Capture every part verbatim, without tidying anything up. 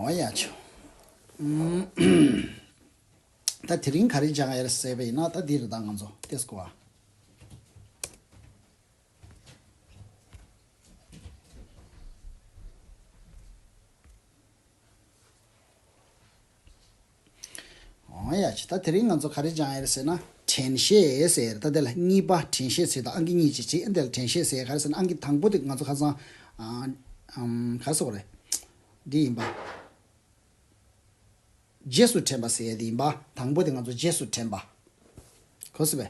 འོ་ཡ་ཆོ། ད་དེ་རིང་ག་རེ་སྦྱང་ཡ་རེད་ཟེར་བ་ཡིན་ན། ད་འདི་རེད། ད་ང་ཚོ་ཏེས་ཀོ་བ། འོ་ཡ་ཆོ། ད་དེ་རིང་ང་ཚོ་ག་རེ་སྦྱང་ཡ་རེད་ཟེར་ན། དྲན་ཤེས་ཟེར། ད་དེ་ལ་གཉིས་པ་དྲན་ཤེས་ཟེར་དང་ཨང་ཀི་གཉིས་ཅིག་བྱེད། ཨ་འདི་ལ་དྲན་ཤེས་ཟེར་ག་རེ་ཟེར་ན། ཨང་ཀི་དང་པོ་དེ་ང་ཚོ་ཁ་སང་ཨ་ཨམ་ག་རེ་ཟེར་དགོས་རེད། འདི་ཡིན་པ། རྗེས་སུ་དྲན་པ་ཟེར་ཡ་དེ་ཡིན་པ། དང་པོ་དེ་ང་ཚོ་རྗེས་སུ་དྲན་པ། གོ་སོང་ངས།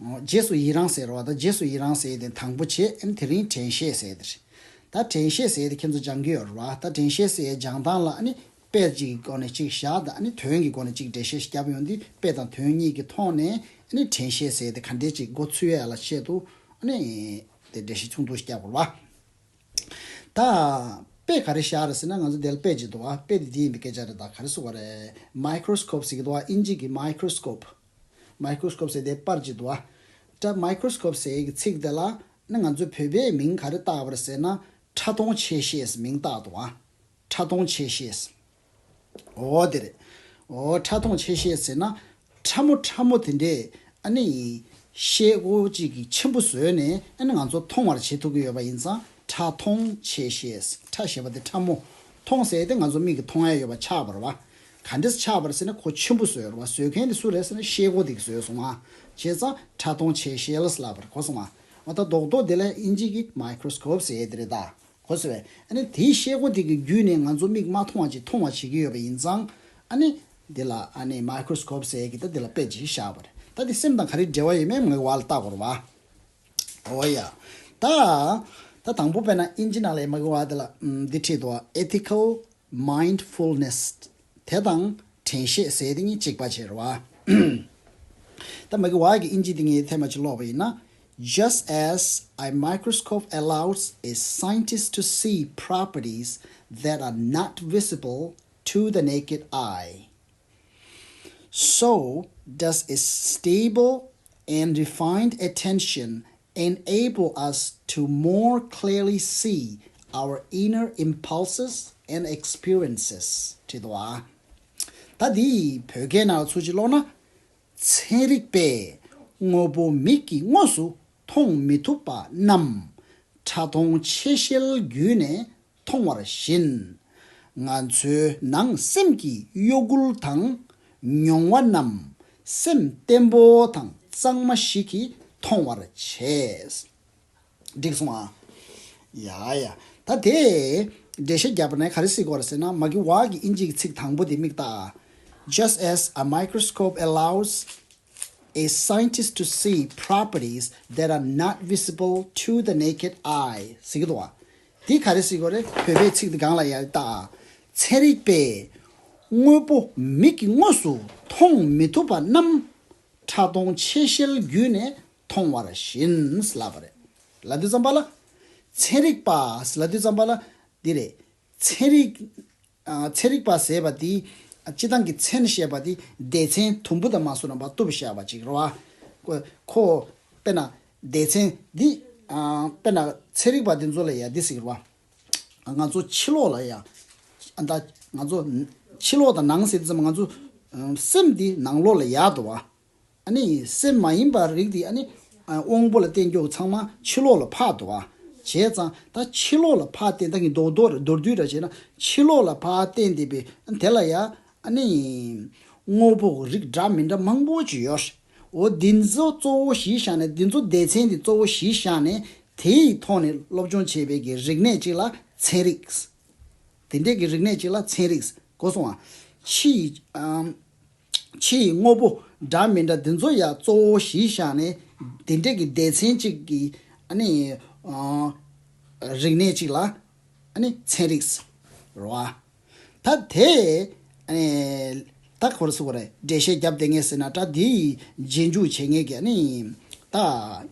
འོ། རྗེས་སུ་ཡི་རང་ཟེར་བ་དང་། རྗེས་སུ་ཡི་རང་ཟེར་ཡ་དེ་དང་པོ་བྱས། ཨ་ནི་དེ་རིང་དྲན་ཤེས་ཟེར་ཡ་དེ་རེད། ད་དྲན་ཤེས་ཟེར་ཡ་དེ་ཁྱེད་ཚོ་སྦྱང་གི་ཡོད་རེད་བ། ད་དྲན་ཤེས་ཟེར་ཡ་སྦྱང་སྟངས་ལ་ཨ་ནི་དཔེ་གཅིག་གི་སྒོ་ནས་གཅིག་བཞག་དང་། ཨ་ནི་དོན་གྱི་སྒོ་ནས་གཅིག་འགྲེལ་བཤད་བརྒྱབ་ཡོང་དུས། དཔེ་དང་དོན་གཉིས་ཀྱི་ཐོག་ནས་ཨ་ནི་དྲན་ཤེས་ཟེར་ཡ་དེ་ག་འདྲས་གཅིག་འགོ་ཚུགས་ཡ་ལ་ཆེད་དུ་ཨ་ནི་དེ་འགྲེལ་བཤད་ཆུང་ཆུང་ཞིག་བརྒྱབ་དགོས་རེད་བ། ད་དཔེ་ག་རེ་བཞག་རེད་ཟེར་ན། ང་ཚོ་དེ་ལ་དཔེ་ཅིག་འདུག་བ། དཔེ་དེ་འདི་ཡིན་པའི་སྐད་ཆ་རེད། ད་ག་རེ་ཟེར་དགོས་རེད། མའི་ཀྲོ་སི་ཀོབ་ཟེར་གྱི་འདུག་བ། ཨིན་ཇི་གི་མའི་ཀྲོ་སི་ཀོབ། མའི་ཀྲོ་སི་ཀོབ་ཟེར་དེ་པར་ཅིག་འདུག་བ། ད་མའི་ཀྲོ་སི་ཀོབ་ཟེར་གྱི་ཚིག་དེ་ལ་ནི་ང་ཚོའི་བོད་པའི་མིང་ག་རེ་བཏགས་པ་རེད་ཟེར་ན། ཕྲ་མཐོང་ཆེ་ཤེས་མིང་བཏགས་འདུག་བ། ཕྲ་མཐོང་ཆེ་ཤེས། འོ་དེ་རེད། འོ། ཕྲ་མཐོང་ཆེ་ཤེས་ཟེར་ན། ཕྲ་མོ་ཕྲ་མོ་དེ་འདྲས་ཨ་ནི་ཤེལ་སྒོ་གཅིག་གིས་ཆེན་པོ་བཟོས་ནས་ཨ་ནི་ང་ཚོ་མཐོང་བར་བྱེད་ཐུབ་ཀྱི་ཡོད་པ་ཡིན་ཙང་། ཕྲ་མཐོང་ཆེ་ཤེས། ཕྲ་ཞེས་པ་དེ་ཕྲ་མོ། མཐོང་ཟེར་དེ་ང་ཚོ་མིག་གིས་མཐོང་ཡ་ཡོད་པ་ཆགས་པ་རེད་བ། ག་འདྲས་ཆགས་པ་རེད་ཟེར་ན། ཁོ་ཆེན་པོ་བཟོས་རེད་བ། བཟོ་མཁན་དེ་སུ་རེད་ཟེར་ན། ཤེལ་སྒོ་དེ་གིས་བཟོས་སོང་བ། བྱས་ཙང་ཕྲ་མཐོང་ཆེ་ཤེས་ལབ་པ་རེད། གོ་སོང་བ། འོ། ད་རྡོག་རྡོག་དེ་ལ་ཨིན་ཇི་གི་མའི་ཀྲོ་སི་ཀོབ་ཟེར་ཡ་དེ་རེད་ད། གོ་སོང་ངས། ཨ་ནི་དེའི་ཤེལ་སྒོ་དེ་གི་བརྒྱུད་ནས་ང་ཚོ་མིག་མ་མཐོང་བ་ཅིག་མཐོང་བ་བྱེད་ཀྱི་ཡོད་པ་ཡིན་ཙང་། ཨ་ནི་འདི་ལ་ཨ་ནི་མའི་ཀྲོ་སི་ཀོབ་ཟེར་གྱི་ད་འདི་ལ་དཔེ་ཅིག་བཞག་པ་རེད། ད་འདི་སེམས་དང་ག་རེ་འབྲེལ་བ་ཡོད་མེད་མ་གི་བ་ལ་བལྟ་དགོས་རེད་བ། འོ་ཡ། ད་ད་དང་པོ་དཔེར་ན་ཨིན་ཇི་ནང་ལ་མ་གི་བ་དེ་ལ་ཨམ་འདི་བྲིས་འདུག་བ། Ethical mindfulness། དེ་དང་དྲན་ཤེས་ཟེར་དེ་གཉིས་གཅིག་པ་བྱས་རེད་བ། ད་མ་གི་བ་གི་ཨིན་ཇི་དེ་ངས་ཐེངས་མ་གཅིག་ཀློག་པ་ཡིན་ན། Just as a microscope allows a scientist to see properties that are not visible to the naked eye, so does a stable and refined attention enable us to more clearly see our inner impulses and experiences. བྲིས་འདུག་བ། ད་འདི་བོད་སྐད་ནང་ཚུར་ཅིག་ཀློག་ན། ཚན་རིག་པས་དངོས་པོ་མིག་གིས་དངོས་སུ་མཐོང་མི་ཐུབ་པ་རྣམས་ཕྲ་མཐོང་ཆེ་ཤེལ་བརྒྱུད་ནས་མཐོང་བར་བཞིན། ང་ཚོའི་ནང་སེམས་ཀྱི་གཡོ་འགུལ་དང་མྱོང་བ་རྣམས་སེམས་བརྟན་པོ་དང་གཙང་མ་ཞིག་གིས་མཐོང་བར་བྱེད། འགྲིག་སོང་ཨ། ཡ་ཡ། ད་དེ་འགྲེལ་བཤད་བརྒྱབ་པ་ནས་ག་རེ་ཟེར་དགོས་རེད་ཟེར་ན། མ་གི་བ་གི་ཨིན་ཇི་གི་ཚིག་དང་པོ་དེ་མིག་ལྟ། Just as a microscope allows a scientist to see properties that are not visible to the naked eye ཟེར་གྱི་འདུག་བ། འདི་ག་རེ་ཟེར་དགོས་རེད། བོད་པའི་ཚིག་འདི་སྒང་ལ་ཡར་ལྟ། ཚན་རིག་པས་དངོས་པོ་མིག་གིས་དངོས་སུ་མཐོང་མི་ཐུབ་པ་རྣམས་ཕྲ་མཐོང་ཆེ་ཤེལ་བརྒྱུད་ནས་མཐོང་བར་བཞིན་ལབ་པ་རེད། ལབ་དུས་ཙམ་པ་ལ། ཚན་རིག་པ་ལབ་དུས་ཙམ་པ་ལ་འདི་རེད། ཚན་རིག་ཨ། ཚན་རིག་པ་ཟེར་བ་དེ། ཨ། སྤྱིར་བཏང་གི་མཚན་བཤད་པ་དེ་སྡེ་ཚན་དུམ་བུ་དང་མ་སོ་ནམ་པ་གཏུབ་བཞག་པ་ཅིག་རེད་བ། ཁོ་ཁོ་དཔེར་ན་སྡེ་ཚན་འདི། ཨ། དཔེར་ན་ཚན་རིག་པ་འདི་ཚོ་ལ་ཡ་འདི་ཟེར་བ། ང་ཚོ་ཕྱི་ལོགས་ལ་ཡ། ཨ། ད་ང་ཚོ་ཕྱི་ལོགས་དང་ནང་ཟེར་དུས་ཙམ་ང་ཚོ་སེམས་འདི་ནང་ལོགས་ལ་ཡ་འདུག་བ། ཨ་ནི་སེམས་མ་ཡིན་པ་རིགས་དེ་ཨ་ནི་ཨ། དབང་པོ་ལ་བརྟེན་རྒྱུ་ཚང་མ་ཕྱི་ལོགས་ལ་ཕར་འདུག་བ། བྱས་ཙང་ད་ཕྱི་ལོགས་ལ་ཕར་བརྟེན། ད་ངས་རྡོག་རྡོག་རེ་མདོར་བསྡུས་ར་བྱས་ན། ཕྱི་ལོགས་ལ་ཕར་བརྟེན་བསྡད་པའི་དེ་ལ་ཡ་ཨ་ནི་དངོས་པོ་རིགས་འདྲ་མི་འདྲ་མང་པོ་ཅིག་ཡོད། འོ། འདི་ཚོ་གཙོ་བོ་གཞི་བཞག་ནས། འདི་ཚོ་སྡེ་ཚན་འདི་གཙོ་བོ་གཞི་བཞག་ནས་དེའི་ཐོག་ནས་སློབ་སྦྱོང་བྱས་པའི་གི་རིག་གནས་ཅིག་ལ་ཚན་རིག། དེ་འདྲས་ཀྱི་རིག་གནས་ཅིག་ལ་ཚན་རིག་གོ་སོང་ཨ། ཕྱི་ཡི། ཨམ། ཕྱི་ཡི་དངོས་པོ་འདྲ་མི་འདྲ་འདི་ཚོ་ཡ་གཙོ་བོ་གཞི་བཞག་ནས་དེ་འདྲས་ཀྱི་སྡེ་ཚན་གཅིག་གི་ཨ་ནི། ཨ། རིག་གནས་གཅིག་ལ་ཨ་ནི་ཚན་རིག་རེད་བ། ད་དེ་ཨ་ནི་ད་ག་རེ་ཟེར་དགོས་རེད། འགྲེལ་བཤད་བརྒྱབ་བསྡད་མཁན་ཟེར་ན་འདྲ། དེའི་རྗེས་འཇུག་བྱེད་མཁན་གྱི་ཨ་ནི་ད།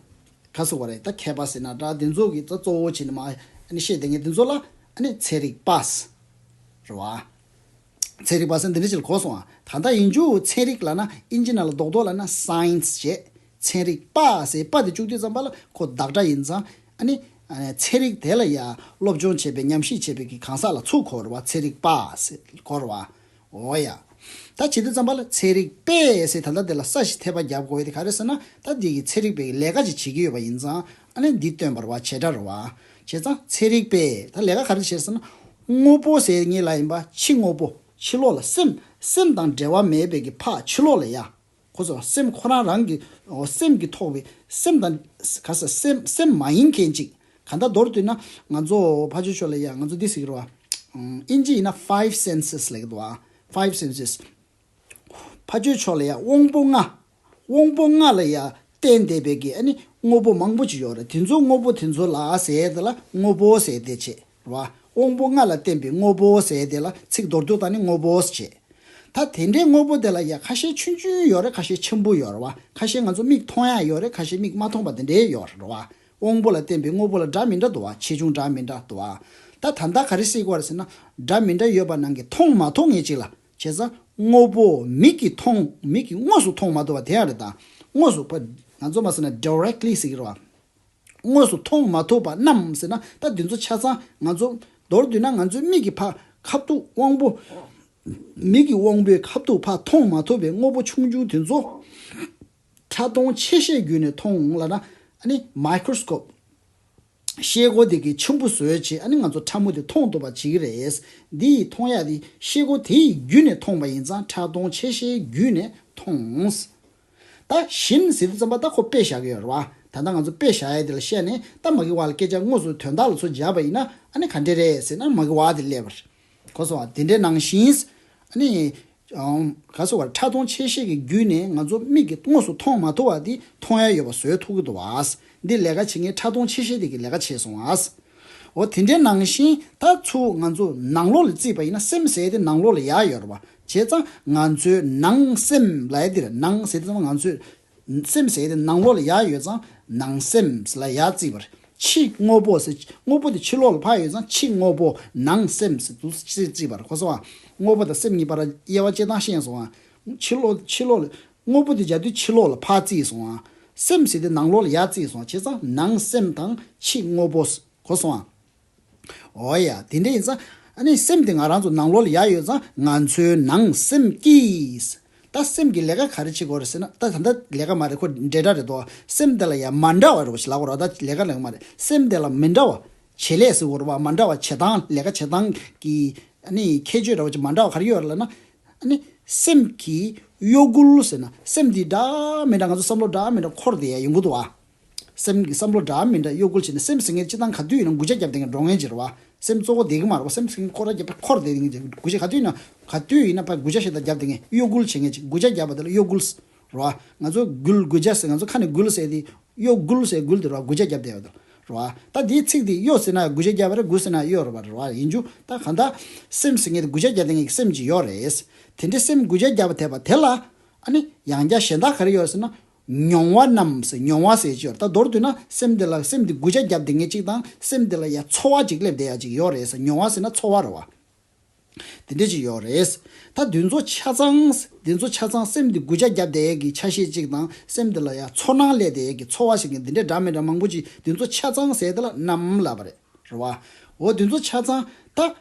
ག་རེ་ཟེར་དགོས་རེད། ད་མཁས་པ་ཟེར་ན་འདྲ། འདི་ཚོ་གི་ད་གཙོ་བོ་བྱས་ནས་མར་ཨ་ནི་བཤད་བསྡད་མཁན་འདི་ཚོ་ལ་ཨ་ནི་ཚན་རིག་པ་ཟེར་རེད་བ། ཚན་རིག་པ་ཟེར་འདི་འདྲ་ཅིག་ལ་གོ་སོང་ཨ། ད་ལྟ་ཡིན་རྒྱུ་ཚན་རིག་ལབ་ན་ཨིན་ཇི་ནང་ལ་རྡོག་རྡོག་ལབ་ན་སའེན་སི་བྱས། ཚན་རིག་པ་ཟེར་པ་དེ་བཅུག་དུས་ཙམ་པ་ལ་ཁོ་བདག་སྒྲ་ཡིན་ཙང་ཨ་ནི་ ཚན་རིག་དེ་ལ་ཡ་སློབ་སྦྱོང་བྱས་པའི་ཉམས་ཞིབ་བྱས་པའི་གི་གང་ཟག་ལ་ཚུར་གོ་རེད་བ། ཚན་རིག་པ་ཟེར་གོ་རེད་བ། འོ་ཡ། ད་བྱེད་དུས་ཙམ་པ་ལ་ཚན་རིག་པས་ཟེར་ད་ལྟ་དེ་ལ་ས་ཞིག་འཐེབ་པ་རྒྱབ་དགོས་ཡོད་དེ་ག་རེ་ཟེར་ན། ད་འདི་གི་ཚན་རིག་པའི་ལས་ཀ་ཅིག་བྱེད་ཀྱི་ཡོད་པ་ཡིན་ཙང་ཨ་ནི་འདི་སྟོན་པ་རེད་བ། བྱེད་སྒྲ་རེད་བ། བྱས་ཙང་ཚན་རིག་པས་ད་ལས་ཀ་ག་རེ་བྱེད་ཟེར་ན། དངོས་པོ་ཟེར་ངེས་ལ་ཡིན་པ་ཕྱི་དངོས་པོ། ཕྱི་ལོགས་ལ་སེམས། སེམས་དང་འབྲེལ་བ་མེད་པའི་གི་ཕ་ཕྱི་ལོགས་ལ་ཡ། ཁོ་ཚོ་སེམས་ཁོ་རང་རང་གི་འོ་སེམས་ཀྱིས་ཐོགས་པའི་སེམས་དང་ག་ས་སེམས་སེམས་མ་ཡིན་མཁན་ཅིག་གང་ལྟར་མདོར་བསྡུས་ན་ང་ཚོ་ཕ་ཆོས་ཕྱོགས་ལ་ཡ་ང་ཚོ་འདི་ཟེར་གི་རེད་བ། ཨིན་ཇི་ཡིན་ན་five senses ལབ་ཀྱི་འདུག་བ། Five senses། ཕ་ཆོས་ཕྱོགས་ལ་ཡ་དབང་པོ་ལྔ། དབང་པོ་ལྔ་ལ་ཡ་བརྟེན་བསྡད་པའི་གི་ཨ་ནི་དངོས་པོ་མང་པོ་ཅིག་ཡོད་རེད། དེ་ཚོ་དངོས་པོ་དེ་ཚོ་ལ་ཟེར་དེ་ལ་དངོས་པོ་ཟེར་དེ་བྱེད་རེད་བ། དབང་པོ་ལྔ་ལ་བརྟེན་པའི་དངོས་པོ་ཟེར་དེ་ལ་ཚིག་མདོར་བསྡུས་བཏང་ནས་དངོས་པོ་བྱེད། ད་དེ་འདྲའི་དངོས་པོ་དེ་ལ་ཡ་ཁ་ཤས་ཆུང་ཆུང་ཡོད་རེད། ཁ་ཤས་ཆེན་པོ་ཡོད་རེད་བ། ཁ་ཤས་ང་ཚོ་མིག་མཐོང་ཡ་ཡོད་རེད། ཁ་ཤས་མིག་མ་མཐོང་བ་དེ་འདྲའི་ཡོད་རེད་བ། དབང་པོ་ལ་བརྟེན་པའི་དངོས་པོ་ལ་འདྲ་མི་འདྲ་འདུག་བ། ཆེ་ཆུང་འདྲ་མི་འདྲ་འདུག་བ། ད་ད་ལྟ་ག་རེ་བཤད་ཀྱི་ཡོད་རེད་ཟེར་ན། འདྲ་མི་འདྲ་ཡོད་པ་ནང་གི་མཐོང་མ་ཐུབ་མཁན་ཅིག་ལ། བྱས་ཙང་དངོས་པོ་མིག་གིས་མཐོང་། མིག་གིས་དངོས་སུ་མཐོང་མ་ཐུབ་པ་དེ་ཡང་རེད། ད་དངོས་སུ་ཕ་ང་ཚོ་མ་ཟེར་ན་directly ཟེར་གྱི་རེད་བ། དངོས་སུ་མཐོང་མ་ཐུབ་པ་རྣམས་ཟེར་ན། ད་འདི་ཚོ་ཆ་ཚང་ང་ཚོ་མདོར་བསྡུས་ན་ང་ཚོའི་མིག་གི་ཕ་ཁ་ཐུག་དབང་པོ། མིག་གི་དབང་པོའི་ཁ་ཐུག་ཕ་མཐོང་མ་ཐུབ་པའི་དངོས་པོ་ཆུང་ཆུང་དེ་ཚོ་ཕྲ་མཐོང་ཆེ་ཤེལ་བརྒྱུད་ནས་མཐོང་ལབ་ན། ཨ་ནི་མའི་ཀྲོ་སི་ཀོབ། ཤེལ་སྒོ་དེ་གིས་ཆེན་པོ་བཟོས་བྱས་ཨ་ནི་ང་ཚོ་ཕྲ་མོ་དེ་མཐོང་ཐུབ་པ་བྱེད་ཀྱི་རེད། འདི་ཡི་མཐོང་ཡ་དེ་ཤེལ་སྒོ་དེ་ཡི་བརྒྱུད་ནས་མཐོང་པ་ཡིན་ཙང་ཕྲ་མཐོང་ཆེ་ཤེལ་བརྒྱུད་ནས་མཐོང་། ད་བཞིན་ཟེར་དུས་ཙམ་པ་ད་ཁོ་དཔེ་བཞག་གི་ཡོད་རེད་བ། ད་ལྟ་ང་ཚོ་དཔེ་བཞག་ཡ་དེ་ལ་བཤད་ནས་ད་མ་གི་བ་ལ་སྐད་ཆ་དངོས་སུ་དོན་དག་ལ་ཚུར་སྦྱར་བ་ཡིན་ན་ཨ་ནི་ག་འདྲ་རེད་ཟེར་ན་མ་གི་བ་དེ་སླེབས་པ་རེད། གོ་སོང་བ། དེ་འདྲའི་ནང་བཞིན་ཨ་ནི། ཨང་། ག་སོ་བར་ཕྲ་མཐོང་ཆེ་ཤེལ་གྱི་བརྒྱུད་ནས་ང་ཚོ་མིག་གིས་དངོས་སུ་མཐོང་མ་ཐུབ་པ་འདི་མཐོང་ཡ་ཡོད་པ་བཟོས་ཐུབ་ཀྱི་འདུག་བ། འདི་ལས་ཀ་བྱེད་མཁན་ཕྲ་མཐོང་ཆེ་ཤེལ་འདི་གི་ལས་ཀ་བྱས་སོང་བ། འོ་དེ་འདྲའི་ནང་བཞིན་ད་ཚུར་ང་ཚོ་ནང་ལོགས་ལ་བརྩིས་པ་ཡིན་ན་སེམས་ཟེར་དེ་ནང་ལོགས་ལ་ཡར་ཡོད་རེད་བ། བྱས་ཙང་ང་ཚོའི་ནང་སེམས་ལབ་ཡ་འདིར་ནང་ཟེར་དུས་ཙམ་ང་ཚོས། སེམས་ཟེར་དེ་ནང་ལོགས་ལ་ཡར་ཡོད་ཙང་ནང་སེམས་ལ་ཡར་བརྩིས་པ་རེད། ཕྱི་དངོས་པོ་ཟེར། དངོས་པོ་དེ་ཕྱི་ལོགས་ལ་ཕར་ཡོད་ཙང་ཕྱི་དངོས་པོ་ནང་སེམས་ཟེར་དུ་ཕྱིར་བརྩིས་པ་རེད། གོ་སོང་ཨ། དངོས་པོ་དང་སེམས་གཉིས་བར་དབྱེ་བ་དཔྱད་སྟངས་ཤེས་སོང་ཨ། ཕྱི་ལོགས་ཕྱི་ལོགས་ལ་དངོས་པོ་དེ་སྦྱར་དུས་ཕྱི་ལོགས་ལ་ཕར་བརྩིས་སོང་ཨ། སེམས་ཟེར་དེ་ནང་ལོགས་ལ་ཡར་བརྩིས་སོང་། བྱས་ཙང་ནང་སེམས་དང་ཕྱི་དངོས་པོ། གོ་སོང་ཨ། འོ་ཡ། དེ་འདྲ་ཡིན་ཙང་ཨ་ནི་སེམས་དེ་ང་རང་ཚོ་ནང་ལོགས་ལ་ཡར་ཡོད་ཙང་ང་ཚོའི་ནང་སེམས་ཀྱིས། ད་སེམས་ཀྱི་ལས་ཀ་ག་རེ་བྱེད་དགོས་རེད་ཟེར་ན། ད་ད་ལྟ་ལས་ཀ་མ་རེད། ཁོ་འབྲེལ་སྒྲ་རེད་དོ། སེམས་དེ་ལ་ཡ་མ་འདྲ་བ་རེད་བ་ཞིག་ལབ་དགོས་རེད། ད་ལས་ཀ་ལས་ཀ་མ་རེད། སེམས་དེ་ལ་མི་འདྲ་བ། བྱེད་ལས་ཟེར་དགོས་རེད་བ། མ་འདྲ་བ་བྱེད་སྟངས་ལས་ཀ་བྱེད་སྟངས་ཀྱི་ཨ་ནི་ཁྱད་ཆོས་འདྲ་བོ་ཅིག་མ་འདྲ་བ་ག་རེ་ཡོད་རེད་ལབ་ན། ཨ་ནི་སེམས་ཀྱི་གཡོ་འགུལ་ཟེར་ན་སེམས་འདི་འདྲ་མི་འདྲ་ང་ཚོ་བསམ་བློ་འདྲ་མི་འདྲ་འཁོར་བསྡད་ཡ་ཡོང་གི་འདུག་བ། སེམས་ཀྱི་བསམ་བློ་འདྲ་མི་འདྲ་གཡོ་འགུལ་བྱས་ནས་སེམས་ཟེར་མཁན་སྤྱིར་བཏང་ག་དུས་ཡིན་ན་འགུལ་སྐྱོད་རྒྱབ་བསྡད་མཁན་འགྲོ་མཁན་ཅིག་རེད་བ། སེམས་གཙོ་བོ་བསྡད་ཀྱི་མ་རེད་བ། སེམས་ཟེར་མཁན་ཁོ་རང་རྒྱབ་འཁོར་བསྡད་མཁན་ཅིག་འགུལ་སྐྱོད་ག་དུས་ཡིན་ན་ག་དུས་ཡིན་ན་ཕར་འགུལ་སྐྱོད་ཞིག་དང་རྒྱབ་བསྡད་མཁན་གཡོ་འགུལ་བྱེད་མཁན་ཅིག་འགུལ་སྐྱོད་རྒྱབ་པ་དེ་ལ་གཡོ་འགུལ་རེད་བ། ང་ཚོ་འགུལ་འགུལ་སྐྱོད་ཟེར་ང་ཚོ་ཁ་ནས་འགུལ་ཟེར་དེ་གཡོ་འགུལ་ཟེར་འགུལ་དེ་རེད་བ། འགུལ་སྐྱོད་རྒྱབ་བསྡད་པ་དེ་རེད་བ། ད་དེའི་ཚིག་དེ་གཡོ་ཟེར་ན་འགུལ་སྐྱོད་རྒྱབ་པ་རེད། འགུལ་ཟེར་ན་གཡོ་རེད་བ། རེད་བ། ཡིན་རྒྱུ་ད་གང་ལྟར་སེམས་ཟེར་མཁན་དེ་འགུལ་སྐྱོད་རྒྱབ་བསྡད་མཁན་གྱི་སེམས་ཅིག་ཡོད་རེད། དེ་འདྲའི་སེམས་འགུལ་སྐྱོད་རྒྱབ་པ་དེ་པ་དེ་ལ། ཨ་ནི་ཡང་བསྐྱར་གཞན་དག་ག་རེ་ཡོད་ཟེར་ན། མྱོང་བ་རྣམས་ཟེར། མྱོང་བ་ཟེར་གྱི་ཡོད། ད་མདོར་བསྡུས་ན་སེམས་དེ་ལ་སེམས་དེ་འགུལ་སྐྱོད་རྒྱབ་བསྡད་མཁན་གཅིག་དང་སེམས་དེ་ལ་ཡ་ཚོར་བ་གཅིག་སླེབས་བསྡད་ཡ་གཅིག་ཡོད་རེད་ཟེར། མྱོང་བ་ཟེར་ན་ཚོར་བ་རེད་བ། དེ་འདྲ་གཅིག་ཡོད་རེད། ད་འདི་ཚོ་ཆ་ཚང་འདི་ཚོ་ཆ་ཚང་སེམས་དེ་འགུལ་སྐྱོད་རྒྱབ་བསྡད་ཡ་གི་ཆ་ཤས་གཅིག་དང་སེམས་དེ་ལ་ཡ་ཚོར་སྣང་སླེབས་བསྡད་ཡ་གི་ཚོར་བ་ཞིག་གི་འདི་འདྲ་འདྲ་མི་འདྲ་མང་པོ་ཅིག་འདི་ཚོ་ཆ་ཚང་ཟེར་དེ་ལ་རྣམ་ལབ་པ་རེད། རེད་བ། འོ་འདི་ཚོ་ཆ་ཚང་ད།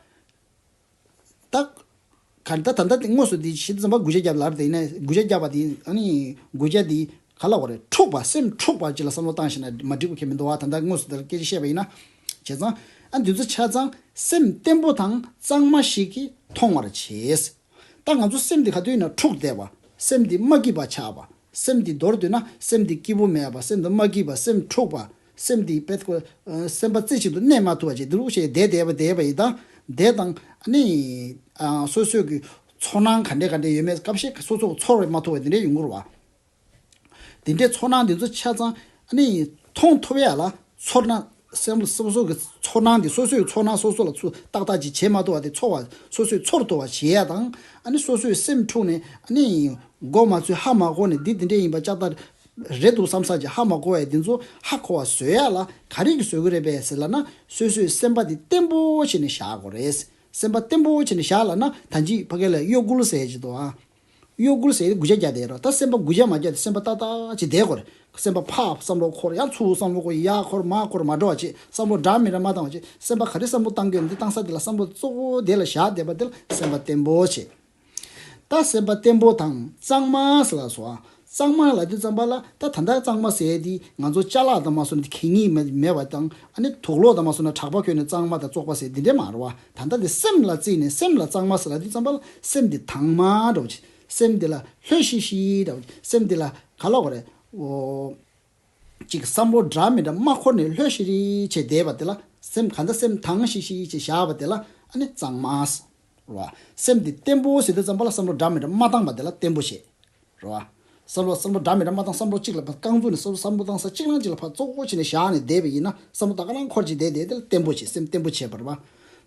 ད། ག་ད་ད་ལྟ་དེ་དངོས་སུ་དེ་ཤི་ཙམ་པ་འགུལ་སྐྱོད་རྒྱབ་ལབ་དེ་ཡིན་ན་འགུལ་སྐྱོད་རྒྱབ་པ་དེ་ཨ་ནི་འགུལ་སྐྱོད་དེ་ག་ལ་བ་རེད། འཁྲུག་པ་སེམས་འཁྲུག་པ་ཅིག་ལ་བསམ་བློ་བཏང་ཤེ་ན་མ་འགྲིག་པ་ཁྱད་མི་འདུག་བ། ད་ལྟ་དངོས་སུ་དེར་སྐད་ཆ་བཤད་པ་ཡིན་ན། བྱས་ཙང་ཨ་འདི་ཚོ་ཆ་ཚང་སེམས་བརྟན་པོ་དང་གཙང་མ་ཞིག་གིས་མཐོང་བར་བྱེད། ད་ང་ཚོ་སེམས་དེ་ག་དུས་ཡིན་ན་འཁྲུག་བསྡད་པ། སེམས་དེ་མ་སྐྱིད་པ་ཆགས་པ། སེམས་འདི་མདོར་བསྡུས་ན་སེམས་འདི་སྐྱིད་པོ་མེད་པ། སེམས་འདི་མ་སྐྱིད་པ། སེམས་འཁྲུགས་པ། སེམས་འདི་དཔེ་ཁོ་སེམས་པ་རྩེ་གཅིག་ཏུ་གནས་མ་ཐུབ་པ་བྱས་འདི་རུ་བྱས་བསྡད་བསྡད་པ་བསྡད་པ་ཡིན་ད། དེ་དང་ཨ་ནི་ཨ་སོ་སོའི་གི་ཚོར་སྣང་ག་འདྲས་ག་འདྲས་ཡོད་མེད་སྐབས་ཤིག་སོ་སོ་ཚོར་བ་མ་ཐུབ་པ་འདི་འདྲས་ཡོང་གི་རེད་བ། འདི་འདྲའི་ཚོར་སྣང་འདི་ཚོ་ཆ་ཚང་ཨ་ནི་མཐོང་ཐུབ་ཡ་ལ་ཚོར་སྣང་། སེམས་སོ་སོ་གི་ཚོར་སྣང་འདི་སོ་སོའི་ཚོར་སྣང་སོ་སོ་ལ་ཚུར་ཏག་ཏག་ཅིག་བྱེད་མ་ཐུབ་པ་དེ་ཚོར་བ་སོ་སོས་ཚོར་ཐུབ་པ་བྱེད་ཡ་དང་། ཨ་ནི་སོ་སོའི་སེམས་འཁྲུགས་ནས་ཨ་ནི་མགོ་མ་ཚོས་ཧ་མ་གོ་ནས་འདི་འདི་འདྲས་ཡིན་པ་ལྕགས་རྟ་རེད་འདུག་བསམ་ས་ཅིག་ཧ་མ་གོ་བས་འདི་ཚོ་ཧ་གོ་བ་བཟོ་ཡ་ལ་ག་རེ་གི་བཟོ་གི་རེད་པས་ཟེར་ལབ་ན། སོ་སོའི་སེམས་པ་འདི་བརྟན་པོ་བྱས་ནས་བཞག་དགོས་རེད། སེམས་པ་བརྟན་པོ་བྱས་ནས་བཞག་ལབ་ན་ད་ཅི་ཕ་གི་ལ་གཡོ་འགུལ་ཟེར་གྱི་འདུག་ཨ། གཡོ་འགུལ་ཟེར་དགུ་བརྒྱ་བརྒྱབ་བསྡད་རོ། ད་སེམས་པ་དགུ་བརྒྱ་མ་བརྒྱབ་དེ་སེམས་པ་ཏག་ཏག་ཅིག་བསྡད་དགོས་རེད། སེམས་པ་ཕར་བསམ་བློ་འཁོར། ཡར་ཚུར་བསམ་བློ་འཁོར། ཡར་འཁོར་མར་འཁོར་མ་འགྲོ་བ་བྱེད། བསམ་བློ་འདྲ་མི་འདྲ་མ་བཏང་བ་བྱེད། སེམས་པ་ག་རེ་བསམ་བློ་བཏང་གི་ཡོད་འདི་བཏང་ས་དེ་ལ་བསམ་བློ་གཙོ་བོ་དེ་ལ་བཞག་བསྡད་པ་དེ་ལ་སེམས་པ་བརྟན་པོ་བྱེད། ད་སེམས་པ་བརྟན་པོ་དང་གཙང་མ་ཟེར་ལ་སོགས། གཙང་མ་ལབ་དུས་ཙམ་པ་ལ་ད་ད་ལྟ་གཙང་མ་ཟེར་དེ་ང་ཚོ་ཅ་ལག་དང་མ་སོ་ན་དེ་གད་སྙིགས་མེད་མེད་པ་དང་། ཨ་ནི་དུག་ལོག་དང་མ་སོ་ན་ཁྲག་པ་ཁོལ་ནས་གཙང་མ་དང་བཙོག་པ་ཟེར་དེ་འདྲས་མ་རེད་བ། ད་ལྟ་དེ་སེམས་ལ་བརྩིས་ནས་སེམས་ལ་གཙང་མ་ཟེར་ལབ་དུས་ཙམ་པ་ལ་སེམས་དེ་དྭངས་མ་འདྲ་བོ་ཅིག་སེམས་དེ་ལ་ལྷོད་ཤིག་ཤིག་འདྲ་བོ་ཅིག་སེམས་དེ་ལ་ག་ལབ་དགོས་རེད། འོ། ཅིག་བསམ་བློ་འདྲ་མི་འདྲ་མ་འཁོར་ནས་ལྷོད་ཤིག་རིག་བྱས་བསྡད་པ་དེ་ལ་སེམས། གང་ལྟར་སེམས་དྭངས་ཤིག་ཤིག་ཅེས་བཞག་པ་དེ་ལ་ཨ་ནི་གཙང་མ་ཟེར་བ། སེམས་དེ་བརྟན་པོ་ཟེར་དུས་ཙམ་པ་ལ་བསམ་བློ་འདྲ་མི་འདྲ་མ་བཏང་བ་དེ་ལ་བརྟན་པོ་ཞེས་རེད་བ། བསམ་བློ་བསམ་བློ་འདྲ་མི་འདྲ་མ་བཏང་། བསམ་བློ་གཅིག་ལ་རྐང་བཙུགས་ནས་བསམ་བློ་བསམ་བློ་བཏང་ས་གཅིག་ལང་གཅིག་ལ་ཕར་བཙོག་པོ་བྱས་ནས་བཞག་ནས་བསྡད་པ་ཡིན་ན། བསམ་བློ་ད་ག་རང་འཁོར་གྱི་བསྡད་བསྡད་དེ་ལ་བརྟན་པོ་བྱེད། སེམས་བརྟན་པོ་བྱེད་པ་རེད་བ།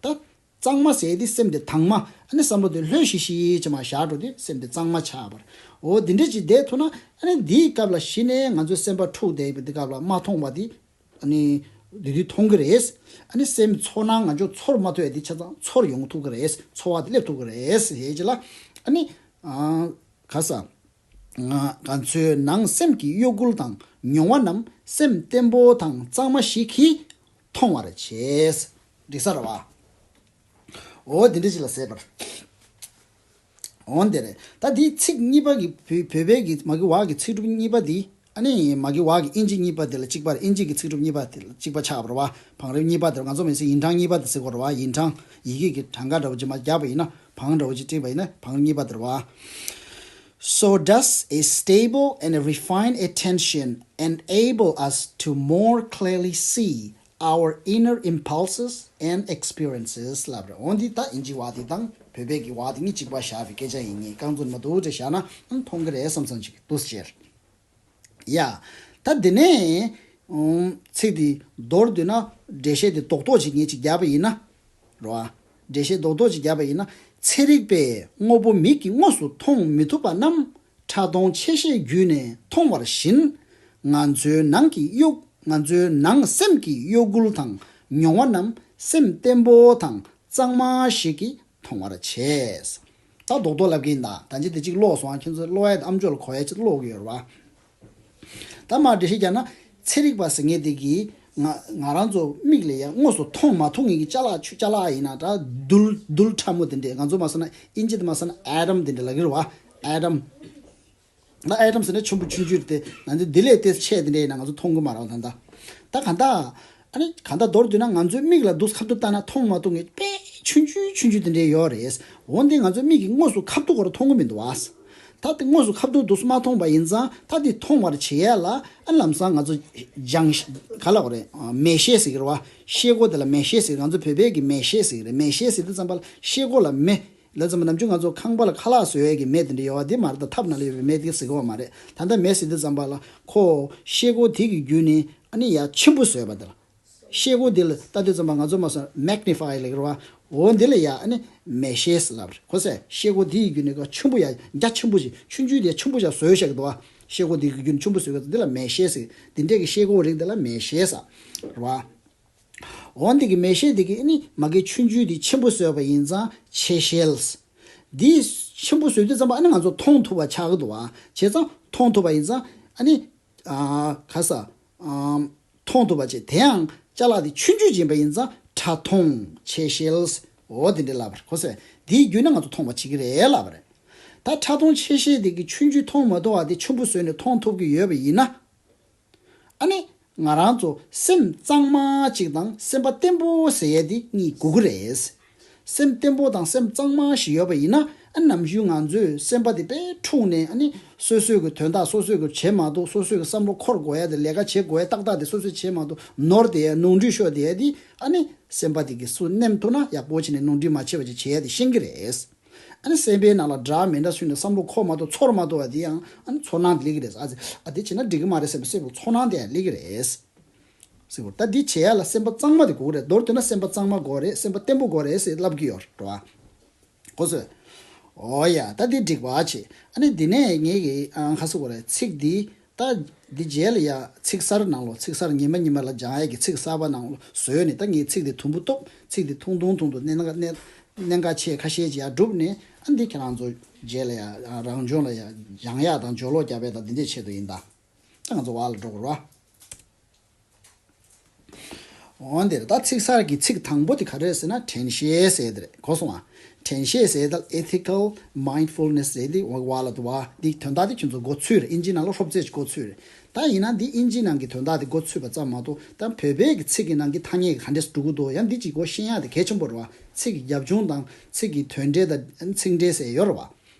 ད། གཙང་མ་ཟེར་དེ་སེམས་དེ་དྭངས་མ། ཨ་ནི་བསམ་བློ་དེ་ལྷོད་ཤིག་ཤིག་ཅེས་མར་བཞག་འགྲོ་དུས་སེམས་དེ་གཙང་མ་ཆགས་པ་རེད། འོ་དེ་འདྲ་ཅིག་བསྡད་ཐུབ་ན། ཨ་ནི་དེའི་སྐབས་ལ་གཞི་ནས་ང་ཚོའི་སེམས་པ་འཁྲུགས་བསྡད་པའི་དེ་སྐབས་ལ་མ་མཐོང་བ་དེ་ཨ་ནི་དེ་དུས་མཐོང་གི་རེད། ཨ་ནི་སེམས་ཚོར་སྣང་ང་ཚོ་ཚོར་མ་ཐུབ་ཡ་དེ་ཆ་ཚང་ཚོར་ཡོང་ཐུབ་ཀྱི་རེད། ཚོར་བ་དེ་སླེབས་ཐུབ་ཀྱི་རེད་ཟེར་གྱི་ལ། ཨ་ནི་ཨ་ག་ས། ང་ང་ཚོའི་ནང་སེམས་ཀྱི་གཡོ་འགུལ་དང་མྱོང་བ་རྣམས་སེམས་བརྟན་པོ་དང་གཙང་མ་ཞིག་གིས་མཐོང་བར་བྱེད། འགྲིག་ས་རེད་བ། འོ་དེ་འདྲ་ཅིག་ལ་ཟེར་བར། འོ་དེ་རེད། ད་འདིའི་ཚིག་གཉིས་པ་གི་བོད་བོད་པའི་གི་མ་གི་བ་གི་ཚིག་གྲུབ་གཉིས་པ་འདི། ཨ་ནི་མ་གི་བ་གི་ཨིན་ཇི་གཉིས་པ་དེ་ལ་གཅིག་པ་རེད། ཨིན་ཇི་གི་ཚིག་གྲུབ་གཉིས་པ་དེ་ལ་གཅིག་པ་ཆགས་པ་རེད་བ། བང་རིམ་གཉིས་པ་དེ་ལ་ང་ཚོ་མི་ཚེ་ཡིན་གྲངས་གཉིས་པ་དེ་ཟེར་གོ་རེད་བ། ཡིན་གྲངས་ཡི་གེ་གི་གྲངས་ཀ་འདྲ་བོ་ཅིག་མར་བརྒྱབ་པ་ཡིན་ན། བང་འདྲ་བོ་ཅིག་བསྒྲིགས་པ་ཡིན་ན་བང་རིམ་གཉིས་པ་དེ་རེད་བ། So does a stable and refined attention enable us to more clearly see our inner impulses and experiences ལབ་རེད། འོ་འདི་ད་ཨིན་ཇི་བ་དེ་དང་བོད་པའི་གི་བ་དེ་གཉིས་གཅིག་པ་བཞག་པའི་སྐད་ཆ་ཡིན། ངས་རྐང་བཙུགས་མ་འདུག་ཅེས་བཞག་ན་མཐོང་གི་རེད་བསམ་བསམ་ཅིག་འདུག་ཟེར། ཡ། ད་འདི་ནས་ཚིག་འདི་མདོར་བསྡུས་ན། འགྲེལ་བཤད་འདི་རྡོག་རྡོག་ཅིག་ངས་ཅིག་བརྒྱབ་པ་ཡིན་ན། རེད་བ། འགྲེལ་བཤད་རྡོག་རྡོག་ཅིག་བརྒྱབ་པ་ཡིན་ན། ཚན་རིག་པས་དངོས་པོ་མིག་གི་དངོས་སུ་མཐོང་མི་ཐུབ་པ་རྣམས་ཕྲ་མཐོང་ཆེ་ཤེལ་བརྒྱུད་ནས་མཐོང་བར་བཞིན། ང་ཚོའི་ནང་གི་གཡོ་ང་ཚོའི་ནང་སེམས་ཀྱི་གཡོ་འགུལ་དང་མྱོང་བ་རྣམས་སེམས་བརྟན་པོ་དང་གཙང་མ་ཞིག་གིས་མཐོང་བར་བྱེད། ད་རྡོག་རྡོག་ལབ་ཀྱི་ཡིན་ད། ད་ཅི་དེ་གཅིག་ཀློག་སོང་། ཁྱེད་ཚོ་ཀློག་ཡ་དེ་ཨམ་ཅོག་ལ་གོ་ཡ་ཅིག་ཀློག་གི་ཡོད་རེད་བ། ད་མར་འགྲེལ་བཤད་རྒྱག་ན། ཚན་རིག་པ་ཟེར་མཁན་དེ་གིས་ང་ང་རང་ཚོ་མིག་ལ་ཡ་དངོས་སུ་མཐོང་མ་ཐུབ་མཁན་གྱི་ཅ་ལག་ཆུ་ཅ་ལག་ཡིན་ན་ད་རྡུལ་རྡུལ་ཕྲ་མོ་དེ་འདྲས། ང་ཚོ་མ་སོང་ན་ཨིན་ཇི་དེ་མ་སོང་ན་ཨེ་ཊམ་དེ་འདྲས་ལབ་ཀྱི་རེད་བ། ཨེ་ཊམ། ད་ཨེ་ཊམ་ཟེར་ན་ཆེན་པོ་ཆུང་ཆུང་རེད་དེ། ང་ཚོ་འདི་ལས་དེ་ཆེ་དེ་འདྲས་ཡིན་ན་ང་ཚོ་མཐོང་གི་མ་རེད་བ། ད་ད་ད་ག་ད། ཨ་ནི་གང་ལྟར་མདོར་བསྡུས་ན་ང་ཚོའི་མིག་ལ་འདུག་ཁ་ཐུག་ལྟ་ན་མཐོང་མ་ཐུབ་མཁན་དཔེ་ཆུང་ཆུང་ཆུང་ཆུང་དེ་འདྲས་ཡོད་རེད། འོན་ཏེ་ང་ཚོའི་མིག་གིས་དངོས་སུ་ཁ་ཐུག་གོ་ར་མཐོང་གི་མི་འདུག་བ། ད་དེ་དངོས་སུ་ཁ་ཐུག་འདུག་མ་མཐོང་པ་ཡིན་ཙང་ད་དེ་མཐོང་བར་བྱེད་ཡ་ལ་ཨ་ལམ་སང་ང་ཚོ་སྦྱང་ག་ལ་གོ་རེད། མེ་ཤེལ་ཟེར་གི་རེད་བ། ཤེལ་སྒོ་དེ་ལ་མེ་ཤེལ་ཟེར། ང་ཚོ་བོད་པའི་གི་མེ་ཤེལ་ཟེར་གི་རེད། མེ་ཤེལ་ཟེར་དུས་ཙམ་པ་ལ་ཤེལ་སྒོ་ལ་མེ། ལ་ཙམ་ནམ་རྒྱུན་ང་ཚོ་ཁང་པ་ལ་ཁ་ལག་བཟོ་ཡས་ཀྱི་མེ་དེ་འདྲ་ཡོད་བ། དེ་མ་རེད། ད་ཐབ་ནང་ལ་ཡོད་པའི་མེ་དེ་ཟེར་གི་ཡོད་མ་རེད། ད་ལྟ་མེ་ཟེར་དུས་ཙམ་པ་ལ་ཁོ་ཤེལ་སྒོ་དེ་གི་བརྒྱུད་ནས་ཨ་ནི་ཡ་ཆེན་པོ་བཟོས་པ་དེ་ལ། ཤེལ་སྒོ་དེ་ལ་ལྟ་དུས་ཙམ་པ་ང་ཚོ་མ་སོང་མེག་ནི་ཕའི་ལབ་ཀྱི་རེད་བ། འོ་འདི་ལ་ཡ་ཨ་ནི་མེ་ཤེལ་ལབ་རེད། ཁོ་ཚོས་ཤེལ་སྒོ་དེ་ཡི་བརྒྱུད་ནས་ཁོ་ཆེན་པོ་ཡ་རྒྱ་ཆེན་པོ་ཞིག་ཆུང་ཆུང་དེ་ཆེན་པོ་ཞིག་བཟོས་བཞག་གི་འདུག་བ། ཤེལ་སྒོ་དེ་གི་བརྒྱུད་ནས་ཆེན་པོ་བཟོས་གི་འདི་ལ་མེ་ཤེལ་ཟེར། འདི་འདྲས་ཀྱི་ཤེལ་སྒོ་རིགས་འདི་ལ་མེ་ཤེལ་ཟེར་རེད་བ། འོ་འདི་གི་མེ་ཤེལ་འདི་གི་ཨ་ནི་མ་གི་ཆུང་ཆུང་འདི་ཆེན་པོ་བཟོས་པ་ཡིན་ཙང་ཆེ་ཤེལ། འདི་ཆེན་པོ་བཟོས་དུས་ཙམ་པ་ཨ་ནི་ང་ཚོ་མཐོང་ཐུབ་པ་ཆགས་ཀྱི་འདུག་བ། བྱས་ཙང་མཐོང་ཐུབ་པ་ཡིན་ཙང་ཨ་ནི་ཨ་ག་ས་ཨམ་མཐོང་ཐུབ་པ་བྱས། དེ་ཡང་ཅ་ལག་འདི་ཆུང་ཆུང་ཡིན་པ་ཡིན་ཙང་ཕྲ་མཐོང་ཆེ་ཤེལ། འོ་དེ་འདྲ་ལབ་པ་རེད། ཁོ་ཚོས་འདིའི་བརྒྱུད་ནས་ང་ཚོ་མཐོང་བ་བྱེད་ཀྱི་རེད་ལབ་པ་རེད། ད་ཕྲ་མཐོང་ཆེ་ཤེལ་འདི་གི་ཆུང་ཆུང་མཐོང་མ་ཐུབ་པ་འདི་ཆེན་པོ་བཟོས་ནས་མཐོང་ཐུབ་ཀྱི་ཡོད་པ་ཡིན་ན། ཨ་ནི་ང་རང་ཚོ་སེམས་གཙང་མ་གཅིག་དང་སེམས་པ་བརྟན་པོ་ཟེར་ཡས་དེ་གཉིས་དགོས་ཀྱི་རེད། སེམས་བརྟན་པོ་དང་སེམས་གཙང་མ་ཞིག་ཡོད་པ་ཡིན་ན། ཨ་ནམ་རྒྱུན་ང་ཚོས་སེམས་པ་དེ་དཔེ་འཁྲུགས་ནས། ཨ་ནི་སོ་སོའི་གི་དོན་དག་སོ་སོའི་གི་བྱེད་མ་ཐུབ། སོ་སོའི་གི་བསམ་བློ་འཁོར་དགོས་ཡ་དེ། ལས་ཀ་བྱེད་དགོས་ཡ་ཏག་ཏག་དེ་སོ་སོས་བྱེད་མ་ཐུབ། ནོར་དེ་ཡ་ནོར་འཁྲུལ་ཤོར་དེ་ཡ་དེ། ཨ་ནི་སེམས་པ་དེ་གི་སུ་ནེམ་ཐུབ་ན་ཡག་པོ་བྱས་ནས་ནོར་འཁྲུལ་མ་བྱེད་པ་ཅིག་བྱེད་ཡ་དེ་ཤེས་ཀྱི་རེད། ཨ་ནི་སེམས་པའི་ནང་ལ་འདྲ་མི་འདྲ་ཞུས་ནས་བསམ་བློ་འཁོར་མ་ཐུབ་ཚོར་མ་ཐུབ་པ་དེ་ཡང་ཨ་ནི་ཚོར་སྣང་དེ་སླེབས་ཀྱི་རེད། ཨ་ཙི་ཨ་དེ་བྱས་ན་འགྲིག་གི་མ་རེད་བསམ་པའི་སེམས་པའི་ཚོར་སྣང་དེ་ཡང་སླེབས་ཀྱི་རེད། ཟེར་བ། ད་འདི་བྱེད་ཡ་ལ་སེམས་པ་གཙང་མ་དེ་དགོས་རེད། མདོར་བསྡུས་ན་སེམས་པ་གཙང་མ་དགོས་རེད། སེམས་པ་བརྟན་པོ་དགོས་རེད་ཟེར་ལབ་ཀྱི་ཡོད་རེད་བ། གོ་སོང་། འོ་ཡ། ད་འདི་འགྲིག་པ་བྱེད། ཨ་ནི་འདི་ནས་ངེད་ཀྱི་ཨང་ཁ་སོ་གོ་རེད། ཚིག་འདི་ད་འདི་རྗེས་ལ་ཡ་ཚིག་གསར་ནང་ལོགས། ཚིག་གསར་ཉི་མ་ཉི་མ་ལ་སྦྱང་ཡ་གི་ཚིག་གསར་པ་ནང་ལོགས་བཟོས་ནས། ད་ངས་ཚིག་འདི་དུམ་བུ་སྟོབས། ཚིག་འདི་ཐུང་ཐུང་ཐུང་ཐུང་གནད་འགག་གནད་གནད་འགག་ཆེ་ཁ་ཤས་ཅིག་ཡར་བསྒྲུབས་ནས། ཨ་ འདི་ཁྱེད་རང་ཚོ་རྗེས་ལ་ཡ་རང་སྦྱོང་ལ་ཡ་སྦྱང་ཡག་དང་སྦྱོར་ཀློག་རྒྱབ་ཡག་དང་འདི་འདྲའི་ཆེད་དུ་ཡིན་ད། ད་ང་ཚོ་བར་ལ་འགྲོ་དགོས་ར། འོན་ཏེ་ད་ཚིག་གསར་གྱི་ཚིག་དང་པོ་དེ་ག་རེ་རེད་ཟེར་ན་དྲན་ཤེས་ཟེར་དེ་རེད། གོ་སོང་ཨ། དྲན་ཤེས་ཟེར་ད་ethical mindfulness ཟེར་དེ་བ་ལ་དུ་བ་འདི་དོན་དག་དེ་ཁྱོད་ཚོ་མགོ་ཚོས་རེད། ཨིན་ཇི་ནང་ལ་ཧྲོབ་ཙེ་ཅིག་མགོ་ཚོས་རེད། ད་ཡིན་ན་འདི་ཨིན་ཇི་ནང་གི་དོན་དག་དེ་མགོ་ཚོས་པ་ཙམ་མ་གཏོགས་ད་བོད་པའི་གི་ཚིག་གི་ནང་གི་ཐ་སྙད་གི་ག་འདྲས་འགྲོ་གི་འདུག་ཡང་འདི་ཅིག་མགོ་ཤེས་ཡག་དེ་གལ་ཆེན་པོ་རེད་བ། ཚིག་གི་རྒྱབ་ལྗོངས་དང་ཚིག་གི་དོན་འབྲེལ་དང་ཚིག་འབྲེལ་ཟེར་ཡོད་རེད་བ།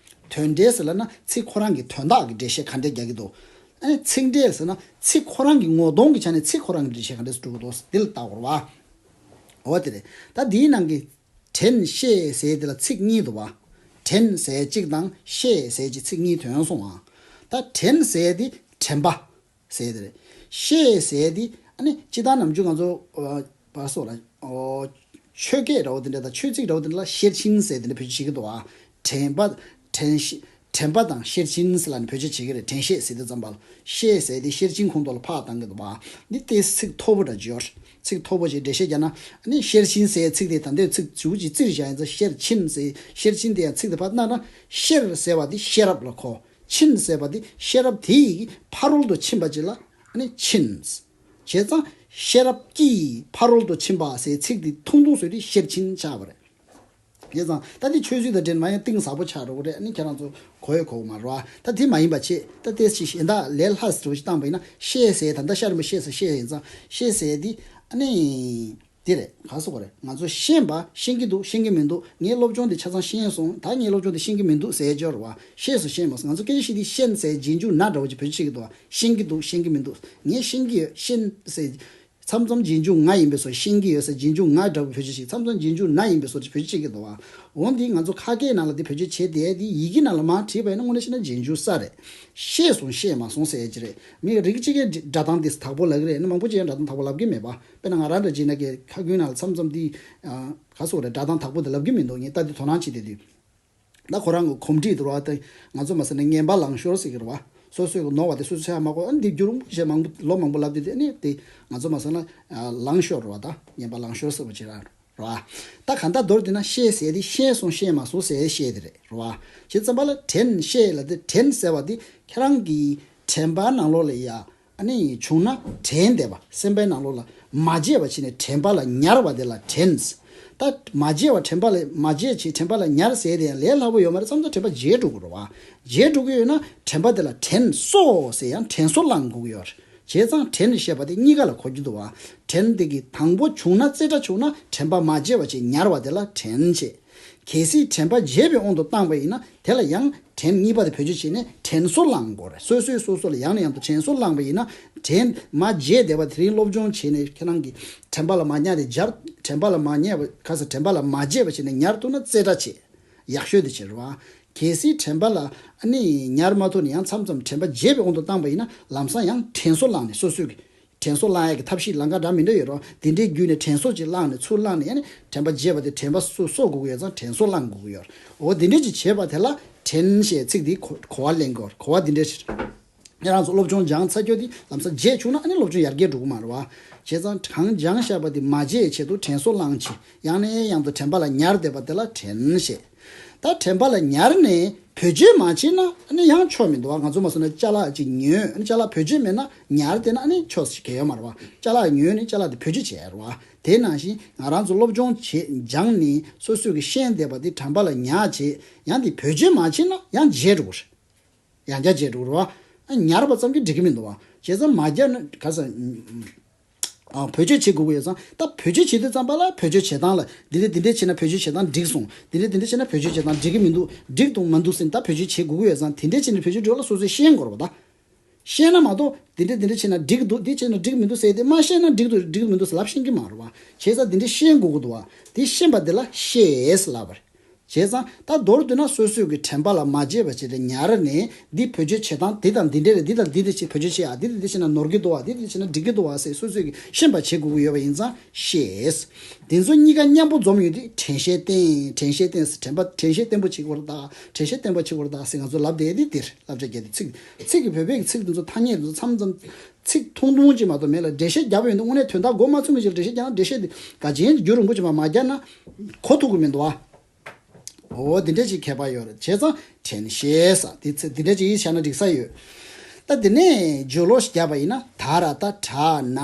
དོན་འབྲེལ་ཟེར་ལབ་ན་ཚིག་ཁོ་རང་གི་དོན་དག་གི་འགྲེལ་བཤད་ག་འདྲས་རྒྱག་གི་འདུག་ཨ་ནི་ཚིག་འབྲེལ་ཟེར་ན་ཚིག་ཁོ་རང་གི་ངོ་གདོང་གི་ཆ་ནས་ཚིག་ཁོ་རང་གི་འགྲེལ་བཤད་ག་འདྲས་འགྲོ་གི་འདུག་འདི་ལ་བལྟ་དགོས་རེད་བ། འོ་དེ་རེད། ད་འདིའི་ནང་གི་དྲན་ཤེས་ཟེར་དེ་ལ་ཚིག་གཉིས་འདུག་བ། དྲན་ཟེར་གཅིག་དང་ཤེས་ཟེར་གཅིག་ཚིག་གཉིས་ཐོན་སོང་བ། ད་དྲན་ཟེར་དེ་དྲན་པ་ཟེར་དེ་རེད། ཤེས་ཟེར་དེ་ཨ་ནི་སྤྱིར་བཏང་ནམ་རྒྱུན་ང་ཚོ་ཨ་བར་སོགས་ལ་ཨོ་ཆོས་སྐད་འདྲ་བོ་དེ་འདྲ་དང་ཆོས་ཚིག་འདྲ་བོ་དེ་འདྲ་ལ་ཤེར་ཕྱིན་ཟེར་དེ་འདྲ་བེད་སྤྱོད་བྱེད་ཀྱི་འདུག་བ། དྲན་པ་དྲན་ཤེས། དྲན་པ་དང་ཤེར་ཕྱིན་ཟེར་ལ་ནི་བེད་སྤྱོད་བྱེད་ཀྱི་རེད། དྲན་ཤེས་ཟེར་དུས་ཙམ་པ་ལ་ཤེས་ཟེར་དེ་ཤེར་ཕྱིན་ཁོངས་གཏོགས་ལ་ཕར་བཏང་གི་འདུག་བ། འདི་ཏོག་ཙམ་ཚིག་མཐོ་པོ་འདྲ་བརྗོད། ཚིག་མཐོ་པོ་ཞིག་འགྲེལ་བཤད་རྒྱག་ན་ཨ་ནི་ཤེར་ཕྱིན་ཟེར་ཚིག་དེ་ད་ལྟའི་ཚིག་ཇུས་ཀྱི་རྩིར་བཞག་ཡིན་ཙང་ཤེར་ཕྱིན་ཟེར་ཤེར་ཕྱིན་དེ་ཡང་ཚིག་དེ་ཕར་བཏང་ན་ཤེར་ཟེར་བ་དེ་ཤེས་རབ་ལ་གོ། ཕྱིན་ཟེར་བ་དེ་ཤེས་རབ་དེའི་ཕ་རོལ་ཏུ་ཕྱིན་པ་ཅིག་ལ་ཨ་ནི་ཕྱིན། བྱས་ཙང་ཤེས་རབ་ཀྱིས་ཕ་རོལ་ཏུ་ཕྱིན་པ་ཟེར་ཚིག་དེ་ཐུང་ཐུང་བཟོས་ཏེ་ཤེར་ཕྱིན་ཆགས་པ་རེད། བྱས་ཙང་ད་འདི་ཆོས་ཚུལ་དང་འབྲེལ་མ་ཡང་གཏིང་ཟབ་པོ་ཆགས་འགྲོ་གི་རེད། ཨ་ནི་ཁྱེད་རང་ཚོ་གོ་ཡོད་གོ་མ་རེད་བ། ད་དེ་མ་ཡིན་པ་བྱས་ད་ཏོག་ཙམ་གཞན་དག་ལས་ལྷག་ཙམ་ཞིག་བཏང་པ་ཡིན་ན་ཤེས་ཟེར་ད་ལྟ་ཤར་མི་ཤེས་ཟེར་ཤེས་ཡིན་ཙང་ཤེས་ཟེར་འདི་ཨ་ནི་འདི་རེད། ག་སོགས་པ་རེད། ང་ཚོ་ཤེས་པ་ཤེས་ཀྱི་འདུག་ཤེས་ཀྱི་མི་འདུག་ངའི་སློབ་སྦྱོང་འདི་ཆ་ཚང་ཤེས་སོང་། ད་ངའི་སློབ་སྦྱོང་འདི་ཤེས་ཀྱི་མི་འདུག་ཟེར་སྦྱོར་བ་ཤེས་སུ་ཤེས་མ་སོང་། ང་ཚོ་སྐད་ཆ་བཤད་དུས་ཤེས་ཟེར་རྗེས་འཇུག་ན་འདྲ་བོ་ཅིག་བེད་སྤྱོད་བྱེད་ཀྱི་འདུག་ཤེས་ཀྱི་འདུག་ཤེས་ཀྱི་མི་འདུག་ངས་ཤེས་ཀྱི་ཡོད། ཤེས་ཟེར་མཚམས་མཚམས་རྗེས་འཇུག་ང་ཡིན་པའི་བཟོ། ཤེས་ཀྱི་ཡོད་ཟེར་རྗེས་འཇུག་ང་འདྲ་བོ་བེད་སྤྱོད་བྱེད། མཚམས་མཚམས་རྗེས་འཇུག་ན་ཡིན་པའི་བཟོ་ཅིག་བེད་སྤྱོད་བྱེད་ཀྱི་འདུག་བ། འོ་འདི་ང་ཚོ་ཁ་སྐད་ནང་ལ་འདི་བེད་སྤྱོད་བྱེད་བསྡད་དེ་ཡི་གེ་ནང་ལ་མར་བྲིས་པ་ཡིན་ན་དངོས་གནས་བཤད་ན་རྗེས་འཇུག་ས་རེད། ཤེས་སོང་ཤེས་མ་སོང་ཟེར་ཡ་ཅིག་རེད། མི་རིགས་གཅིག་གིས་སྒྲ་གདངས་འདི་དག་པོ་ལབ་ཀྱི་རེད། ནི་མང་པོ་ཅིག་ཡང་སྒྲ་གདངས་དག་པོ་ལབ་ཀྱི་མེད་པ། དཔེར་ན་ང་རང་འདྲ་བྱས་ན་གི་ཁ་རྒྱུན་ནང་ལ་མཚམས་མཚམས་འདི་ག་སོགས་རེད། སྒྲ་གདངས་དག་པོ་འདི་ལབ་ཀྱི་མི་འདུག་ངས་ལྟ་དུས་དོ་སྣང་བྱེད་བསྡད་དུས། ད་ཁོ་རང་གི་གོམས་འདྲིས་དུ་ར་བ་དེ་ང་ཚོ་མ་ཟེར་ན་ངན་པ་ལང་ཤོར་ཟེར་གི་རེད་བ། སོ་སོའི་གི་ནོར་བ་དེ་སོ་སོས་ཧ་མ་གོ། ཨ་ནི་འདི་བསྒྱུར་རུང་ཞེས་མང་པོ་ལོ་མང་པོ་ལབ་དེ་དེ་ཨ་ནི་དེ་ང་ཚོ་མ་ཟེར་ན་ལང་ཤོར་རེད་བ། ད་ངན་པ་ལང་ཤོར་ཟེར་བ་ཅིག་ར་རེད་བ། ད་གང་ལྟར་མདོར་བསྡུས་ན་ཤེས་ཟེར་དེ་ཤེས་སོང་ཤེས་མ་སོང་ཟེར་ཤེས་དེ་རེད་རེད་བ། བྱས་ཙམ་པ་ལ་དྲན་ཤེས་ལ་དེ་དྲན་ཟེར་བ་དེ་ཁྱེད་རང་གི་དྲན་པ་ནང་ལོགས་ལ་ཡ། ཨ་ནི་བྱུང་ན་དྲན་བསྡད་པ། སེམས་པའི་ནང་ལོགས་ལ་མ་བརྗེད་པ་བྱས་ནས་དྲན་པ་ལ་ཉར་བ་དེ་ལ་དྲན། ད་མ་བརྗེད་པ་དྲན་པ་ལ་མ་བརྗེད་ཅིག་དྲན་པ་ལ་ཉར་ཟེར་དེ་ཡང་ལས་སླ་པོ་ཡོད་མ་རེད། མཚམས་མཚམས་དྲན་པ་བརྗེད་འགྲོ་གི་རེད་བ། བརྗེད་འགྲོ་གི་ཡོད་ན་དྲན་པ་དེ་ལ་དྲན་གསོ་ཟེར་ཡང་དྲན་གསོ་བསླང་དགོས་ཀྱི་ཡོད་རེད། བྱས་ཙང་དྲན་ཞེས་པ་དེ་གཉིས་ཀ་ལ་གོ་རྒྱུ་འདུག་བ། དྲན་དེ་གི་དང་པོ་བྱུང་ན་རྩེ་གྲ་བྱུང་ན་དྲན་པ་མ་བརྗེད་པ་ཅིག་ཉར་བ་དེ་ལ་དྲན་བྱེད། གལ་སྲིད་དྲན་པ་བརྗེད་པའི་དབང་དུ་བཏང་པ་ཡིན་ན་དེ་ལ་ཡང་དྲན་གཉིས་པ་དེ་བེད་སྤྱོད་བྱས་ནས་དྲན་གསོ་བསླང་དགོས་རེད། སོ་སོས་སོ་སོ་ལ་ཡང་ནས་ཡང་དུ་དྲན་གསོ་བསླངས་པ་ཡིན་ན་དྲན་མ་བརྗེད་བསྡད་པ་དེ་རིང་སློབ་སྦྱོང་བྱས་ནས་ཁྱེད་རང་གི་དྲན་པ་ལ་མ་ཉར་ཏེ་སྦྱར། དྲན་པ་ལ་མ་ཉར་བ་ག་ས་དྲན་པ་ལ་མ་བརྗེད་པ་བྱས་ནས་ཉར་ཐུབ་ན་རྩེ་གྲ་བྱེད། ཡག་ཤོས་དེ་བྱེད་རོགས། གལ་སྲིད་དྲན་པ་ལ་ཨ་ནི་ཉར་མ་ཐུབ་ནས་ཡང་མཚམས་མཚམས་དྲན་པ་བརྗེད་པའི་དབང་དུ་བཏང་པ་ཡིན་ན་ལམ་སང་ཡང་དྲན་གསོ་བསླངས་ནས་སོ་སོས་ཀྱི་དྲན་གསོ་བསླང་ཡག་གི་ཐབས་ཤེས་ལམ་ཁ་འདྲ་མི་འདྲ་ཡོད་རེད་བ། དེ་འདྲའི་བརྒྱུད་ནས་དྲན་གསོ་ཅིག་བསླངས་ནས་ཚུར་བསླངས་ནས་ཨ་ནི་དྲན་པ་བརྗེད་པ་དེ་དྲན་པ་གསོ་གསོ་དགོས་ཀྱི་ཡོད་ཙང་དྲན་གསོ་བསླང་དགོས་ཀྱི་ཡོད་རེད། འོ་དེ་འདྲ་ཅིག་བྱེད་པ་དེ་ལ་དྲན་ཞེས་ཚིག་འདི་གོ་གོ་བ་ལེན་དགོས་རེད། གོ་བ་འདི་འདྲ་ཞིག་ཁྱེད་རང་ཚོ་སློབ་སྦྱོང་སྦྱངས་ཚར་རྒྱུ་དེ་ལམ་སང་བརྗེད་བཅུག་ན་ཨ་ནི་སློབ་སྦྱོང་ཡར་རྒྱས་འགྲོ་གི་མ་རེད་བ། བྱས་ཙང་གང་སྦྱངས་བཞག་པ་དེ་མ་བརྗེད་ཆེད་དུ་དྲན་གསོ་བསླངས་བྱས་ཡང་ནས་ཡང་དུ་དྲན་པ་ལ་ཉར་བསྡད་པ་དེ་ལ་དྲན་ཞེས། ད་དྲན་པ་ལ་ཉར་ནས་བེད་སྤྱོད་མ་བྱས་ན་ཨ་ནི་ཡང་ཆོ་མི་འདུག་བ། ང་ཚོ་མ་སོང་ན་ཅ་ལག་ཅིག་ཉོས། ཨ་ནི་ཅ་ལག་བེད་སྤྱོད་མེད་ན་ཉར་བསྡད་ན་ཨ་ནི་ཆོ་ཟེར་གྱི་ཡོད་མ་རེད་བ། ཅ་ལག་ཉོས་ནས་ཅ་ལག་དེ་བེད་སྤྱོད་བྱས་རེད་བ། དེ་ནང་བཞིན་ང་རང་ཚོ་སློབ་སྦྱོང་བྱེད་སྦྱངས་ནས་སོ་སོས་ཀྱི་ཤེས་བསྡད་པ་དེ་དྲན་པ་ལ་ཉར་བྱས་ཡང་དེ་བེད་སྤྱོད་མ་བྱས་ན་ཡང་བརྗེད་འགྲོ་གི་རེད། ཡང་བསྐྱར་བྱེད་འགྲོ་རོགས། ཉར་བ་ཙམ་གྱིས་འགྲིག་གི་མི་འདུག་བ། བྱས་ཙང་མ་བསྐྱར་ན་ག་ས། ཨ། བེད་སྤྱོད་བྱེད་དགོས་ཀྱི་ཡོད་ཙང་ད་བེད་སྤྱོད་བྱེད་དུས་ཙམ་པ་ལ་བེད་སྤྱོད་བྱེད་སྟངས་ལ་འདི་འདྲ་འདི་འདྲ་བྱས་ན་བེད་སྤྱོད་བྱེད་སྟངས་འགྲིག་སོང་། འདི་འདྲ་འདི་འདྲ་བྱས་ན་བེད་སྤྱོད་བྱེད་སྟངས་འགྲིག་གི་མི་འདུག་འགྲིག་དང་མ་འདུག་ཟེར་ད་བེད་སྤྱོད་བྱེད་དགོས་ཀྱི་ཡོད་ཙང་དེ་འདྲ་བྱས་ནས་བེད་སྤྱོད་འགྲོ་ལ་སོ་སོས་ཤེས་དགོས་རེད་བ་ད། ཤེས་ན་མ་གཏོགས་འདི་འདྲ་འདི་འདྲ་བྱས་ན་འགྲིག་གི་འདུག་འདི་བྱས་ན་འགྲིག་གི་མི་འདུག་ཟེར་ཏེ་མ་ཤེས་ན་འགྲིག་འདུག་འགྲིག་གི་མི་འདུག་ཟེར་ལབ་ཤེས་ཀྱི་མ་རེད་བ། བྱས་ཙང་འདི་འདྲ་ཤེས་དགོས་ཀྱི་འདུག་བ། འདི་ཤེས་པ་འདི་ལ་ཤེས་ལབ་པ་རེད། བྱས་ཙང་ད་མདོར་བསྡུས་ན་སོ་སོས་ཀྱི་དྲན་པ་ལ་མ་བརྗེད་པ་བྱས་ཏེ་ཉར་ནས་འདི་བེད་སྤྱོད་བྱེད་སྟངས་འདི་དང་འདི་འདྲ་རེད། འདི་དང་འདི་འདྲ་བྱེད་བེད་སྤྱོད་བྱེད་ཡ་འདི་དང་འདི་བྱས་ན་ནོར་གྱི་འདུག་བ། འདི་དང་འདི་བྱས་ན་འགྲིག་གི་འདུག་བ་ཟེར་སོ་སོས་ཀྱི་ཤེས་པ་བྱེད་དགོས་ཀྱི་ཡོད་པ་ཡིན་ཙང་ཤེས། འདི་ཚོ་གཉིས་ཀ་མཉམ་པོ་འཛོམས་ཡོད་དུས་དྲན་ཤེས་བརྟན། དྲན་ཤེས་བརྟན་ཟེར་དྲན་པ་དྲན་ཤེས་བརྟན་པོ་བྱེད་དགོས་རེད་ད། དྲན་ཤེས་བརྟན་པོ་བྱེད་དགོས་རེད་ད་ཟེར་ང་ཚོ་ལབ་བསྡད་དེ་འདིར་བསླབ་བྱ་བརྒྱད་དེ་ཚིག་ཚིག་གི་བོད་པའི་གི་ཚིག་འདི་ཚོ་ཐ་སྙད་འདི་ཚོ་མཚམས་མཚམས་ཚིག་ཐུང་ཐུང་ཅིག་མ་གཏོགས་མེད་ལ་འགྲེལ་བཤད་རྒྱབ་ཡོང་དུས་དངོས་གནས་དོན་དག་མགོ་མ་ཚོས་མི་ཞིག་ལ་འགྲེལ་བཤད་རྒྱག་ན་འགྲེལ་བཤད་འདི་ག་ཅན་རྒྱུན་རིང་པོ་ཅིག་མ་མ་རྒྱག་ན་གོ་ཐུབ་ཀྱི་མི་འདུག་ཨ། འོ་འདི་འདྲ་ཅིག་ཁྱད་པར་ཡོད་རེད། བྱས་ཙང་དྲན་ཤེས་ས་འདི་ཚེ་འདི་འདྲ་ཅིག་ཡིད་ཆེས་ན་འགྲིག་ས་ཡོད། ད་འདི་ནས་བརྗོད་ལོག་ཞིག་བརྒྱབ་པ་ཡིན་ན། ད་ར་ད་དྲ་ན་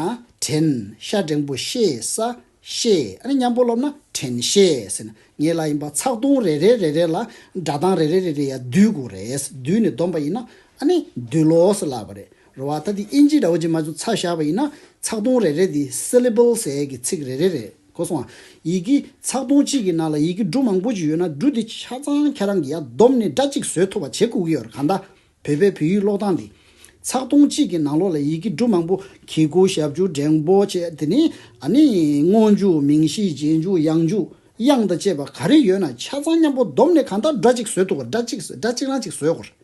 དྲན་ཤ་འགྲེང་བུ་ཤེས་ས་ཤེས། ཨ་ནི་མཉམ་པོ་ལབ་ན་དྲན་ཤེས་ཟེར་ན། ངེད་ལ་ཡིན་པ་ཚེག་དུང་རེ་རེ་རེ་རེ་ལ་སྒྲ་གདངས་རེ་རེ་རེ་རེ་ཡ་བསྡུས་དགོས་རེད། བསྡུས་ནས་བསྡོམས་པ་ཡིན་ན་ཨ་ནི་བསྡུས་ལོག་ཟེར་ལབ་པ་རེད། རེད་བ། ད་དེ་ཨིན་ཇི་འདྲ་བོ་ཅིག་མ་བྱུང་ཚ་བཞག་པ་ཡིན་ན་ཚེག་དུང་རེ་རེ་དེ་syllable་ཟེར་གི་ཚིག་རེ་རེ་རེད། གོ་སོང་ཨ། ཡི་གེ་ཚེག་དུང་གཅིག་གི་ནང་ལ་ཡི་གེ་འབྲུ་མང་པོ་ཅིག་ཡོད་ན་འབྲུ་དེ་ཆ་ཚང་ཁྱེད་རང་གིས་ཡར་བསྡོམས་ནས་སྒྲ་གཅིག་བཟོས་ཐུབ་པ་བྱེད་དགོས་ཀྱི་ཡོད་རེད། གང་ལྟར་བོད་པའི་བོད་ཡིག་ཀློག་སྟངས་འདི་ཚེག་དུང་གཅིག་གི་ནང་ལོགས་ལ་ཡི་གེ་འབྲུ་མང་པོ་གི་གུ་ཞབས་ཀྱུ་འགྲེང་བུ་བྱས། དེ་ནས་ཨ་ནི་སྔོན་འཇུག་མིང་གཞི་རྗེས་འཇུག་ཡང་འཇུག་དབྱངས་དང་བཅས་པ་ག་རེ་ཡོད་ན་ཆ་ཚང་མཉམ་པོ་བསྡོམས་ནས་གང་ལྟར་སྒྲ་གཅིག་བཟོས་ཐུབ་པ། སྒྲ་གཅིག་སྒྲ་གཅིག་རང་གཅིག་བཟོས་དགོས་རེད།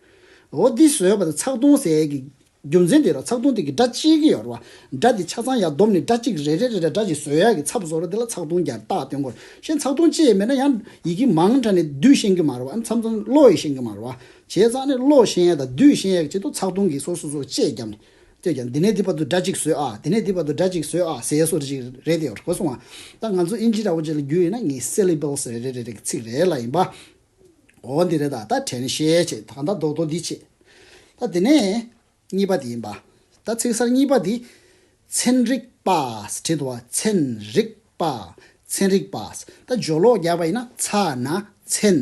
འོ་འདི་བཟོས་པ་དང་ཚེག་དུང་ཟེར་གི་རྒྱུ་མཚན་དེ་ར་ཚེག་དུང་དེ་གི་སྒྲ་གཅིག་གི་ཡོད་རེད་བ། སྒྲ་དེ་ཆ་ཚང་ཡར་བསྡོམས་ནས་སྒྲ་གཅིག་རེ་རེ་རེ་རེ་སྒྲ་གཅིག་བཟོ་ཡག་གི་ཚབ་བཟོ་ར་དེ་ལ་ཚེག་དུང་རྒྱག་རྟགས་སྟོན་དགོས། གཞན་ཚེག་དུང་གཅིག་མེད་ན་ཡང་ཡི་གེ་མང་དྲགས་ནས་བསྡུས་ཤེས་ཀྱི་མ་རེད་བ། མཚམས་མཚམས་ཀློག་ཡི་ཤེས་ཀྱི་མ་རེད་བ། བྱས་ཙང་ནས་ཀློག་ཤེས་ཡག་དང་བསྡུས་ཤེས་ཡག་གི་ཆེད་དུ་ཚེག་དུང་གི་སོ་སོ་སོ་གཅིག་བརྒྱབ་ནས་དེ་ཀྱང་འདི་ནས་འདི་བར་དུ་སྒྲ་གཅིག་བཟོས་ཨ། འདི་ནས་འདི་བར་དུ་སྒྲ་གཅིག་བཟོས་ཨ་ཟེར་སོ་རེ་ཅིག་རེད་དེ་ཡོད་གོ་སོང་བ། ད་ང་ཚོ་ཨིན་ཇི་འདྲ་བོ་ཅིག་ལ་བསྒྱུར་ཡིན་ན་ངས་syllables་རེ་རེ་རེ་རེ་གི་ཚིག་རེ་ལ་ཡིན་པ། འོ་འདི་རེད། ད་ད་དྲན་ཤེས་བྱེད། ད་ད་རྡོག་རྡོག་འདི་བྱེད། ད་དེ་ནས་གཉིས་པ་དེ་ཡིན་པ། ད་ཚིག་གསར་གཉིས་པ་དེ་ཚན་རིག་པ་བྲིས་འདུག་བ། ཚན་རིག་པ། ཚན་རིག་པ། ད་སྦྱོར་ཀློག་རྒྱག་པ་ཡིན་ན་ཚ་ན་ཚན།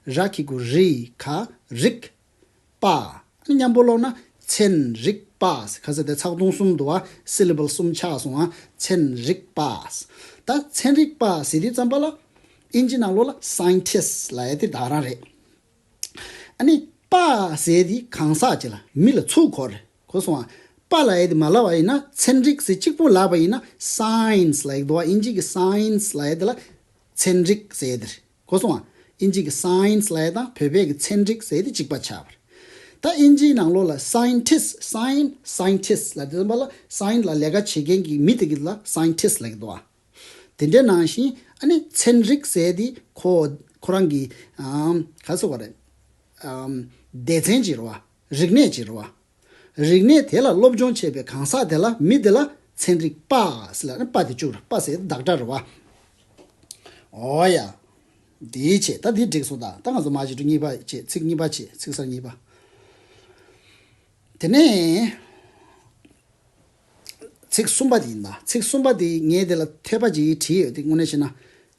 ར་གི་གུ་རི། ག་རིག་པ། མཉམ་པོ་ཀློག་ན་ཚན་རིག་པ། ག་ས་དེ་ཚེག་དུང་གསུམ་འདུག་བ། syllable་གསུམ་ཆགས་སོང་བ། ཚན་རིག་པ། ད་ཚན་རིག་པ་ཟེར་དུས་ཙམ་པ་ལ་ཨིན་ཇི་ནང་ལོགས་ལ་scientist་ལབ་ཡ་དེ་ད་རང་རེད། ཨ་ནི་པ་ཟེར་དེ་གང་ཟག་ཅིག་ལ་མི་ལ་ཚུར་གོ་རེད། གོ་སོང་ཨ། པ་ལབ་ཡ་དེ་མ་ལབ་པ་ཡིན་ན་ཚན་རིག་ཟེར་གཅིག་པོ་ལབ་པ་ཡིན་ན་science་ལབ་ཡ་དེ་འདུག་བ། ཨིན་ཇི་གི་science་ལབ་ཡ་དེ་ལ་ཚན་རིག་ཟེར་ཡ་དེ་རེད། གོ་སོང་ཨ། ཨིན་ཇི་གི་science་ལབ་ཡ་དང་བོད་པའི་གི་ཚན་རིག་ཟེར་ཡ་དེ་གཅིག་པ་ཆགས་པ་རེད། ད་ཨིན་ཇིའི་ནང་ལོགས་ལ་scientist science scientist་ལབ་དུས་ཙམ་པ་ལ་science་ལ་ལས་ཀ་བྱེད་མཁན་གྱི་མི་དེ་གི་ལ་scientist་ལབ་ཀྱི་འདུག་བ། དེ་འདྲའི་ནང་བཞིན་ཨ་ནི་ཚན་རིག་ཟེར་དེ་ཁོ་ཁོ་རང་གི་ཨམ་ག་ཟེར་བ་རེད། ཨམ་སྡེ་ཚན་ཅིག་རེད་བ། རིག་གནས་ཅིག་རེད་བ། རིག་གནས་དེ་ལ་སློབ་སྦྱོང་བྱས་པའི་གང་ཟག་དེ་ལ་མི་དེ་ལ་ཚན་རིག་པ་ཟེར་ལ་ནི་པ་དེ་བཅུག་རེད། པ་ཟེར་དེ་བདག་སྒྲ་རེད་བ། འོ་ཡ། དེའི་ཆེད་ད་དེ་འགྲིག་སོང་། ད་ད་ང་ཚོ་མ་བྱེད་འགྲོ་གཉིས་པ་བྱེད། ཚིག་གཉིས་པ་བྱེད། ཚིག་གསར་གཉིས་པ། དེ་ནས། ཚིག་གསུམ་པ་དེ་ཡིན་ད། ཚིག་གསུམ་པ་དེ་ངས་དེ་ལ་ཐོས་པ་ཅིག་བྲིས་ཡོད་དེ། དངོས་གནས་བཤད་ན་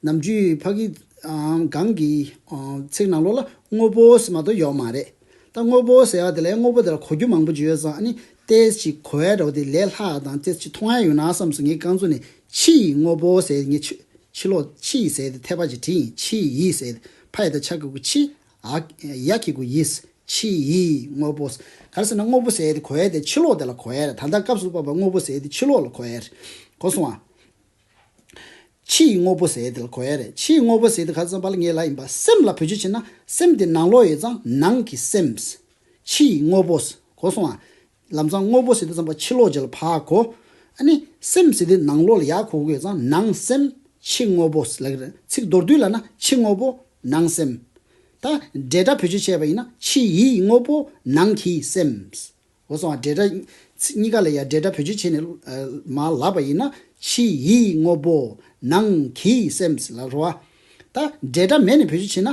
ནམ་རྒྱུན་ཕ་གི་ཨམ་སྒང་གི་ཨམ་ཚིག་ནང་ལོགས་ལ་དངོས་པོ་ཟེར་མ་གཏོགས་ཡོད་མ་རེད། ད་དངོས་པོ་ཟེར་བ་དེ་ལ་དངོས་པོ་དེ་ལ་གོ་རྒྱུ་མང་པོ་ཅིག་ཡོད་ཙང་ཨ་ནི་ཏོག་ཙམ་ཅིག་གོ་ཡ་འདྲ་བོ་དེ་ལས་སླ་དང་ཏོག་ཙམ་ཅིག་མཐོང་ཡ་ཡོད་ན་བསམ་སོང་། ངས་རྐང་བཙུགས་ནས་ཕྱི་ཡི་དངོས་པོ་ཟེར། ངས་ཕྱི་ཕྱི་ལོགས་ཕྱི་ཟེར་དེ་ཐད་པ་ཅིག་བྲིས་ཡིན། ཕྱི་ཡི་ཟེར་དེ་ཕ་ཡི་ད་ཆ་གི་གུ་ཕྱི། ཨ་ཡ་གི་གུ་ཡི། ཕྱི་ཡི་དངོས་པོ། ག་རེ་ཟེར་ན་དངོས་པོ་ཟེར་དེ་གོ་ཡ་དེ་ཕྱི་ལོགས་དེ་ལ་གོ་ཡ་རེད། ད་ལྟ་སྐབས་སུ་བབས་པ་དངོས་པོ་ཟེར་དེ་ཕྱི་ལོགས་ལ་གོ་ཡ་རེད། གོ་སོང་ཨ། ཕྱི་ཡི་དངོས་པོ་ཟེར་དེ་ལ་གོ་ཡ་རེད། ཕྱི་ཡི་དངོས་པོ་ཟེར་དེ་ག་རེ་ཟེར་བ་ལ་ངས་ལབ་ཡིན་པ། སེམས་ལ་བེད་སྤྱོད་བྱས་ན་སེམས་དེ་ནང་ལོགས་ཡོད་ཙང་ནང་གི་སེམས། ཕྱི་ཡི་དངོས་པོ། གོ་སོང་ཨ། ལམ་སང་དངོས་པོ་ཟེར་དུས་ཙམ་པ་ཕྱི་ལོགས་ཅིག་ལ་ཕར་གོ། ཨ་ནི་སེམས་ཟེར་དུས་ནང་ལོགས་ལ་ཡར་གོ་དགོས་ཙང་ནང་སེམས་ཕྱི་དངོས་པོ་ལབ་ཀྱི་རེད། ཚིག་མདོར་བསྡུས་ལབ་ན་ཕྱི་དངོས་པོ་ནང་སེམས། ད་འབྲེལ་སྒྲ་བེད་སྤྱོད་བྱས་པ་ཡིན་ན་ཕྱི་ཡི་དངོས་པོ་ནང་གི་སེམས། གོ་སོང་ཨ། འབྲེལ་སྒྲ་ཚིག་གཉིས་ཀ་ལ་ཡར་འབྲེལ་སྒྲ་བེད་སྤྱོད་བྱས་ནས་ཨ་མར་ལབ་པ་ཡིན་ན་ཕྱི་ཡི་དངོས་པོ་ནང་གི་སེམས་ལབ་རེད་བ། ད་འབྲེལ་སྒྲ་མེད་ནས་བེད་སྤྱོད་བྱས་ན་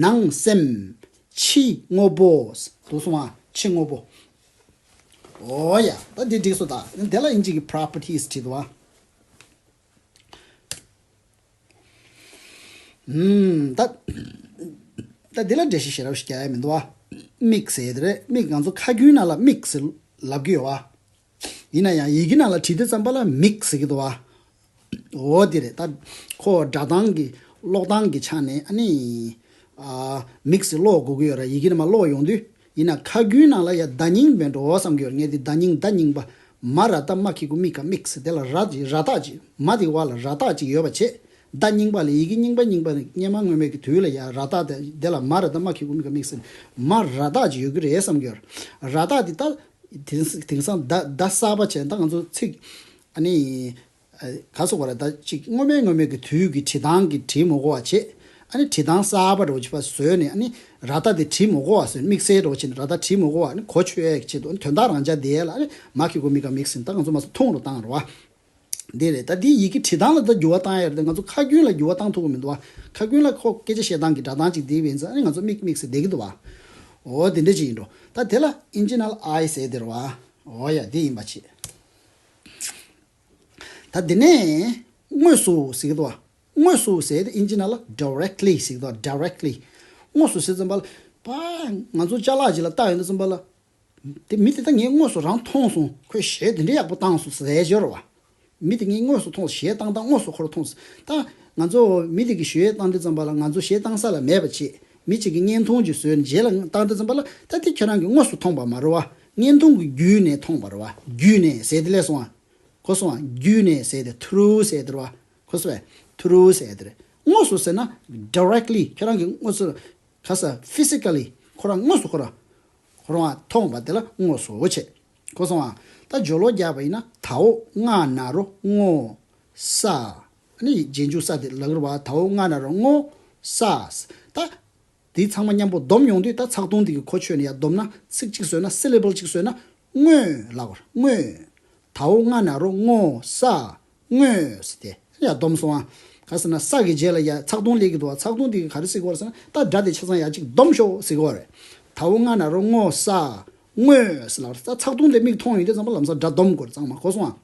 ནང་སེམས། ཕྱི་དངོས་པོ། འདུག་སོང་ཨ། ཕྱི་དངོས་པོ། འོ་ཡ། ད་འདི་འགྲིག་སོང་ད། དེ་ལ་ཨིན་ཇི་གི་properties་བྲིས་འདུག་བ། ཨུམ། ད་ད་འདི་ལ་འགྲེལ་བཤད་ཞེ་དྲག་ཞིག་རྒྱག་ཡ་མི་འདུག་བ། མིག་ཟེར་དེ་རེད། མིག་ང་ཚོ་ཁ་རྒྱུན་ནང་ལ་མིག་ཟེར་ལབ་ཀྱི་ཡོད་བ། ཡིན་ན་ཡང་ཡི་གེ་ནང་ལ་བྲིས་དུས་ཙམ་པ་ལ་མིག་ཟེར་གྱི་འདུག་བ། འོ་དེ་རེད། ད་ཁོ་སྒྲ་གདངས་ཀྱི་ཀློག་སྟངས་ཀྱི་ཆ་ནས་ཨ་ནི་ཨ་མིག་ཟེར་ཀློག་དགོས་ཀྱི་ཡོད་ར། ཡི་གེ་ནང་མར་ཀློག་ཡོང་དུས། ཡིན་ན་ཁ་རྒྱུན་ནང་ལ་ཡ་བརྡ་རྙིང་མེད་འགྲོ་བསམ་གྱི་ཡོད་རེད། ངས་དེ་བརྡ་རྙིང་བརྡ་རྙིང་པ། མ་ར་བཏགས་མ་གི་གུ་མི་ག་མིག་ཟེར། དེ་ལ་ར་ཅིག་ར་བཏགས་ཅིག་མ་དེ་བ་ལ་ར་བཏགས་ཅིག་ཡོད་པ་བྱས། བརྡ་རྙིང་པ་ལ་ཡི་གེ་རྙིང་པ་རྙིང་པ་ནི་སྔོན་མ་སྔོན་མའི་གི་དུས་ལ་ཡ་ར་བཏགས་དེ་དེ་ལ་མ་ར་བཏགས་མ་གི་གུ་མི་ག་མིག་ཟེར། མ་ར་བཏགས་ཅིག་ཡོད་ཀྱི་རེད་བསམ་གྱི་ཡོད་རེད། ར་བཏགས་དེ་ད་དེང་དེང་སང་བརྡ་བརྡ་གསར་པ་བྱས། ད་ང་ཚོ་ཚིག་ཨ་ནི་ག་སོགས་པ་རེད། ད་ཅིག་སྔོན་མའི་སྔོན་མའི་གི་དུས་ཀྱི་བྲིས་སྟངས་ཀྱི་བྲིས་མི་དགོས་པ་བྱེད། ཨ་ནི་བྲིས་སྟངས་གསར་པ་འདྲ་བོ་ཅིག་ཕར་བཟོས་ནས་ཨ་ནི་ར་བཏགས་དེ་བྲིས་མི་དགོས་པ་བཟོས། དམིགས་བསལ་འདྲ་བོ་བྱས་ནས་ར་བཏགས་བྲིས་མི་དགོས་པ། ཨ་ནི་གོ་ཆོད་ཡས་ཀྱི་ཆེད་དུ། ཨ་ནི་དོན་དག་རང་འཇགས་བསྡད་ཡས་ལ་ཨ་ནི་མ་གི་གུ་མི་ག་དམིགས་ཟིན། ད་ང་ཚོ་མ་སོ་ཐུང་རུ་བཏང་རུ་བ། འདི་རེད། ད་འདི་ཡི་གེ་བྲིས་སྟངས་ལ་ད་འགྱུར་བ་བཏང་ཡ་རེད། ང་ཚོ་ཁ་རྒྱུན་ལ་འགྱུར་བ་བཏང་ཐུབ་ཀྱི་མི་འདུག་བ། ཁ་རྒྱུན་ལ་ཁོ་སྐད་ཆ་བཤད་སྟངས་ཀྱི་སྒྲ་གདངས་ཅིག་འདི་བས་ཙང་ཨ་ནི་ང་ཚོ་དམིགས་དམིགས་སེ་བསྡད་ཀྱི་འདུག་བ། འོ་དེ་འདྲ་ཅིག་ཡིན་འགྲོ། ད་དེ་ལ་ཨིན་ཇི་ནང་ལ་I ཟེར་དེ་རེད་བ། འོ་ཡ་དེ་ཡིན་པ་བྱེད། ད་དེ་ནས་དངོས་སུ་ཟེར་གྱི་འདུག་བ། དངོས་སུ་ཟེར་དེ་ཨིན་ཇི་ནང་ལ་directly་ཟེར་གྱི་འདུག་བ། directly། དངོས་སུ་ཟེར་ཙམ་པ་ལ། པ། ང་ཚོ་ཅ་ལག་ཅིག་ལ་ལྟ་ཡོང་དུས་ཙམ་པ་ལ། དེ་མི་དེ་ད་ངས་དངོས་སུ་རང་མཐོང་སོང་། ཁོས་གཞས་དེ་འདྲའི་ཡག་པོ་བཏང་སོང་ཟེར་ཡ་ཅིག་ཡོད་རེད་བ། མི་དེ་ངས་དངོས་སུ་མཐོང་སོང་། གཞས་བཏང་སྟངས་དངོས་སུ་ཁོ་རང་མཐོང་སོང་། ད་ང་ཚོ་མི་དེ་གིས་གཞས་བཏང་དུས་ཙམ་པ་ལ་ང་ཚོ་གཞས་བཏང་ས་ལ་མེད་པ་བྱེད། མི་གཅིག་གིས་བརྙན་ཐུང་ཅིག་བཟོས་ནས་རྗེས་ལ་བཏང་དུས་ཙམ་པ་ལ་ད་དེ་ཁྱོད་རང་གིས་དངོས་སུ་མཐོང་པ་མ་རེད་བ། བརྙན་ཐུང་གི་བརྒྱུད་ནས་མཐོང་པ་རེད་བ། བརྒྱུད་ནས་ཟེར་དེ་ལས་སོང་བ། གོ་སོང་བ། བརྒྱུད་ནས་ཟེར་དེ་through་ཟེར་དེ་རེད་བ། གོ་སོང་བས། through་ཟེར་དེ་རེད། དངོས་སུ་ཟེར་ན་directly་ཁྱོད་རང་གིས་དངོས་སུ། ག་ས་physically་ཁོ་རང་དངོས་སུ་ཁོ་རང་། ཁོ་རང་མཐོང་བ་དེ་ལ་དངོས་སུ་བྱེད། གོ་སོང་བ། ད་སྦྱོར་ཀློག་རྒྱག་པ་ཡིན་ན་ད་འོག་ང་ན་རོ་སྔོ། ས། ནི་རྗེས་འཇུག་ས་དེ་ལ་གི་རེད་བ། ད་འོག་ང་ན་རོ་སྔོ། ས། ད། དེ་ཚང་མ་མཉམ་པོ་སྡོམ་ཡོང་དུས་ད་ཚེག་དུང་དེ་གི་གོ་ཆོད་ནས་ཡར་སྡོམ་ན་ཚིག་གཅིག་བཟོས་ན་syllable་གཅིག་བཟོས་ན་སྔོ་ལབ་དགོས་རེད། སྔོ། ད་འོག་ང་ན་རོ་སྔོ་ས། སྔོ་ཟེར་ཏེ་ཡར་སྡོམ་སོང་ཨ། ག་ཟེར་ན་ས་གི་རྗེས་ལ་ཡར་ཚེག་དུང་སླེབས་ཀྱི་འདུག་བ། ཚེག་དུང་དེ་གི་ག་རེ་ཟེར་དགོས་རེད་ཟེར་ན་ད་སྒྲ་དེ་ཆ་ཚང་ཡར་གཅིག་སྡོམ་ཤོག་ཟེར་དགོས་རེད། ད་འོག་ང་ན་རོ་སྔོ་ས། སྔོ་ཟེར་ལབ་རེད། ད་ཚེག་དུང་དེ་མིག་མཐོང་ཡོང་དུས་ཙམ་པ་ལམ་སང་སྒྲ་སྡོམ་དགོས་རེད། ཚང་མ་གོ་སོང་ཨ།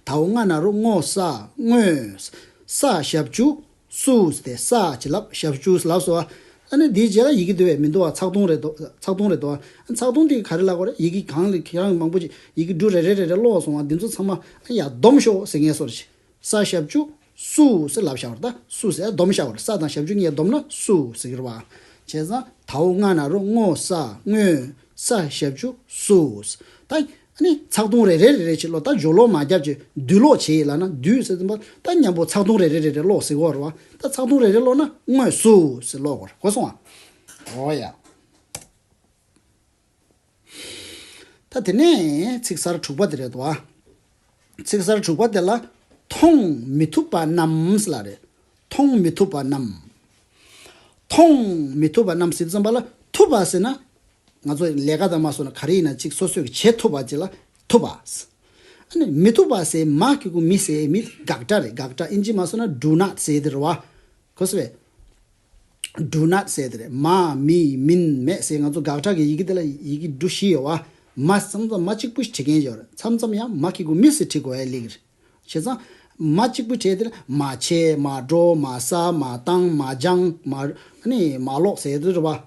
ད་འོག་ང་ན་རོ་སྔོ་ས། སྔོ། ས་ཞབས་ཀྱུ་སུ་ཟེར་ཏེ་ས་ཅིག་ལབ། ཞབས་ཀྱུ་ལབ་སོང་བ། ཨ་ནི་དེའི་རྗེས་ལ་ཡི་གེ་འདི་བས་མི་འདུག་བ། ཚེག་དུང་རེད་དོ། ཚེག་དུང་རེད་དོ། ཨ་ཚེག་དུང་དེ་ག་རེ་ལབ་དགོས་རེད། ཡི་གེ་གང་ལ་ཁྱེད་རང་མང་པོ་ཅིག་ཡི་གེ་འབྲུ་རེ་རེ་རེ་རེ་ཀློག་སོང་བ། འདི་ཚོ་ཚང་མ་ཨ་ཡར་སྡོམ་ཤོག་ཟེར་ངེས་སོར་ཅིག་ས་ཞབས་ཀྱུ་སུ་ཟེར་ལབ་བཞག་པ་རེད། ད་སུ་ཟེར་སྡོམ་བཞག་པ་རེད། ས་དང་ཞབས་ཀྱུ་གཉིས་སྡོམ་ན་སུ་ཟེར་གྱི་རེད་བ། བྱས་ཙང་ད་འོག་ང་ན་རོ་སྔོ་ས། སྔོ། ས་ཞབས་ཀྱུ་སུ། ད། ཨ་ནི་ཚེག་དུང་རེ་རེ་རེ་རེ་བྱེད་ཀློག་ད་སྦྱོར་ཀློག་མ་རྒྱབ་ཀྱི་བསྡུས་ཀློག་བྱེད་ཡིན་ལབ་ན་བསྡུས་ཟེར་དུས་ད་མཉམ་པོ་ཚེག་དུང་རེ་རེ་རེ་རེ་ཀློག་ཟེར་གྱི་ཡོད་རེད་བ། ད་ཚེག་དུང་རེ་རེ་ཀློག་ན་དངོས་སུ་ཟེར་ཀློག་དགོས་རེད། གོ་སོང་ཨ། འོ་ཡ། ད་དེ་ནས་ཚིག་གསར་དྲུག་པ་དེ་རེད་དོ། ཚིག་གསར་དྲུག་པ་དེ་ལ་མཐོང་མི་ཐུབ་པ་རྣམས་ལབ་རེད། མཐོང་མི་ཐུབ་པ་རྣམས། མཐོང་མི་ཐུབ་པ་རྣམས་ཟེར་དུས་ཙམ་པ་ལ་ཐུབ་པ་ཟེར་ན། ང་ཚོ་ལས་ཀ་དང་མ་སོང་ན་ག་རེ་ཡིན་ན་གཅིག་སོ་སོས་བྱེད་ཐུབ་པ་ཅིག་ལ་ཐུབ་པ། ཨ་ནི་མི་ཐུབ་པ་ཟེར་མ་གི་གུ་མི་ཟེར་མི་དགག་སྒྲ་རེད། དགག་སྒྲ་ཨིན་ཇི་མ་སོང་ན་do not་ཟེར་དེ་རེད་བ། གོ་སོང་བས། do not་ཟེར་དེ་རེད། མ་མི་མིན་མེད་ཟེར་ང་ཚོ་དགག་སྒྲ་གི་ཡི་གེ་དེ་ལ་ཡི་གེ་འབྲུ་བཞི་ཡོད་བ། མ་མཚམས་མཚམས་མ་གཅིག་པུ་ཞིག་བྲི་མཁན་ཡོད་རེད། མཚམས་མཚམས་ཡང་མ་གི་གུ་མི་ཟེར་བྲི་དགོས་ཡ་ལེགས་རེད། བྱས་ཙང་། མ་གཅིག་པུ་བྲིས་དེ་ལ་མ་བྱས་མ་འགྲོ་མ་ཟ་མ་བཏང་མ་སྦྱང་མ་ནི་མ་ཀློག་ཟེར་དེ་རེད་བ།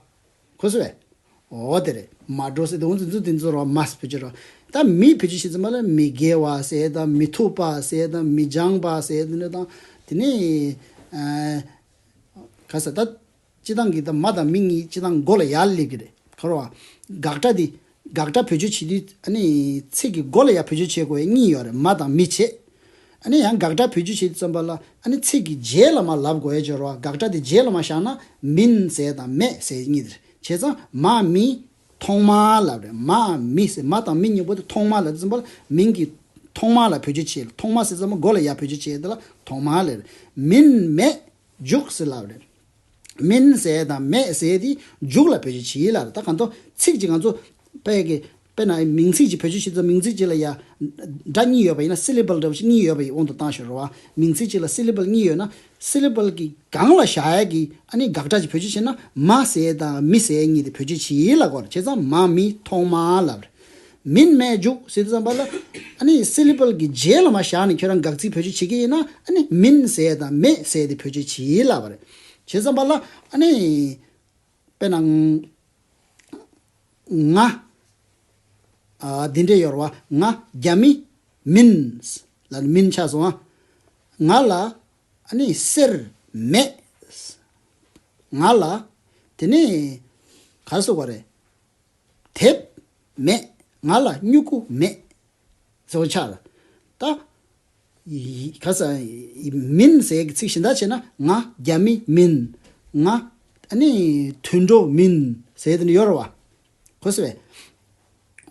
གོ་སོང་བས། འོ་དེ་རེད། མ་འགྲོ་ཟེར་དེ་འོ་འཛིན་ཚུལ་དེ་ཚོ་རེད་བ། མ་ཟེར་བེད་སྤྱོད་རེད་བ། ད་མི་བེད་སྤྱོད་བྱེད་ཙམ་པ་ལ་མི་དགེ་བ་ཟེར་དང་མི་ཐུབ་པ་ཟེར་དང་མི་སྦྱང་པ་ཟེར་དེ་ནི་དང་དེ་ནི། ག་ཟེར་ད། སྤྱི་བཏང་གི་ད་མ་དང་མི་གཉིས་སྤྱི་བཏང་མགོ་ལ་ཡར་སླེབས་ཀྱི་རེད། ཁོ་ར་བ། དགག་སྒྲ་འདི། དགག་སྒྲ་བེད་སྤྱོད་བྱེད་དུས་ཨ་ནི་ཚིག་གི་མགོ་ལ་ཡར་བེད་སྤྱོད་བྱེད་དགོས་ཡ་གཉིས་ཡོད་རེད། མ་དང་མི་བྱེད། ཨ་ནི་ཡང་དགག་སྒྲ་བེད་སྤྱོད་བྱེད་དུས་ཙམ་པ་ལ་ཨ་ནི་ཚིག་གི་རྗེས་ལ་མར་ལབ་དགོས་ཡ་ཅིག་ཡོད་རེད་བ། དགག་སྒྲ་དེ་རྗེས་ལ་མར་བཞག་ན་མིན་ཟེར་དང་མེད་ཟེར་གཉིས་དེ་རེད། བྱས་ཙང་མ་མི་ཐོག་མ་ལབ་རེད། མ་མི་ཟེར་མ་དང་མི་གཉིས་པོ་དེ་ཐོག་མ་ལབ་དུས་ཙམ་པ་ལ་མིང་གི་ཐོག་མ་ལ་བེད་སྤྱོད་བྱེད། ཐོག་མ་ཟེར་ཙམ་པ་མགོ་ལ་ཡར་བེད་སྤྱོད་བྱེད་དེ་ལ་ཐོག་མ་ལབ་རེད། མིན་མེད། འཇུག་ཟེར་ལབ་རེད། མིན་ཟེར་དང་མེད་ཟེར་དེ་འཇུག་ལ་བེད་སྤྱོད་བྱེད་ལབ་རེད། ད་གང་ལྟར་ཚིག་ཅིག་ང་ཚོ་དཔེ་གི་དཔེར་ན་མིང་ཚིག་ཅིག་བེད་སྤྱོད་བྱེད་ཙང་མིང་ཚིག་ཅིག་ལ་ཡ་སྒྲ་གཉིས་ཡོད་པ་ཡིན་ན་syllable་འདྲ་བོ་ཞིག་གཉིས་ཡོད་པ་ཡི་དབང་དུ་བཏང་ཞོར་རེད་བ། མིང་ཚིག་ཅིག་ལ་syllable་གཉིས་ཡོད་ན་syllable་གི་སྒང་ལ་བཞག་ཡ་གི་ཨ་ནི་དགག་སྒྲ་ཅིག་བེད་སྤྱོད་བྱེད་ན་མ་ཟེར་དང་མི་ཟེར་གཉིས་དེ་བེད་སྤྱོད་བྱེད་ལབ་དགོས་རེད། བྱས་ཙང་མ་མི་ཐོག་མ་ལབ་རེད། མིན་མེད་འཇུག་ཟེར་དུས་ཙམ་པ་ལ། ཨ་ནི་syllable་གི་རྗེས་ལ་མར་བཞག་ནས་ཁྱོད་རང་དགག་ཚིག་བེད་སྤྱོད་བྱེད་ཀྱི་ཡིན་ན་ཨ་ནི་མིན་ཟེར་དང་མེད་ཟེར་དེ་བེད་སྤྱོད་བྱེད་ལབ་པ་རེད། བྱས་ཙམ་པ་ལ་ཨ་ནི། དཔེར་ན། ང་། ཨ་འདི་འདྲས་ཡོད་རེད་བ། ང་རྒྱ་མི་མིན། ལ་མིན་ཆགས་སོང་ང་། ང་ལ་ཨ་ནི་གསེར་མེད། ང་ལ་དེ་ནི་ག་རེ་ཟེར་དགོས་རེད། དེབ་མེད། ང་ལ་སྨྱུ་གུ་མེད། ཟེར་བ་ཆགས་ལ། ད། ཡི་ག་ས་ཡི་མིན་ཟེར་གྱི་ཚིག་གཞན་དག་བྱས་ན་ང་རྒྱ་མི་མིན། ང་ཨ་ནི་དུད་འགྲོ་མིན་ཟེར་དེ་འདྲ་ཡོད་རེད་བ། གོ་སོང་བས།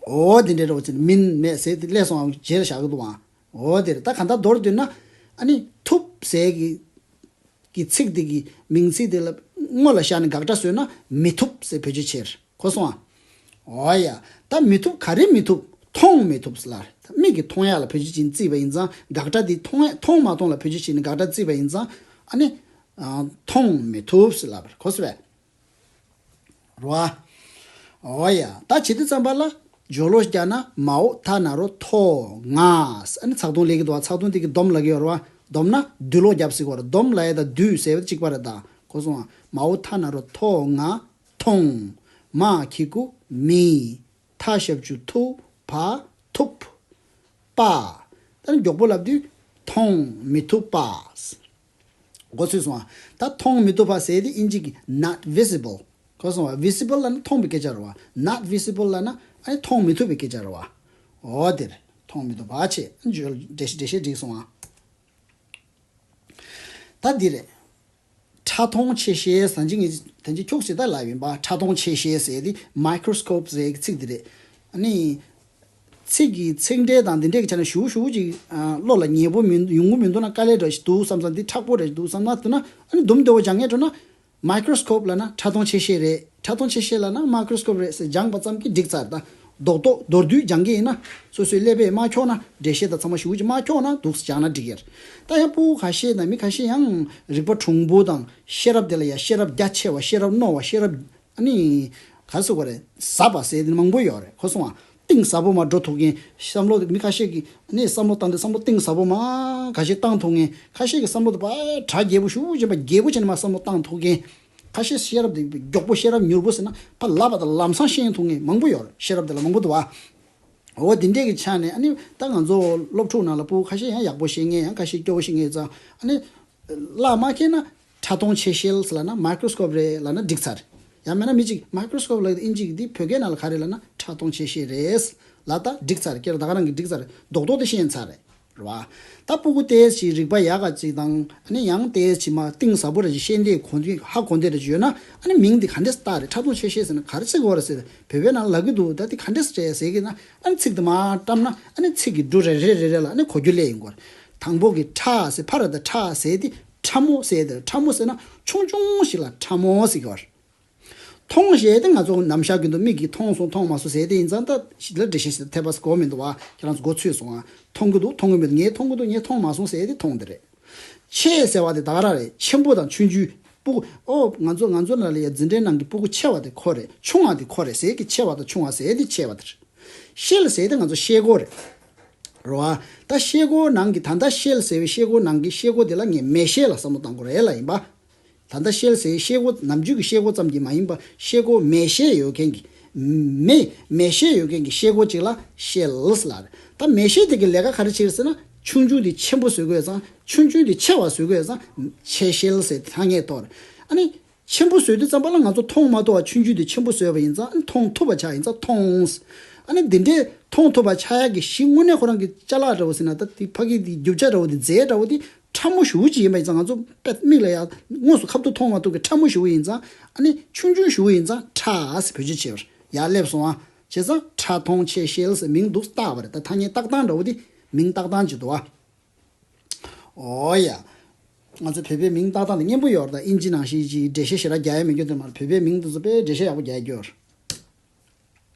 འོ་དེ་འདྲ་རེད་བ། ཚིག་མིན་མེད་ཟེར་དེ་སླེབས་སོང་རྗེས་ལ་བཞག་གི་འདུག་བ། འོ་དེ་རེད། ད་གང་ལྟར་མདོར་བསྡུས་ན་ཨ་ནི་ཐུབ་ཟེར་གྱི། གི་ཚིག་དེ་གི་མིང་ཚིག་དེ་ལ་སྔོན་ལ་བཞག་ནས་དགག་སྒྲ་བཟོས་ན་མི་ཐུབ་ཟེར་བེད་སྤྱོད་བྱེད། གོ་སོང་ཨ། འོ་ཡ། ད་མི་ཐུབ་ག་རེ་མི་ཐུབ། མཐོང་མི་ཐུབ་ཟེར་ལབ་རེད། མིག་གིས་མཐོང་ཡག་ལ་བེད་སྤྱོད་བྱས་ནས་བརྩིས་པ་ཡིན་ཙང་དགག་སྒྲ་འདི་མཐོང་ཡ་མཐོང་མ་མཐོང་ལ་བེད་སྤྱོད་བྱས་ནས་དགག་སྒྲ་བརྩིས་པ་ཡིན་ཙང་ཨ་ནི། ཨ། མཐོང་མི་ཐུབ་ཟེར་ལབ་པ་རེད། གོ་སོང་ངས། རེད་བ། འོ་ཡ། ད་བྱེད་དུས་ཙམ་པ་ལ་སྦྱོར་ཀློག་རྒྱག་ན་མའོ་ཐ་ན་རོ་ཐོ་ང་། ཨ་ནི་ཚེག་དུང་སླེབས་ཀྱི་འདུག་བ། ཚེག་དུང་དེ་གི་སྡོམ་ལབ་ཀྱི་ཡོད་རེད་བ། སྡོམ་ན་སྡུད་ཀློག་རྒྱབ་ཟེར་གྱི་ཡོད་རེད། སྡོམ་ལབ་ཡ་དང་སྡུད་ཟེར་བ་གཅིག་པ་རེད་ད། གོ་སོང་ང་། མའོ་ཐ་ན་རོ་ཐོ་ང་། མཐོང་། མ་གི་གུ་མི། ཐ་ཞབས་ཀྱུ་ཐུ། བ་ཐུབ། པ། ད་ནི་མགྱོགས་པོ་ལབ་དུས་མཐོང་མི་ཐུབ་པ། མགོ་ཚོས་སོང་ཨ། ད་མཐོང་མི་ཐུབ་པ་ཟེར་དེ་ཨིན་ཇི་གི་not visible། གོ་སོང་བ། visible་ལབ་ན་མཐོང་བའི་སྐད་ཆ་རེད་བ། not visible་ལབ་ན་ཨ་ནི་མཐོང་མི་ཐུབ་པའི་སྐད་ཆ་རེད་བ། འོ་དེ་རེད། མཐོང་མི་ཐུབ་པ་བྱས། འགྲེལ་བཤད་འགྲིག་སོང་ཨ། ད་འདི་རེད། ཕྲ་མཐོང་ཆེ་ཤེལ་ཟེར་གྱི་ངས་དེ་འདྲ་ཁྱུག་ཙམ་ད་ལབ་ཡིན་པ། ཕྲ་མཐོང་ཆེ་ཤེལ་ཟེར་དེ་microscope་ཟེར་གྱི་ཚིག་འདི་རེད། ཨ་ནི། ཚིག་གི་ཚིག་འགྲེལ་དང་འདི་འདྲས་ཀྱི་ཆ་ནས་ཞུ་ཞུ་ཅིག་ཨ། བློ་ལ་ཉེ་པོ་མི་ཡོང་གི་མི་འདུག་ན། དཀའ་ལས་འདྲ་ཞིག་འདུག་བསམ་བསམ། འདི་མཁྲེགས་པོ་འདྲ་ཞིག་འདུག་བསམ་ན། འདུག་ན་ཨ་ནི་དུམ་བདེ་བོ་སྦྱང་མཁན་འགྲོ་ན། microscope་ལབ་ན་ཕྲ་མཐོང་ཆེ་ཤེལ་རེད། ཕྲ་མཐོང་ཆེ་ཤེལ་ལབ་ན་microscope་རེད་ཟེར་སྦྱངས་པ་ཙམ་གྱིས་འགྲིག་ཚར། ད་རྡོག་རྡོག་མདོར་བསྡུས་སྦྱང་གི་ཡིན་ན། སོ་སོའི་ཀླད་པས་མ་འཁྱོག་ན། འགྲེལ་བཤད་དང་ཚང་མ་ཞུ་ཅིག་མ་འཁྱོག་ན་འདུག་སེ་སྦྱངས་ན་འགྲིག་གི་རེད། ད་ཡང་སྤུ་གུ་ཁ་ཤས་དང་མི་ཁ་ཤས་ཡང་རིག་པ་གྲུང་པོ་དང་། ཤེས་རབ་དེ་ལ་ཡང་ཤེས་རབ་རྒྱ་ཆེ་བ། ཤེས་རབ་རྣོ་བ། ཤེས་རབ་ཨ་ནི་ག་རེ་ཟེར་དགོས་རེད། ཟབ་པ་ཟེར་དེ་མང་པོ་ཡོད་རེད། གོ་སོང་ཨ། གཏིང་ཟབ་པོ་མར་འགྲོ་ཐུབ་མཁན། བསམ་བློ་དེ་མི་ཁ་ཤས་ཀྱིས་ཨ་ནི་བསམ་བློ་བཏང་དུས་བསམ་བློ་གཏིང་ཟབ་པོ་མར་ཁ་ཤས་བཏང་ཐུབ་མཁན། ཁ་ཤས་ཀྱིས་བསམ་བློ་དེ་ཕར་གྲ་རྒྱས་པོ་ཞེ་པོ་ཅིག་ཡིན་པ་རྒྱས་པོ་བྱས་ནས་མར་བསམ་བློ་བཏང་ཐུབ་མཁན། ཁ་ཤས་ཤེས་རབ་དེ་མགྱོགས་པོ། ཤེས་རབ་མྱུར་པོ་ཟེར་ན་ཕར་ལབ་པ་དང་ལམ་སང་ཤེས་ཐུབ་མཁན་མང་པོ་ཡོད་རེད། ཤེས་རབ་དེ་ལ་མང་པོ་འདུག་བ། འོ་དེ་འདྲས་ཀྱི་ཆ་ནས་ཨ་ནི་ད་ང་ཚོ་སློབ་ཕྲུག་ནང་ལ་སྤུ་གུ་ཁ་ཤས་ཡང་ཡག་པོ་ཤེས་མཁན། ཡང་ཁ་ཤས་སྐྱོ་བོ་ཤེས་མཁན་ཙང་ཨ་ནི་བརླག་མ་ཁེལ་ན། ཕྲ་མཐོང་ཆེ་ཤེལ་ལབ་ན་microscope་རེད་ལབ་ན་འགྲིག་ཚར། ཡང་མིན་ན་མི་གཅིག་microscope་ལབ་ཨིན་ཇི་གི་འདི་བོད་སྐད་ནང་ལ་ག་རེ་ལབ་ན་ཕྲ་མཐོང་ཆེ་ཤེལ་རེད་ལབ་ད་འགྲིག་ཚར། ཁྱེད་རང་ད་ག་རང་གིས་འགྲིག་ཚར། རྡོག་རྡོག་དེ་ཤེས་ཚར་རེད། རེད་བ། ད་སྤུ་གུ་ཏོག་ཙམ་རིག་པ་ཡག་ག་ཅིག་དང་། ཨ་ནི་ཡང་ཏོག་ཙམ་མར་གཏིང་ཟབ་པོ་འདྲ་ཅིག་ཤེས་འདོད་གོ་འདོད་ཧ་གོ་འདོད་འདྲ་ཅིག་ཡོད་ན། ཨ་ནི་མིང་འདི་ག་འདྲས་བཏགས་རེད། ཕྲ་མཐོང་ཆེ་ཤེལ་ཟེར་ན་ག་རེ་ཟེར་དགོས་རེད་ཟེར། བོད་པའི་ནང་ལབ་ཀྱི་འདུག་ད་འདི་ག་འདྲས་རེད་ཟེར་གྱི་ན། ཨ་ནི་ཚིག་དེ་མར་བཀྲམ་ན་ཨ་ནི་ཚིག་གི་འབྲུ་རེ་རེ་རེ་རེ་ལ་ཨ་ནི་གོ་རྒྱུ་སླེབས་ཡོང་གི་རེད། དང་པོ་གི་ཕྲ་ཟེར། ཕ་ར་བཏགས་ཕྲ་ཟེར་དེ་ཕྲ་མོ་ཟེར་དེ། ཕྲ་མོ་ཟེར་ན་ཆུང་ཆུང་ཞིག་ལ་ཕྲ་མོ་ཟེར་གྱི་ཡོད་རེད། མཐོང་ཞེས་དེ་ང་ཚོ་ནམ་ཞག་རྒྱུན་དུ་མིག་གིས་མཐོང་སོང་མཐོང་མ་སོང་ཟེར་དེ་ཡིན་ཙང་། ད་ཞིག་ལ་འགྲེལ་བཤད་ཞིག་ཐེབས་པ་དགོས་མི་འདུག་བ། ཁྱེད་རང་ཚོ་མགོ་ཚོས་སོང་ཨ། མཐོང་གི་འདུག་མཐོང་གི་མི་འདུག་ངས་མཐོང་གི་འདུག་ངས་མཐོང་མ་སོང་ཟེར་དེ་མཐོང་དེ་རེད། ཆེ་ཟེར་བ་དེ་ད་ག་རང་རེད། ཆེན་པོ་དང་ཆུང་ཆུང་། སྤུ་གུ། ཨོ་ང་ཚོ་ང་ཚོ་ནང་ལ་ཡ་འཛིན་གྲྭའི་ནང་གི་སྤུ་གུ་ཆེ་བ་དེ་ཁོ་རེད། ཆུང་བ་དེ་ཁོ་རེད་ཟེར་གི། ཆེ་བ་དང་ཆུང་བ་ཟེར་དེ་ཆེ་བ་དེ་རེད། ཤེལ་ཟེར་དེ་ང་ཚོ་ཤེལ་སྒོ་རེད། རེད་བ། ད་ཤེལ་སྒོ་ནང་གི། ད་ལྟ་ཤེལ་ཟེར་བའི་ཤེལ་སྒོ་ནང་གི་ཤེལ་སྒོ་དེ་ལ་ངས་མེ་ཤེལ་ལ་བསམ་བློ་བཏང་དགོས་རེད་ལབ་ཡིན་པ། ད་ལྟ་ཤེལ་ཟེར་ཤེལ་སྒོ་ནམ་རྒྱུན་གྱི་ཤེལ་སྒོ་ཙམ་གྱིས་མ་ཡིན་པ། ཤེལ་སྒོ་མེ་ཤེལ་ཡོད་མཁན་གྱི། མེ་མེ་ཤེལ་ཡོད་མཁན་གྱི་ཤེལ་སྒོ་ཅིག་ལ་ཤེལ་ལབ་རེད། ད་མེ་ཤེལ་དེ་གི་ལས་ཀ་ག་རེ་བྱེད་ཟེར་ན། ཆུང་ཆུང་དེ་ཆེན་པོ་བཟོ་དགོས་ཙང་། ཆུང་ཆུང་དེ་ཆེ་བ་བཟོ་དགོས་ཙང་ཆེ་ཤེལ་ཟེར་ཐ་སྙད་གཏོང་རེད། ཨ་ནི་ཆེན་པོ་བཟོ་དུས་ཙམ་པ་ལ་ང་ཚོ་མཐོང་མ་ཐུབ་པ་ཆུང་ཆུང་དེ་ཆེན་པོ་བཟོས་པ་ཡིན་ཙང་། ཨ་ནི་མཐོང་ཐུབ་པ་ཆགས་ཡིན་ཙང་མཐོང་། ཨ་ནི་འདི་འདྲའི་མཐོང་ཐུབ་པ་ཆགས་ཡག་གི་གཞི་དངོས་གནས་ཁོ་རང་གི་ཅ་ལག་འདྲ་བོ་ཟེར་ན། ད་དེ་ཕ་གི་དེ་རྒྱུ་ཆ་འདྲ་བོ་དེ། རྫས་འདྲ་བོ་དེ་ཕྲ་མོ་ཞེ་པོ་ཅིག་ཡིན་པ་ཡིན་ཙང་། ང་ཚོ་དཔེ་མིག་ལ་ཡ་དངོས་སུ་ཁ་ཐུག་མཐོང་མ་ཐུབ་ཀྱི་ཕྲ་མོ་ཞེ་པོ་ཡིན་ཙང་། ཨ་ནི་ཆུང་ཆུང་ཞེ་པོ་ཡིན་ཙང་ཕྲ་ཟེར་བེད་སྤྱོད་བྱས་པར་ཡར་སླེབས་སོང་ཨ། བྱས་ཙང་ཕྲ་མཐོང་ཆེ་ཤེལ་ཟེར་མིང་འདུག་བཏགས་པ་རེད། ད་ཐ་སྙད་བཏགས་སྟངས་འདྲ་བོ་དེ། མིང་བཏགས་སྟངས་ཅིག་འདུག་ཨ། འོ་ཡ། ང་ཚོ་བོད་པའི་མིང་བཏགས་སྟངས་དེ་སྙན་པོ་ཡོད་རེད། ད་ཨིན་ཇི་ནང་བཞིན་ཅིག་འགྲེལ་བཤད་ཞེ་དྲག་རྒྱག་ཡ་མེད་རྒྱུ་དེ་མ་རེད། བོད་པའི་མིང་དེ་ཚོ་དཔེ་འགྲེལ་བཤད་ཡག་པོ་རྒྱག་རྒྱུ་ཡོད་རེད།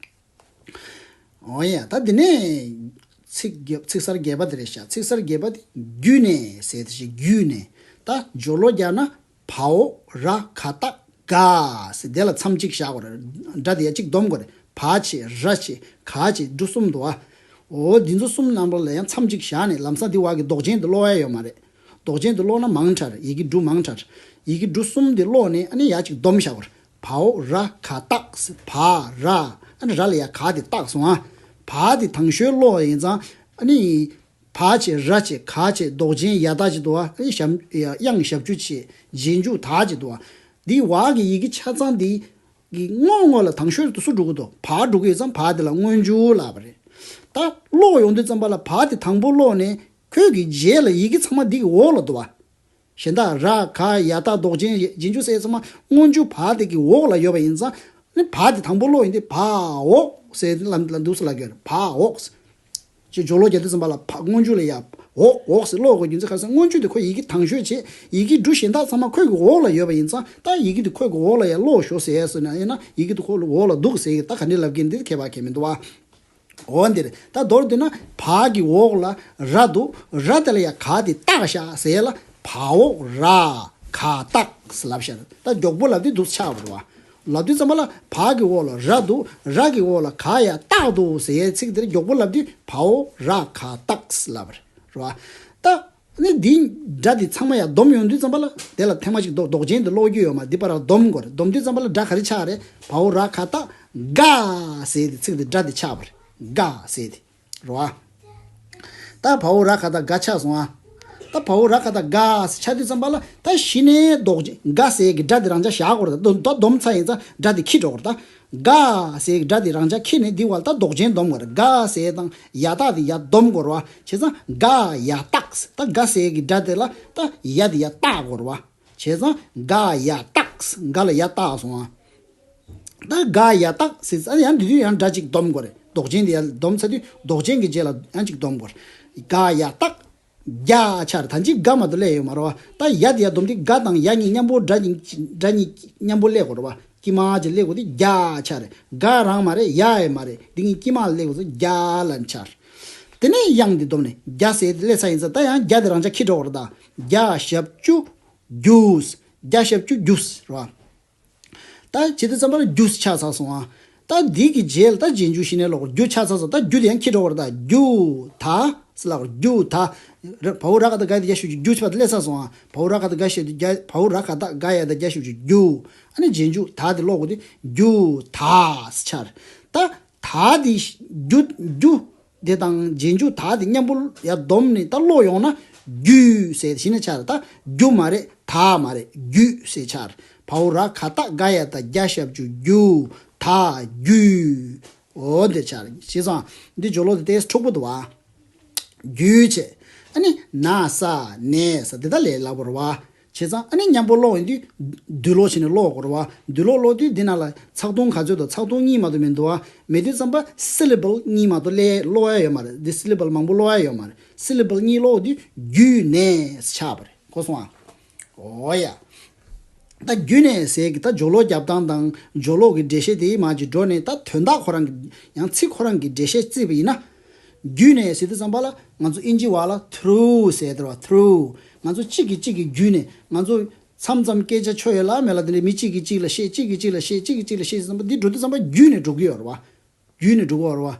འོ་ཡ། ད་འདི་ནས་ཚིག་བརྒྱད། ཚིག་གསར་བརྒྱད་པ་དེ་རེད་ཤག་ཚིག་གསར་བརྒྱད་པ་དེ་བརྒྱུད་ནས་ཟེར་དེ་ཞིག་བརྒྱུད་ནས། ད་སྦྱོར་ཀློག་རྒྱག་ན་བའོ་ར་ག་ཏ་ག་ཟེར་དེ་ལ་མཚམས་གཅིག་བཞག་དགོས་རེད། སྒྲ་དེ་ཡ་གཅིག་སྡོམ་དགོས་རེད། བ་བྱས། ར་བྱས། ག་བྱས། འབྲུ་གསུམ་འདུག་ཨ། འོ་འདི་ཚོ་གསུམ་རྣམ་པ་ལ་ཡང་མཚམས་གཅིག་བཞག་ནས། ལམ་སང་འདི་བར་གྱི་འདོགས་ཅན་དེ་ཀློག་ཡ་ཡོད་མ་རེད། འདོགས་ཅན་དེ་ཀློག་ན་མང་དྲགས་རེད། ཡི་གེ་འབྲུ་མང་དྲགས། ཡི་གེ་འབྲུ་གསུམ་དེ་ཀློག་ནས་ཨ་ནི་ཡ་གཅིག་སྡོམ་བཞག་དགོས་རེད། བའོ་ར་ག་ཏ་ཟེར། བ་ར། ཨ་ནི་ར་ལ་ཡ་ག་དེ་བཏགས་སོང་ཨ། བ་དེ་དང་ཤོས་ཀློག་ཡིན་ཙང་། ཨ་ནི་བ་བྱས། ར་བྱས། ག་བྱས། འདོགས་ཅན་ཡ་བཏགས་ཅིག་འདུག་ཨ། ཨ་ནི་ཞབས། དབྱངས་ཞབས་ཀྱུ་བྱས། རྗེས་འཇུག་ད་ཅིག་འདུག་ཨ། འདི་བ་གི་ཡི་གེ་ཆ་ཚང་འདི་གི་སྔོན་སྔོན་ལ་དང་ཤོས་དེ་སུ་འགྲོ་གི་འདུག་བ་འགྲོ་གི་ཡོད་ཙང་བ་དེ་ལ་སྔོན་འཇུག་ལབ་པ་རེད། ད་ཀློག་ཡོང་དུས་ཙམ་པ་ལ་བ་དེ་དང་པོ་ཀློག་ནས་ཁོའི་གི་རྗེས་ལ་ཡི་གེ་ཚང་མ་འདི་གི་འོག་ལ་འདུག་བ། གཞན་དག་ར་ག་ཡ་བཏགས་འདོགས་ཅན་རྗེས་འཇུག་ཟེར་ཚང་མ་སྔོན་འཇུག་བ་དེ་གི་འོག་ལ་ཡོད་པ་ཡིན་ཙང་། ནི་བ་དེ་དང་པོ་ཀློག་ཡིན་ཏེ་བ་འོག་ཟེར་ལ་ལ་འདུག་ཟེར་ལབ་ཀྱི་ཡོད་རེད། བ་འོག་ཟེར། ཅེས་སྦྱོར་ཀློག་རྒྱག་དུས་ཙམ་པ་ལ་བ་སྔོན་འཇུག་ལ་ཡ་འོག་འོག་ཟེར་ཀློག་དགོས་རྒྱུ་མཚན་ག་རེ་ཟེར། སྔོན་འཇུག་དེ་ཁོ་ཡི་གེ་དང་ཤོས་བྱས། ཡི་གེ་འབྲུ་གཞན་དག་ཚང་མ་ཁོའི་གི་འོག་ལ་ཡོད་པ་ཡིན་ཙང་། ད་ཡི་གེ་དེ་ཁོའི་གི་འོག་ལ་ཡ་ཀློག་ཤོག་ཟེར་ཡ་ཟེར་ན། ཡིན་ན་ཡི་གེ་དེ་ཁོ་འོག་ལ་འདུག་ཟེར་གི། ད་ག་འདྲས་ལབ་ཀྱི་འདི་ཁྱད་པར་གང་ཡང་མི་འདུག་བ། འོ་འདིར་ད་མདོར་བསྡུས་ན་བ་གི་འོག་ལ་ར་འདུག་ར་དེ་ལ་ཡ་ག་དེ་བཏགས་ཤག་ཟེར་ལ་བ་འོག་ར་ག་བཏགས་ལབ་ཤག་ད་མགྱོགས་པོ་ལབ་དུས་འདུག་ཆགས་པ་རེད་བ། ལབ་དུས་ཙམ་པ་ལ་བ་གི་འོག་ལ་ར་འདུག་ར་གི་འོག་ལ་ག་ཡ་བཏགས་འདུག་ཟེར་ཡའི་ཚིག་དེར་མགྱོགས་པོ་ལབ་དུས་བ་འོག་ར་ག་བཏགས་ལབ་པ་རེད་བ། ད་ནི་འདི་སྒྲ་འདི་ཚང་མ་ཡང་སྡོམ་ཡོང་དུས་ཙམ་པ་ལ་དེ་ལ་ཐེངས་མ་གཅིག་འདོགས་འདོགས་ཅན་དུ་ཀློག་རྒྱུ་ཡོད་མ་རེད། འདི་པར་སྡོམ་དགོས་རེད། སྡོམ་དུས་ཙམ་པ་ལ་སྒྲ་ག་རེ་ཆགས་རེད། བ་འོག་ར་ག་བཏགས་དགའ་ཟེར་དེ་ཚིག་དེ་སྒྲ་དེ་ཆགས་པ་རེད། དགའ་ཟེར་དེ་རེད་བ། ད་བ་འོག་ར་ག་བཏགས་དགའ་ཆགས་སོང་ཨ། ད་བ་འོག་ར་ག་བཏགས་དགའ་ཟེར་ཆགས་དུས་ཙམ་པ་ལ་ད་གཞི་ནས་འདོགས་ཅན་དགའ་ཟེར་གི་སྒྲ་དེ་རང་འཇགས་བཞག་དགོས་རེད། ད་སྡོམ་ཚར་ཡིན་ཙང་སྒྲ་དེ་འཁྱིལ་འགྲོ་དགོས་རེད་ད། དགའ་ཟེར་གི་སྒྲ་དེ་རང་འཇགས་འཁྱེར་ནས་འདི་བར་ད་འདོགས་ཅན་སྡོམ་དགོས་རེད། དགའ་ཟེར་དང་ཡ་བཏགས་དེ་ཡ་སྡོམ་དགོས་རེད་བ། བྱས་ཙང་དགའ་ཡ་བཏགས། ད་དགའ་ཟེར་གི་སྒྲ་དེ་ལ་ད་ཡ་དེ་ཡ་བཏགས་དགོས་རེད་བ། བྱས་ཙང་དགའ་ཡ་བཏགས། དགའ་ལ་ཡ་བཏགས་སོང་ཨ། ད་དགའ་ཡ་བཏགས་ཟེར་ཙང་ཡང་འདི་དུས་ཡང་སྒྲ་གཅིག་སྡོམ་དགོས་རེད། འདོགས་ཅན་དེ་ཡ་སྡོམ་ཚར་དུས་འདོགས་ཅན་གི་རྗེས་ལ་ཡང་གཅིག་སྡོམ་དགོས་རེད། དགའ་ཡ་བཏགས། རྒྱ་ཆར་ད་ཅིག་དགའ་མ་གཏོགས་སླེབས་ཡོད་མ་རེད་བ། ད་ཡ་དེ་ཡ་སྡོམ་དུས་དགའ་དང་ཡ་གཉིས་མཉམ་པོ་སྒྲ་གཉིས་སྒྲ་གཉིས་མཉམ་པོ་སླེབས་དགོས་རེད་བ། དཀྱིལ་མ་ཅིག་སླེབས་དགོས་དུས་རྒྱ་ཆར། དགའ་རང་མ་རེད། ཡ་ཡི་མ་རེད། འདི་གཉིས་དཀྱིལ་མ་སླེབས་དགོས་དུས་རྒྱ་ལ་ཆར། དེ་ནས་དབྱངས་འདི་སྡོམ་ནས་རྒྱ་ཟེར་དེ་སླེབས་ཚར་ཡིན་ཙང་ད་ཡང་རྒྱ་དེ་རང་འཇགས་འཁྱེར་འགྲོ་དགོས་རེད་ད། རྒྱ་ཞབས་ཀྱུ་རྒྱུས། རྒྱ་ཞབས་ཀྱུ་རྒྱུས་རེད་བ། ད་བྱེད་དུས་ཙམ་པ་ལ་རྒྱུ་ཆགས་ཚར་སོང་ཨ། ད་འདི་གི་རྗེས་ལ་ད་རྗེས་འཇུག་གཞི་ནས་ཀློག་རྒྱུ་ཆགས་ཚར་སོང་། ད་རྒྱུ་དེ་ཡང་འཁྱེར་འགྲོ་བར་ད་རྒྱུ་ད་ཟེར་ལབ་རྒྱུ་ད། ར་བ་འོག་ར་ག་བཏགས་དགའ་ཡ་དེ་རྒྱ་ཞབས་ཀྱུ་རྒྱུ་ཆགས་པ་དེ་སླེབས་ཚར་སོང་ཨ། བ་འོག་ར་ག་བཏགས་དགའ་ཡ་དེ་རྒྱ་བ་འོག་ར་ག་བཏགས་དགའ་ཡ་དེ་རྒྱ་ཞབས་ཀྱུ་རྒྱུ། ཨ་ནི་རྗེས་འཇུག་ད་དེ་ཀློག་དགོས་དུས་རྒྱུ་ད་ཟེར་ཆགས་རེད། ད་ད་དེ་རྒྱུ་རྒྱུ། དེ་དང་རྗེས་འཇུག་ད་དེ་མཉམ་པོ་ཡར་བསྡོམས་ནས་ད་ཀློག་ཡོང་ན་རྒྱུས་ཟེར་གཞི་ནས་ཆགས་རེད། ད་རྒྱུ་མ་རེད། ད་མ་རེད། རྒྱུས་ཟེར་ཆགས་རེད། བ་འོག་ར་ག་བཏགས་དགའ་ཡ་ད་རྒྱ་ཞབས་ཀྱུ་རྒྱུ། ད་རྒྱུས། འོ་འདིར་ཆགས་རེད། བྱས་ཙང་འདི་སྦྱོར་ཀློག་དེ་ཏོག་ཙམ་འཁྱོག་པོ་འདུག་བ། རྒྱུས་བྱས། ཨ་ནི་ན་ས་ནས་ས་དེ་དག་ལས་སླ་པོ་རེད་བ། བྱས་ཙང་ཨ་ནི་མཉམ་པོ་ཀློག་ཡོང་དུས་སྡུད་ཀློག་བྱས་ནས་ཀློག་དགོས་རེད་བ། སྡུད་ཀློག་ཀློག་དུས་འདི་ནང་ལ་ཚེག་དུང་ག་ཚོད་དང་ཚེག་དུང་གཉིས་མ་གཏོགས་མི་འདུག་བ། མེད་དུས་ཙམ་པ་syllable་གཉིས་མ་གཏོགས་ཀློག་ཡ་ཡོད་མ་རེད། འདི་syllable་མང་པོ་ཀློག་ཡ་ཡོད་མ་རེད། syllable་གཉིས་ཀློག་དུས་རྒྱུས་ནས་ཆགས་པ་རེད། གོ་སོང་ཨ། འོ་ཡ། ད་རྒྱུས་ནས་ཟེར་གི་ད་སྦྱོར་ཀློག་རྒྱབ་སྟངས་དང་སྦྱོར་ཀློག་གི་འགྲེལ་བཤད་དེའི་མ་གཅིག་འགྲོ་ནས་ད་དོན་དག་ཁོ་རང་གི་ཡང་ཚིག་ཁོ་རང་གི་འགྲེལ་བཤད་བརྩིས་པ་ཡིན་ན། རྒྱུས་ནས་ཟེར་དུས་ཙམ་པ་ལ་ང་ཚོ་ཨིན་ཇི་བ་ལ་through་ཟེར་དེ་རེད་བ། through་ང་ཚོ་གཅིག་གིས་གཅིག་གི་བརྒྱུད་ནས་ང་ཚོ་མཚམས་མཚམས་སྐད་ཆ་ཆོ་ཡོད་ལ་མེད་ལ་དེ་འདྲའི་མི་གཅིག་གིས་གཅིག་ལ་བཤད་གཅིག་གིས་གཅིག་ལ་བཤད་གཅིག་གིས་གཅིག་ལ་བཤད་ཟེར་ཙམ་པ་འདི་འགྲོ་དུས་ཙམ་པ་རྒྱུས་ནས་འགྲོ་གི་ཡོད་རེད་བ། བརྒྱུད་ནས་འགྲོ་གི་ཡོད་རེད་བ།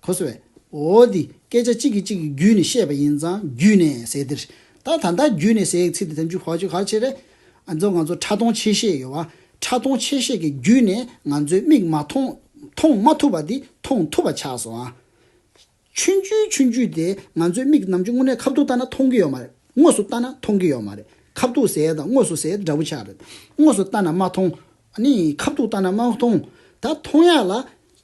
གོ་སོང་བས། འོ་འདི་སྐད་ཆ་གཅིག་གིས་གཅིག་གི་བརྒྱུད་ནས་བཤད་པ་ཡིན་ཙང་བརྒྱུད་ནས་ཟེར་དེ་རེད། ད་ད་ལྟ་བརྒྱུད་ནས་ཟེར་ཡག་ཚིག་དེ་ཐམས་ཅད་གོ་ཆོད་ག་རེ་བྱེད་རེད། ཨ་ཚོ་ང་ཚོ་ཕྲ་མཐོང་ཆེ་ཤེལ་ཡོད་བ། ཕྲ་མཐོང་ཆེ་ཤེལ་གྱི་བརྒྱུད་ནས་ང་ཚོའི་མིག་མ་མཐོང་མཐོང་མ་ཐུབ་པ་འདི་མཐོང་ཐུབ་པ་ཆགས་སོང་ཨ། ཆུང་ཆུང་ཆུང་ཆུང་དེ་ང་ཚོའི་མིག་ནམ་རྒྱུན་དངོས་གནས་ཁ་ཐུག་ལྟ་ན་མཐོང་གི་ཡོད་མ་རེད། དངོས་སུ་ལྟ་ན་མཐོང་གི་ཡོད་མ་རེད། ཁ་ཐུག་ཟེར་ཡ་དང་དངོས་སུ་ཟེར་ཡ་འདྲ་པོ་ཆགས་རེད། དངོས་སུ་ལྟ་ན་མ་མཐོང་། ཨ་ནི་ཁ་ཐུག་ལྟ་ན་མ་མཐོང་། ད་མཐོང་ཡ་ལ་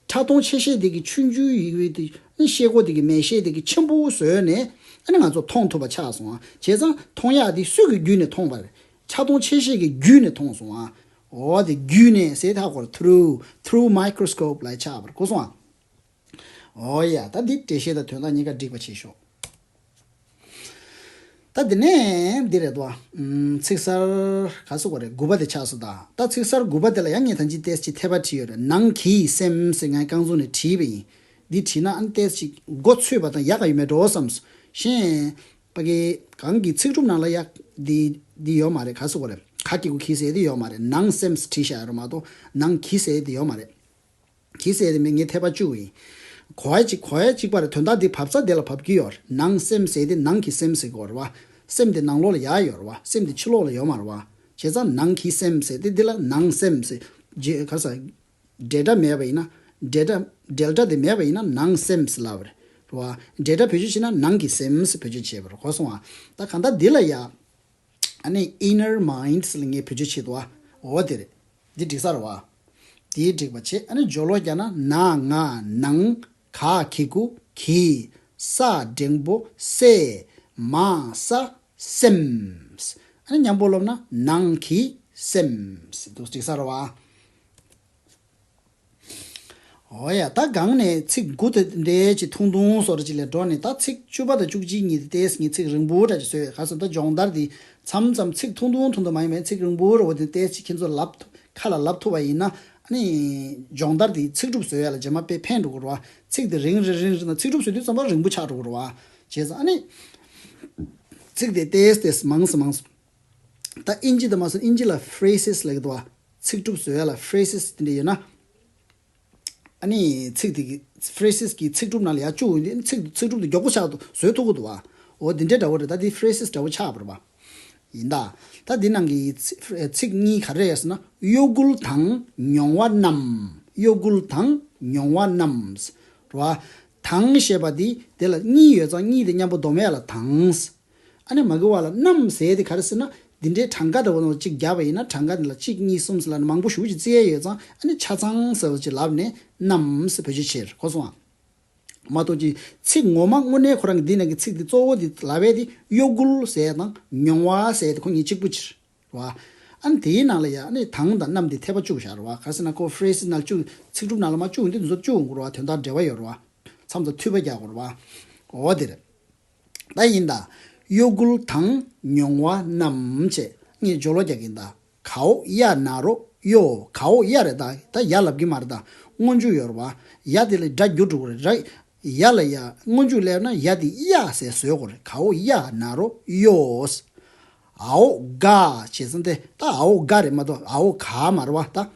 ཕྲ་མཐོང་ཆེ་ཤེལ་དེ་གི་ཆུང་ཆུང་ཡི་གེ་དེ་ཨ་ནི་ཤེལ་སྒོ་དེ་གི་མེ་ཤེལ་དེ་གི་ཆེན་པོ་བཟོས་ནས་ཨ་ནི་ང་ཚོ་མཐོང་ཐུབ་པ་ཆགས་སོང་ཨ། བྱས་ཙང་མཐོང་ཡ་དེ་སུ་གི་བརྒྱུད་ནས་མཐོང་བ་རེད། ཕྲ་མཐོང་ཆེ་ཤེལ་གི་བརྒྱུད་ནས་མཐོང་སོང་ཨ། འོ་དེ་བརྒྱུད་ནས་ཟེར་ཐག་གོ་རེད། through through microscope་ལ་ཆགས་པར་གོ་སོང་ཨ། འོ་ཡ། ད་འདི་འགྲེལ་བཤད་དང་དོན་དག་གཉིས་ཀ་འགྲིག་པ་བྱེད་ཤོག་ད་འདི་ནས་འདི་རེད་དོ། ཨམ། ཚིག་གསར་ག་ཟེར་དགོས་རེད། དགུ་པ་དེ་ཆགས་སོང་ད། ད་ཚིག་གསར་དགུ་པ་དེ་ལ་ཡང་ངས་ད་ཅི་ཏོག་ཙམ་ཅིག་འཐེབ་པ་བྲིས་ཡོད་རེད། ནང་གི་སེམས་ཟེར་ངས་རྐང་བཙུགས་ནས་བྲིས་པ་ཡིན། འདི་བྲིས་ན་ཨ་ནི་ཏོག་ཙམ་ཅིག་མགོ་ཚོས་པ་དང་ཡག་ག་ཡོད་མེད་འགྲོ་བསམས་སོང་། གཞན་ཕ་གི་གང་གི་ཚིག་གྲུབ་ནང་ལ་ཡག་འདི་འདི་ཡོད་མ་རེད། ག་ཟེར་དགོས་རེད། ག་གི་གུ་གི་ཟེར་འདི་ཡོད་མ་རེད། ནང་སེམས་བྲིས་བཞག་ཡོད་རེད་མ་གཏོགས་ནང་གི་ཟེར་འདི་ཡོད་མ་རེད། གི་ཟེར་དེ་མིང་ངས་འཐེབ་པ་བཅུག་ཡིན། གོ་ཡ་གཅིག་གོ་ཡ་གཅིག་པ་རེད། དོན་དག་འདི་བབ་ས་དེ་ལ་བབ་ཀྱི་ཡོད་རེད། ནང་སེམས་ཟེར་དེ་ནང་གི་སེམས་ཟེར་གྱི་ཡོད་རེད་བ། སེམས་དེ་ནང་ལོགས་ལ་ཡར་ཡོད་རེད་བ། སེམས་དེ་ཕྱི་ལོགས་ལ་ཡོད་མ་རེད་བ། བྱས་ཙང་ནང་གི་སེམས་ཟེར་དེ་འདི་ལ་ནང་སེམས་ཟེར། རྗེས་ག་ས་འབྲེལ་སྒྲ་མེད་པ་ཡིན་ན། འབྲེལ་སྒྲ་འབྲེལ་སྒྲ་དེ་མེད་པ་ཡིན་ན་ནང་སེམས་ཟེར་ལབ་པ་རེད་བ། འབྲེལ་སྒྲ་བེད་སྤྱོད་བྱས་ན་ནང་གི་སེམས་ཟེར་བེད་སྤྱོད་བྱས་པ་རེད། གོ་སོང་བ། ད་གང་ལྟར་འདི་ལ་ཡ། ཨ་ནི་inner minds་ལ་ངས་བེད་སྤྱོད་བྱེད་དོ། འོ་དེ་རེད། འདི་འགྲིག་ས་རེད་བ། དེའི་འགྲིག་པ་བྱེད། ཨ་ནི་སྦྱོར་ཀློག་རྒྱག་ན་ན་ང་ནང་ག་གི་གུ་གི་ས་འགྲེང་བུ་སེ་མ་ས་སེམས། ཨ་ནི་མཉམ་པོ་ཀློག་ན་ནང་གི་སེམས་འདུག་འགྲིག་ས་རེད་བ། འོ་ཡ། ད་སྒང་ནས་ཚིག་དགུ་དེ་འདྲའི་ཅིག་ཐུང་ཐུང་བཟོ་འདྲ་ཅིག་ལས་འགྲོ་ནས། ད་ཚིག་བཅུ་པ་དང་བཅུ་གཅིག་གཉིས་དེ་ཏོག་ཙམ་ངས་ཚིག་རིང་པོ་འདྲ་ཅིག་བཟོས་ཡོད། ག་ཟེར་ན་ད་སྦྱོང་བརྡར་འདི་མཚམས་མཚམས་ཚིག་ཐུང་ཐུང་ཐུང་ཐུང་མ་ཡིན་པའི་ཚིག་རིང་པོ་རེ་བ་དེ་ཏོག་ཙམ་ཁྱེད་ཚོ་ལབ་ཐུབ་ཁ་ལ་ལབ་ཐུབ་པ་ཡིན་ན། ཨ་ ནི་སྦྱོང་བརྡར་དེ་ཚིག་གྲུབ་བཟོ་ཡ་ལ་རྗེས་མ་དཔེ་ཕན་འགྲོ་གི་རེད་བ། ཚིག་དེ་རིང་རིང་རིང་རིང་ན་ཚིག་གྲུབ་བཟོ་དུས་ཙམ་པ་རིང་པོ་ཆགས་འགྲོ་གི་རེད་བ། བྱས་ཙང་ཨ་ནི་ཚིག་དེ་ཏེས་ཏེས་མང་སུ་མང་སུ། ད་ཨིན་ཇི་དུ་མ་སོང་ཨིན་ཇི་ལ་ཕི་རེ་སིས་ལབ་ཀྱི་འདུག་བ། ཚིག་གྲུབ་བཟོ་ཡ་ལ་ཕི་རེ་སིས་དེ་འདྲ་ཡོད་ན། ཨ་ནི་ཚིག་དེ་གི་ཕི་རེ་སིས་ཀྱི་ཚིག་གྲུབ་ནང་ལ་ཡར་བཅུག་ཡོང་དུས་ཚིག་ཚིག་གྲུབ་དེ་མགྱོགས་པོ་ཆགས་འདུག་བཟོ་ཐུབ་ཀྱི་འདུག་བ། འོ་དེ་འདྲའི་འདྲ་བོ་རེད། ད་དེ་ཕི་རེ་སིས་འདྲ་བོ་ཆགས་པ་རེད་བ། ཡིན་ད། ད་འདི་ནང་གི་ཚིག་ཚིག་གཉིས་ག་རེ་རེད་ཟེར་ན། གཡོ་འགུལ་དང་མྱོང་བ་རྣམས། གཡོ་འགུལ་དང་མྱོང་བ་རྣམས། རེད་བ། དང་ཞེས་པ་འདི་དེ་ལ་གཉིས་ཡོད་ཙང་གཉིས་དེ་མཉམ་པོ་སྡོམ་ཡ་ལ་དང་། ཨ་ནི་མ་གི་བ་ལ་རྣམས་ཟེར་དེ་ག་རེ་ཟེར་ན། འདི་འདྲའི་གྲངས་ཀ་འདྲ་བོ་ནང་གཅིག་བརྒྱབ་པ་ཡིན་ན་གྲངས་ཀ་འདི་ལ་གཅིག་གཉིས་གསུམ་ཟེར་ལབ་ནས་མང་པོ་ཞེ་པོ་ཅིག་བརྩི་ཡ་ཡོད་ཙང་ཨ་ནི་ཆ་ཚང་ཟེར་བ་ཅིག་ལབ་ནས་རྣམས་ཟེར་བེད་སྤྱོད་བྱས་གོ་སོང་ཨ། མ་གཏོགས་ཀྱི་ཚིག་ངོ་མ་དངོས་གནས་ཁོ་རང་གི་འདི་ནང་གི་ཚིག་འདི་གཙོ་བོ་འདི་ལབ་པའི་འདི་གཡོ་འགུལ་ཟེར་དང་མྱོང་བ་ཟེར་དེ་ཁོ་གཉིས་གཅིག་པུ་ཕྱིར་རེད་བ། ཨ་ནི་དེའི་ནང་ལ་ཡང་ཨ་ནི་དང་དང་རྣམས་འདི་འཐེབ་པ་བཅུག་བཞག་རེད་བ། ག་རེ་ཟེར་ན་ཁོ་ཕི་རེ་སི་ནང་བཅུག་ཚིག་གྲུབ་ནང་ལ་མ་བཅུག་འདི་འདི་ཚོ་བཅུག་འོང་གི་རེད་བ། དོན་དག་འབྲེལ་བ་ཡོད་རེད་བ། མཚམས་མཚམས་མཐུད་པ་རྒྱག་དགོས་རེད་བ། འོ་དེ་རེད། ད་ཡིན་ད། གཡོ་འགུལ་དང་མྱོང་བ་རྣམས་བྱས་ངས་སྦྱོར་ཀློག་རྒྱག་གིན་ད། གའོ་ཡ་ན་རོ་གཡོ། གའོ་ཡ་རེད་ད། ད་ཡ་ལབ་གི་མ་རེད་ད། སྔོན་འཇུག་ཡོད་རེད་བ། ཡ་དེ་ལ་སྒྲ་འགྱུར་འགྲོ་གི་རེད་ར། ཡ་ལ་ཡ་སྔོན་འཇུག་སླེབས་ན་ཡ་དེ་ཡ་ཟེར་བཟོས་དགོས་རེད། གའོ་ཡ་ན་རོ་གཡོ། འའོ་ག་བྱས་ཙང་དེ་ད་འའོ་ག་རེད་མ་གཏོགས་འའོ་ག་མ་རེད་བ་ད།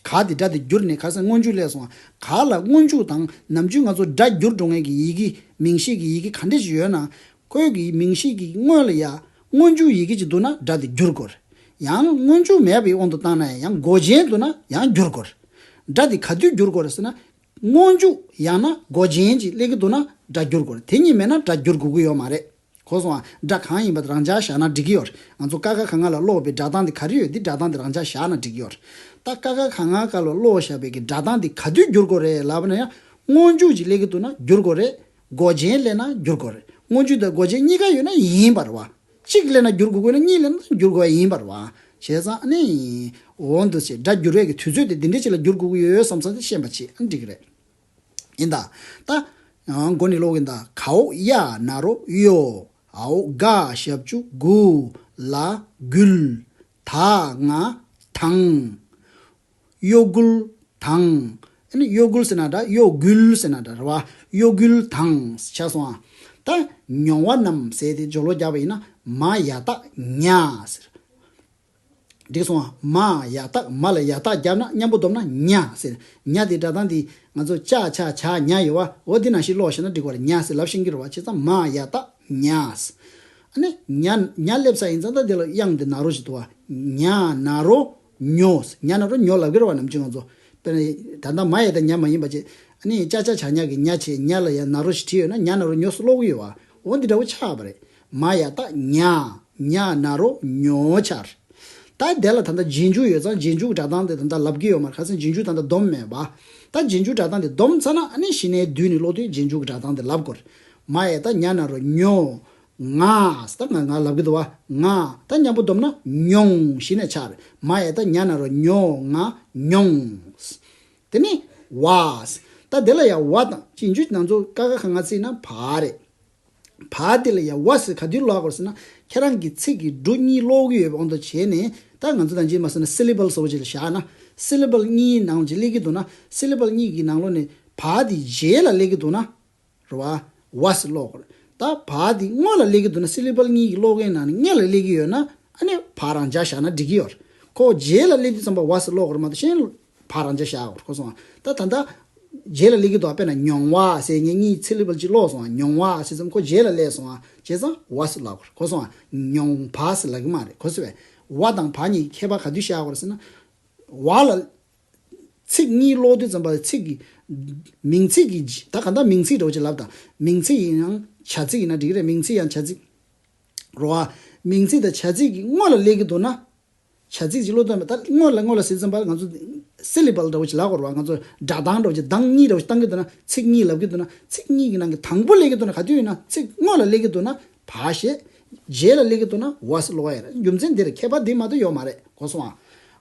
ག་དེ་སྒྲ་དེ་བསྒྱུར་ནས་ག་ས་སྔོན་འཇུག་སླེབས་སོང་། ག་ལ་སྔོན་འཇུག་དང་ནམ་རྒྱུན་ང་ཚོ་སྒྲ་བསྒྱུར་འགྲོ་མཁན་གྱི་ཡི་གེ་མིང་གཞི་གི་ཡི་གེ་ག་འདྲ་ཞིག་ཡོད་ན། ཁོའི་གི་མིང་གཞི་གི་སྔོན་ལ་ཡ་སྔོན་འཇུག་ཡི་གེ་ཅིག་འདུག་ན་སྒྲ་དེ་བསྒྱུར་དགོས་རེད། ཡང་སྔོན་འཇུག་མེད་པའི་དབང་དུ་བཏང་ན་ཡང་མགོ་ཅན་འདུག་ན་ཡང་བསྒྱུར་དགོས་རེད། སྒྲ་དེ་ག་དུས་བསྒྱུར་དགོས་རེད་ཟེར་ན། སྔོན་འཇུག་ཡང་ན་མགོ་ཅན་ཅིག་སླེབས་ཀྱི་འདུག་ན་སྒྲ་བསྒྱུར་དགོས་རེད། དེ་གཉིས་མེད་ན་སྒྲ་བསྒྱུར་དགོས་ཀྱི་ཡོད་མ་རེད། གོ་སོང་ཨ། སྒྲ་གང་ཡིན་པ་རང་འཇགས་བཞག་ན་འགྲིག་གི་ཡོད་རེད། ང་ཚོ་ཀ་ཁ་ག་ང་ལ་ཀློག་པའི་སྒྲ་གདངས་དེ་ག་རེ་ཡོད་དེ་སྒྲ་གདངས་དེ་རང་འཇགས་བཞག་ན་འགྲིག་གི་ཡོད་རེད། ད་ཀ་ཁ་ག་ང་ཀ་ལ་ཀློག་བཞག་པའི་གི་སྒྲ་གདངས་དེ་ག་དུས་བསྒྱུར་དགོས་རེད་ལབ་ན་ཡང་སྔོན་འཇུག་ཅིག་སླེབས་ཀྱི་འདུག་ན་བསྒྱུར་དགོས་རེད། མགོ་ཅན་སླེབས་ན་བསྒྱུར་དགོས་རེད། སྔོན་འཇུག་དང་མགོ་ཅན་གཉིས་ཀ་ཡོད་ན་ཡིན་པ་རེད་བ། གཅིག་སླེབས་ན་བསྒྱུར་དགོས་དགོས་ན་གཉིས་སླེབས་ན་བསྒྱུར་དགོས་པ་ཡིན་པ་རེད་བ། བྱས་ཙང་ཨ་ནི། འོ་འདུག་སེ་སྒྲ་བསྒྱུར་བའི་གི་དུས་ཚོད་དེ་འདི་འདྲ་ཅིག་ལ་བསྒྱུར་དགོས་ཀྱི་ཡོད་བསམ་ཙང་དེ་ཤེས་པ་བྱེད་ཨ་འགྲིག་གི་རེད། ཡིན་ད། ད། ཡང་མགོ་ནས་ཀློག་གིན་ད། གའོ་ཡ་ན་རོ་གཡོ། འའོ་ག་ཞབས་ཀྱུ་གུ། ལ་འགུལ། ད་ང་དང་། གཡོ་འགུལ་དང་། ཨ་ནི་གཡོ་འགུལ་ཟེར་ན་འདྲ་གཡོ་འགུལ་ཟེར་ན་འདྲ་རེད་བ། གཡོ་འགུལ་དང་ཆགས་སོང་ཨ། ད་མྱོང་བ་རྣམས་ཟེར་དེ་སྦྱོར་ཀློག་རྒྱག་པ་ཡིན་ན་མ་ཡ་བཏགས་མྱ་ཟེར། འགྲིག་སོང་ཨ། མ་ཡ་བཏགས་མ་ལ་ཡ་བཏགས་བརྒྱབ་ན་མཉམ་པོ་སྡོམ་ན་མྱ་ཟེར། མྱ་དེ་སྒྲ་གདངས་དེ་ང་ཚོ་ཅ་ཆ་ཇ་ཉ་ཡོད་བ། འོ་དེ་ནང་བཞིན་ཀློག་བྱས་ན་འགྲིག་པ་རེད། མྱ་ཟེར་ལབ་ཤེས་ཀྱི་རེད་བ། བྱས་ཙང་མ་ཡ་བཏགས་མྱ་ཟེར། ཨ་ནི་ཉ་ཉ་སླེབས་ས་ཡིན་ཙང་ད་དེ་ལ་དབྱངས་དེ་ན་རོ་ཞིག་འདུག་བ། ཉ་ན་རོ་ཉོ་ཟེར། ཉ་ན་རོ་ཉོ་ལབ་ཀྱི་རེད་བ་ནམ་རྒྱུན་ང་ཚོ། དཔེར་ན་ད་ལྟ་མ་ཡ་བཏགས་མྱ་མ་ཡིན་པ་བྱས། ཨ་ནི་ཅ་ཆ་ཇ་ཉ་གི་ཉ་བྱས་ཉ་ལ་ཡ་ན་རོ་ཞིག་བྲིས་ཡོད་ན་ཉ་ན་རོ་ཉོ་ཟེར་ཀློག་གི་ཡོད་བ། འོ་འདི་འདྲ་བོ་ཆགས་པ་རེད། མ་ཡ་བཏགས་མྱ། མྱ་ན་རོ་ཉོ་ཆགས་རེད། ད་དེ་ལ་ད་ལྟ་རྗེས་འཇུག་ཡོད་ཙང་རྗེས་འཇུག་གི་སྒྲ་གདངས་དེ་ད་ལྟ་ལབ་ཀྱི་ཡོད་མ་རེད། ཁ་སང་རྗེས་འཇུག་ད་ལྟ་སྡོམ་མེད་པ། ད་རྗེས་འཇུག་སྒྲ་གདངས་དེ་སྡོམ་ཚར་ན་ཨ་ནི་གཞི་ནས་བསྡུས་ནས་ཀློག་དུས་རྗེས་འཇུག་གི་སྒྲ་གདངས་དེ་ལབ་དགོས་རེད། མ་ཡ་བཏགས་མྱ་ན་རོ་ཉོ། ང་། ད་ང་ང་ལབ་ཀྱི་འདུག་བ། ང་། ད་མཉམ་པོ་སྡོམ་ན་མྱོང་གཞི་ནས་ཆགས་རེད། མ་ཡ་བཏགས་མྱ་ན་རོ་ཉོ་ང་མྱོང་། དེ་ནས་བ། ད་དེ་ལ་ཡང་བ་དང་རྗེས་འཇུག་ནང་ཚོ་ཀ་ཁ་ག་ང་བརྩིས་ན་བ་རེད། བ་དེ་ལ་ཡང་བ་ཟེར་ག་དུས་ཀློག་དགོས་ཟེར་ན་ཁྱེད་རང་གི་ཚིག་གི་འབྲུ་གཉིས་ཀློག་གི་ཡོད་པ་དབང་དུ་བྱས་ནས། ད་ང་ཚོ་ད་ཅི་མ་ཟེར་ན་སི་ལི་བལ་ཟེར་བ་ཅིག་ལ་བཞག་ན། སི་ལི་བལ་གཉིས་ནང་ཅིག་སླེབས་ཀྱི་འདུག་ན། སི་ལི་བལ་གཉིས་ཀྱི་ནང་ལོགས་ནས་བ་དེ་རྗེས་ལ་སླེབས་ཀྱི་འདུག་ན། རེད་བ། བ་ཟེར་ཀློག་དགོས་རེད། ད་བ་དེ་སྔོན་ལ་སླེབས་ཀྱི་འདུག་ན། སི་ལི་བལ་གཉིས་ཀྱི་ཀློག་མཁན་ནང་ནས་སྔོན་ལ་སླེབས་ཀྱི་ཡོད་ན་ཨ་ནི་བ་རང་འཇགས་བཞག་ན་འགྲིག་གི་ཡོད་རེད། ཁོ་རྗེས་ལ་སླེབས་དུས་ཙམ་པ་བ་ཟེར་ཀློག་དགོས་རེད་མ་གཏོགས་གཞན་བ་རང་འཇགས་བཞག་དགོས་རེད། གོ་སོང་ང་། ད་ད་ལྟ་རྗེས་ལ་སླེབས་ཀྱི་འདུག་དཔེར་ན་མྱོང་བ་ཟེར་ངས་གཉིས་སི་ལི་བལ་གཅིག་ཀློག་སོང་ང་། མྱོང་བ་ཟེར་ཙམ་ཁོ་རྗེས་ལ་སླེབས་སོང་ང་། བྱས་ཙང་བ་ཟེར་ཀློག་དགོས་རེད། གོ་སོང་ང་། མྱོང་བ་ཟེར་ལབ་ཀྱི་མ་རེད། གོ་སོང་ངས། བ་དང་བ་གཉིས་ཁྱད་པར་ག་དུས་བཤད་དགོས་རེད་ཟེར་ན། བ་ལ། ཚིག་གཉིས་ཀློག་དུས་ཙམ་པ་ཚིག་གི་མིང་ཚིག་གི་ད་ག་འདྲ་མིང་ཚིག་འདྲ་བོ་ཅིག་ལབ་དང་། མིང་ཚིག་ཡིན་ཡང་བྱ་ཚིག་ཡིན་ན་འགྲིག་གི་རེད། མིང་ཚིག་ཡང་བྱ་ཚིག་རེད་བ། མིང་ཚིག་དང་བྱ་ཚིག་གི་སྔོན་ལ་སླེབས་ཀྱི་འདུག་ན། བྱ་ཚིག་ཅིག་ཀློག་དུས་ད་སྔོན་ལ་སྔོན་ལ་ཟེར་ཙམ་པ་ང་ཚོ་སི་ལི་བལ་འདྲ་བོ་ཅིག་ལབ་དགོས་རེད་བ། ང་ཚོ་སྒྲ་གདངས་འདྲ་བོ་ཅིག་གདངས་གཉིས་འདྲ་བོ་ཅིག་བཏང་གི་འདུག་ན། ཚིག་གཉིས་ལབ་ཀྱི་འདུག་ན། ཚིག་གཉིས་ཀྱི་ནང་གི་དང་པོ་སླེབས་ཀྱི་འདུག་ན་ག་དུས་ཡིན་ན། ཚིག་སྔོན་ལ་སླེབས་ཀྱི་འདུག་ན་བ་ཞེས། རྗེས་ལ་སླེབས་ཀྱི་འདུག་ན་བ་ཟེར་ཀློག་ཡ་རེད། རྒྱུ་མཚན་འདི་རེད། ཁྱད་པར་འདི་མ་གཏོགས་ཡོད་མ་རེད། གོ་སོང་ང་།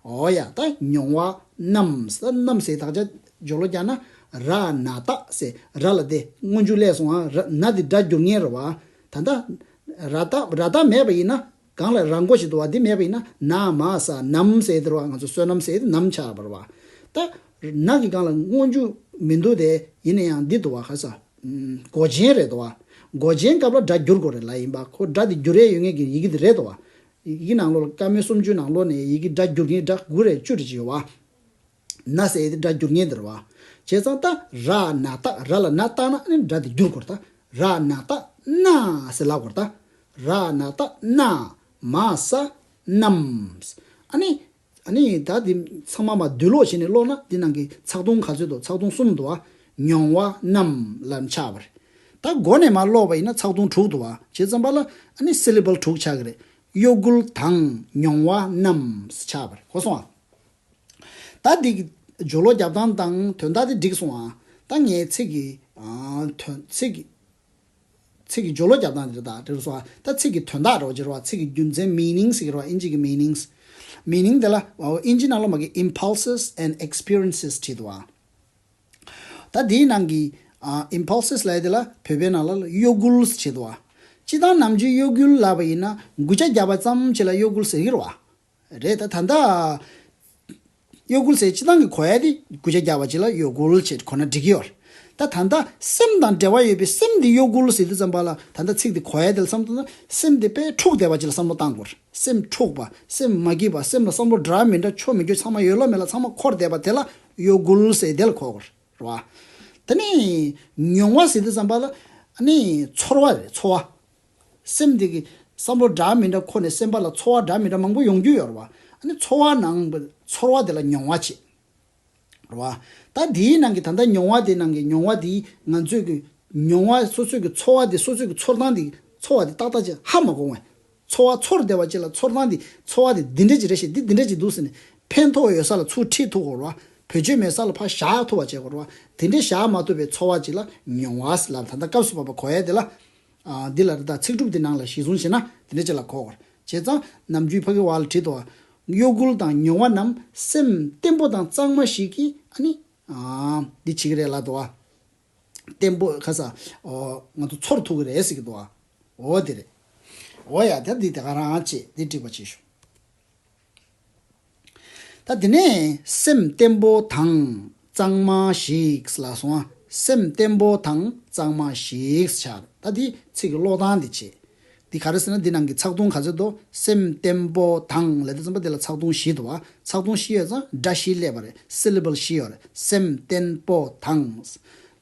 འོ་ཡ། ད་མྱོང་བ་རྣམས། ད་རྣམས་ཟེར་དག་ཆ་སྦྱོར་ཀློག་རྒྱག་ན། ར་ན་བཏགས་ཟེར། ར་ལ་དེ་སྔོན་འཇུག་སླེབས་སོང་ང་། ར་ན་དེ་སྒྲ་སྒྱུར་མཁན་རེད་བ། ད་ལྟ་ར་བཏགས་ར་བཏགས་མེད་པ་ཡིན་ན། གང་ལ་ར་མགོ་ཞིག་འདུག་བ། དེ་མེད་པ་ཡིན་ན་ན་མ་ས་ནམ་ཟེར་དེ་རེད་བ། ང་ཚོ་བསོད་ནམས་ཟེར་དེ་ནམ་ཆགས་པ་རེད་བ། ད་ན་གི་སྒང་ལ་སྔོན་འཇུག་མི་འདུག་སྟེ། ཡིན་ན་ཡང་འདི་འདུག་བ། ག་ས། ཨམ། མགོ་ཅན་རེད་འདུག་བ། མགོ་ཅན་སྐབས་ལ་སྒྲ་བསྒྱུར་དགོས་རེད་ལབ་ཡིན་པ། ཁོ་སྒྲ་དེ་བསྒྱུར་ཡས་ཡོད་མཁན་གྱི་ཡི་གེ་དེ་རེད་འདུག་བ། ཡི་གེ་ནང་ལོགས་ལ་བཀའ་མོལ་སུམ་ཅུའི་ནང་ལོགས་ནས་ཡི་གེ་སྒྲ་བསྒྱུར་མཁན་སྒྲ་དགུ་རེ་བཅུ་རེ་ཅིག་ཡོད་བ། ན་ཟེར་ཡས་དེ་སྒྲ་བསྒྱུར་མཁན་དེ་རེད་བ། བྱས་ཙང་ད་ར་ན་ཏ། ར་ལ་ན་བཏགས་ན་ཨ་ནི་སྒྲ་དེ་བསྒྱུར་དགོས་རེད་ད། ར་ན་ཏ་ན་ཟེར་ལབ་དགོས་རེད་ད། ར་ན་ཏ་ན། མ་ས་ནམ། ཨ་ནི། ཨ་ནི་ད་འདི་ཚང་མ་མར་སྡུད་ཀློག་བྱས་ནས་ཀློག་ན་འདི་ནང་གི་ཚེག་དུང་ག་ཚོད་འདུག། ཚེག་དུང་གསུམ་འདུག་བ། མྱོང་བ་རྣམས་ལབ་ཆགས་པ་རེད། ད་མགོ་ནས་མར་ཀློག་པ་ཡིན་ན་ཚེག་དུང་དྲུག་འདུག་བ། བྱས་ཙང་པ་ལ་ཨ་ནི་སི་ལི་བལ་དྲུག་ཆགས་ཀྱི་རེད། གཡོ་འགུལ་དང་མྱོང་བ་རྣམས་ཆགས་པ་རེད། གོ་སོང་ཨ། ད་འདི་གི་སྦྱོར་ཀློག་རྒྱབ་སྟངས་དང་དོན་དག་དེ་འགྲིག་སོང་ཨ། ད་ངས་ཚིག་གི། ཨ། དོན་ཚིག་གི་ཚིག་གི་སྦྱོར་ཀློག་རྒྱབ་སྟངས་དེ་རེད་ད། དེ་རུ་སོང་ཨ། ད་ཚིག་གི་དོན་དག་རེད་བ། ཅི་རེད་བ། ཚིག་གི་རྒྱུ་མཚན། མི་ནིང་ཟེར་གྱི་རེད་བ། ཨིན་ཇི་གི་མི་ནིང་། མི་ནིང་དེ་ལ་ཨིན་ཇི་ནང་ལོགས་མ་གི་impulses and experiences བྲིས་འདུག་བ། ད་དེའི་ནང་གི། ཨ། impulses ལབ་ཡས་དེ་ལ་བོད་པའི་ནང་ལ་གཡོ་འགུལ་ཟེར་བྲིས་འདུག་བ། སྤྱིར་བཏང་ནམ་རྒྱུན་གཡོ་འགུལ་ལབ་པ་ཡིན་ན་འགུལ་སྐྱོད་རྒྱག་པ་ཙམ་ཅིག་ལ་གཡོ་འགུལ་ཟེར་གྱི་རེད་བ། རེད་ད། ད་ལྟ་གཡོ་འགུལ་ཟེར་སྤྱིར་བཏང་གི་གོ་ཡ་དེ་འགུལ་སྐྱོད་རྒྱག་པ་ཅིག་ལ་གཡོ་འགུལ་ཅེས་གོ་ན་འགྲིག་གི་ཡོད་རེད། ད་ད་ལྟ་སེམས་དང་འབྲེལ་བ་ཡོད་པའི་སེམས་དེ་གཡོ་འགུལ་ཟེར་དུས་ཙམ་པ་ལ། ད་ལྟ་ཚིག་དེ་གོ་ཡ་དེ་ལ་བསམ་བློ་བཏང་ན་སེམས་དེ་དཔེ་འཁྲུགས་བསྡད་པ་ཅིག་ལ་བསམ་བློ་བཏང་དགོས་རེད། སེམས་འཁྲུགས་པ། སེམས་མ་སྐྱིད་པ། སེམས་ལ་བསམ་བློ་འདྲ་མི་འདྲ་ཆོ་མེད་ཆོ་ཚང་མ་ཡོད་ལ་མེད་ལ་ཚང་མ་འཁོར་བསྡད་པ་དེ་ལ་གཡོ་འགུལ་ཟེར་དེ་ལ་གོ་དགོས་རེད། རེད་བ། དེ་ནས་མྱོང་བ་ཟེར་དུས་ཙམ་པ་ལ་ཨ་ནི་ཚོར་བ་རེད། ཚོར་བ། སེམས་དེ་གི་བསམ་བློ་འདྲ་མི་འདྲ་འཁོར་ནས་སེམས་པ་ལ་ཚོར་བ་འདྲ་མི་འདྲ་མང་པོ་ཡོང་རྒྱུ་ཡོད་རེད་བ། ཨ་ནི་ཚོར་བ་ནང་ཚོར་བ་དེ་ལ་མྱོང་བ་བྱེད། རེད་བ། ད་དེའི་ནང་གི་ད་ལྟ་མྱོང་བ་དེ་ནང་གི་མྱོང་བ་དེ་ང་ཚོས་གི་མྱོང་བ། སོ་སོའི་གི་ཚོར་བ་དེ། སོ་སོའི་གི་ཚོར་སྟངས་དེ། ཚོར་བ་དེ་ཏག་ཏག་ཅིག་ཧ་མ་གོ་བས། ཚོར་བ་ཚོར་བསྡད་པ་ཅིག་ལ་ཚོར་སྟངས་དེ། ཚོར་བ་དེ་འདི་འདྲ་ཅིག་རེད་ཤག་འདི་འདི་འདྲ་ཅིག་འདུག་ཟེར་ནས་ཕན་ཐོགས་ཡོད་ས་ལ་ཚུར་ཁྲིད་ཐུབ་དགོས་རེད་བ། བེད་སྤྱོད་མེད་ས་ལ་ཕར་བཞག་ཐུབ་པ་བྱེད་དགོས་རེད་བ། དེ་འདྲའི་བཞག་མ་ཐུབ་པའི་ཚོར་བ་ཅིག་ལ་མྱོང་བ་ཟེར་ལབ། ད་ལྟ་སྐབས་སུ་བབ་པ་གོ་ཡ་དེ་ལ། ཨ། འདི་ལ་ད་ཚིག་གྲུབ་འདི་ནང་ལ་གཞི་བཟུང་བྱས་ན་དེ་འདྲ་ཅིག་ལ་གོ་དགོས་རེད། བྱས་ཙང་ནམ་རྒྱུན་ཕ་གི་བ་ལ་བྲིས་འདུག་བ། གཡོ་འགུལ་དང་མྱོང་བ་རྣམས་སེམས་བརྟན་པོ་དང་གཙང་མ་ཞིག་གིས་ཨ་ནི། ཨ། འདི་བྱེད་ཀྱི་རེད་ལབ་འདུག་བ། བརྟན་པོ་ག་ས། ཨོ། ང་ཚོ་ཚོར་ཐུབ་ཀྱི་རེད་ཟེར་གྱི་འདུག་བ། འོ་དེ་རེད། འོ་ཡ། ད་འདི་དེ་ག་རང་བྱེད། འདི་འགྲིག་པ་བྱེད་ཤོག་ད་དེ་ནས་སེམས་བརྟན་པོ་དང་གཙང་མ་ཞིག་ལ་སོང་ཨ། སེམས་བརྟན་པོ་དང་གཙང་མ་ཞིག་ཆགས། ད་དེ་ཚིག་གི་ཀློག་སྟངས་དེ་བྱེད། འདི་ག་རེ་ཟེར་ན་འདི་ནང་གི་ཚེག་དུང་ག་ཚོད་འདུག། སེམས་བརྟན་པོ་དང་ལབ་དུས་ཙམ་པ་འདི་ལ་ཚེག་དུང་བཞི་འདུག་བ། ཚེག་དུང་བཞི་ཡོད་ཙང་སྒྲ་བཞི་སླེབས་པ་རེད། སི་ལི་བལ་བཞི་ཡོད་རེད། སེམས་བརྟན་པོ་དང་།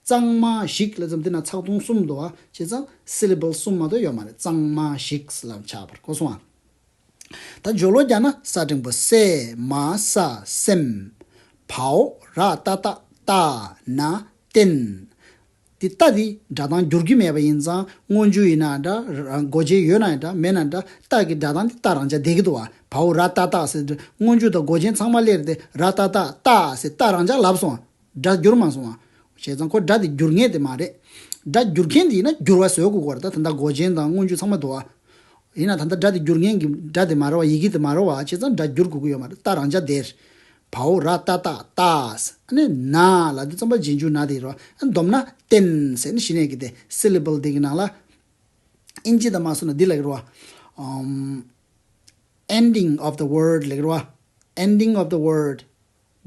གཙང་མ་ཞིག་ལབ་དུས་ཙམ་འདི་ན་ཚེག་དུང་གསུམ་འདུག་བ། བྱས་ཙང་སི་ལི་བལ་གསུམ་མ་གཏོགས་ཡོད་མ་རེད། གཙང་མ་ཞིག་ལབ་ཆགས་པར་གོ་སོང་ཨ། ད་སྦྱོར་ཀློག་རྒྱག་ན་ས་འགྲེང་བུ་སེ་མ་ས་སེམས། བའོ་ར་ཏ་བཏགས་བཏགས་ན་བརྟན། འདི་ཏ་འདི་སྒྲ་གདངས་འགྱུར་གྱི་མེད་པ་ཡིན་ཙང་སྔོན་འཇུག་ཡིན་ན་འདྲ། ར། མགོ་ཅན་ཡོད་ན་འདྲ་མེད་ན་འདྲ། ཏ་གི་སྒྲ་གདངས་འདི་ཏ་རང་འཇགས་བསྡད་ཀྱི་འདུག་བ། བའོ་ར་ཏ་བཏགས་ཟེར་སྔོན་འཇུག་དང་མགོ་ཅན་ཚང་མ་སླེབས་ཏེ་ར་ཏ་བཏགས་ཏ་ཟེར་ཏ་རང་འཇགས་ལབ་སོང་། སྒྲ་འགྱུར་མ་སོང་བ། བྱས་ཙང་ཁོ་སྒྲ་དེ་འགྱུར་མཁན་དེ་མ་རེད། སྒྲ་འགྱུར་མཁན་དེ་ཡིན་ན་འགྱུར་བ་བཟོ་དགོས་ཀྱི་རེད། ད་ད་ལྟ་མགོ་ཅན་དང་སྔོན་འཇུག་ཚང་མ་འདུག་བ། ཡིན་ན་ད་ལྟ་སྒྲ་དེ་འགྱུར་མཁན་གྱི་སྒྲ་དེ་མ་རེད་བ། ཡི་གེ་དེ་མ་རེད་བ། བྱས་ཙང་སྒྲ་འགྱུར་དགོས་ཀྱི་ཡོད་མ་རེད། ཏ་རང་འཇགས་དེར། བའོ་ར་ཏ་བཏགས་བཏགས། ཨ་ནི་ན་ལབ་དུས་ཙམ་པ་རྗེས་འཇུག་ན་དེ་རེད་བ། ཨ་ནི་སྡོམ་ན་བརྟན་ཟེར་ནི་གཞི་ནས་ཀྱི་དེ་སི་ལི་བལ་དེ་གི་ནང་ལ། ཨིན་ཇི་དང་མ་སོང་ན་འདི་ལ་གི་རེད་བ། ཨམ། ending of the word ལབ་ཀྱི་རེད་བ། ending of the word,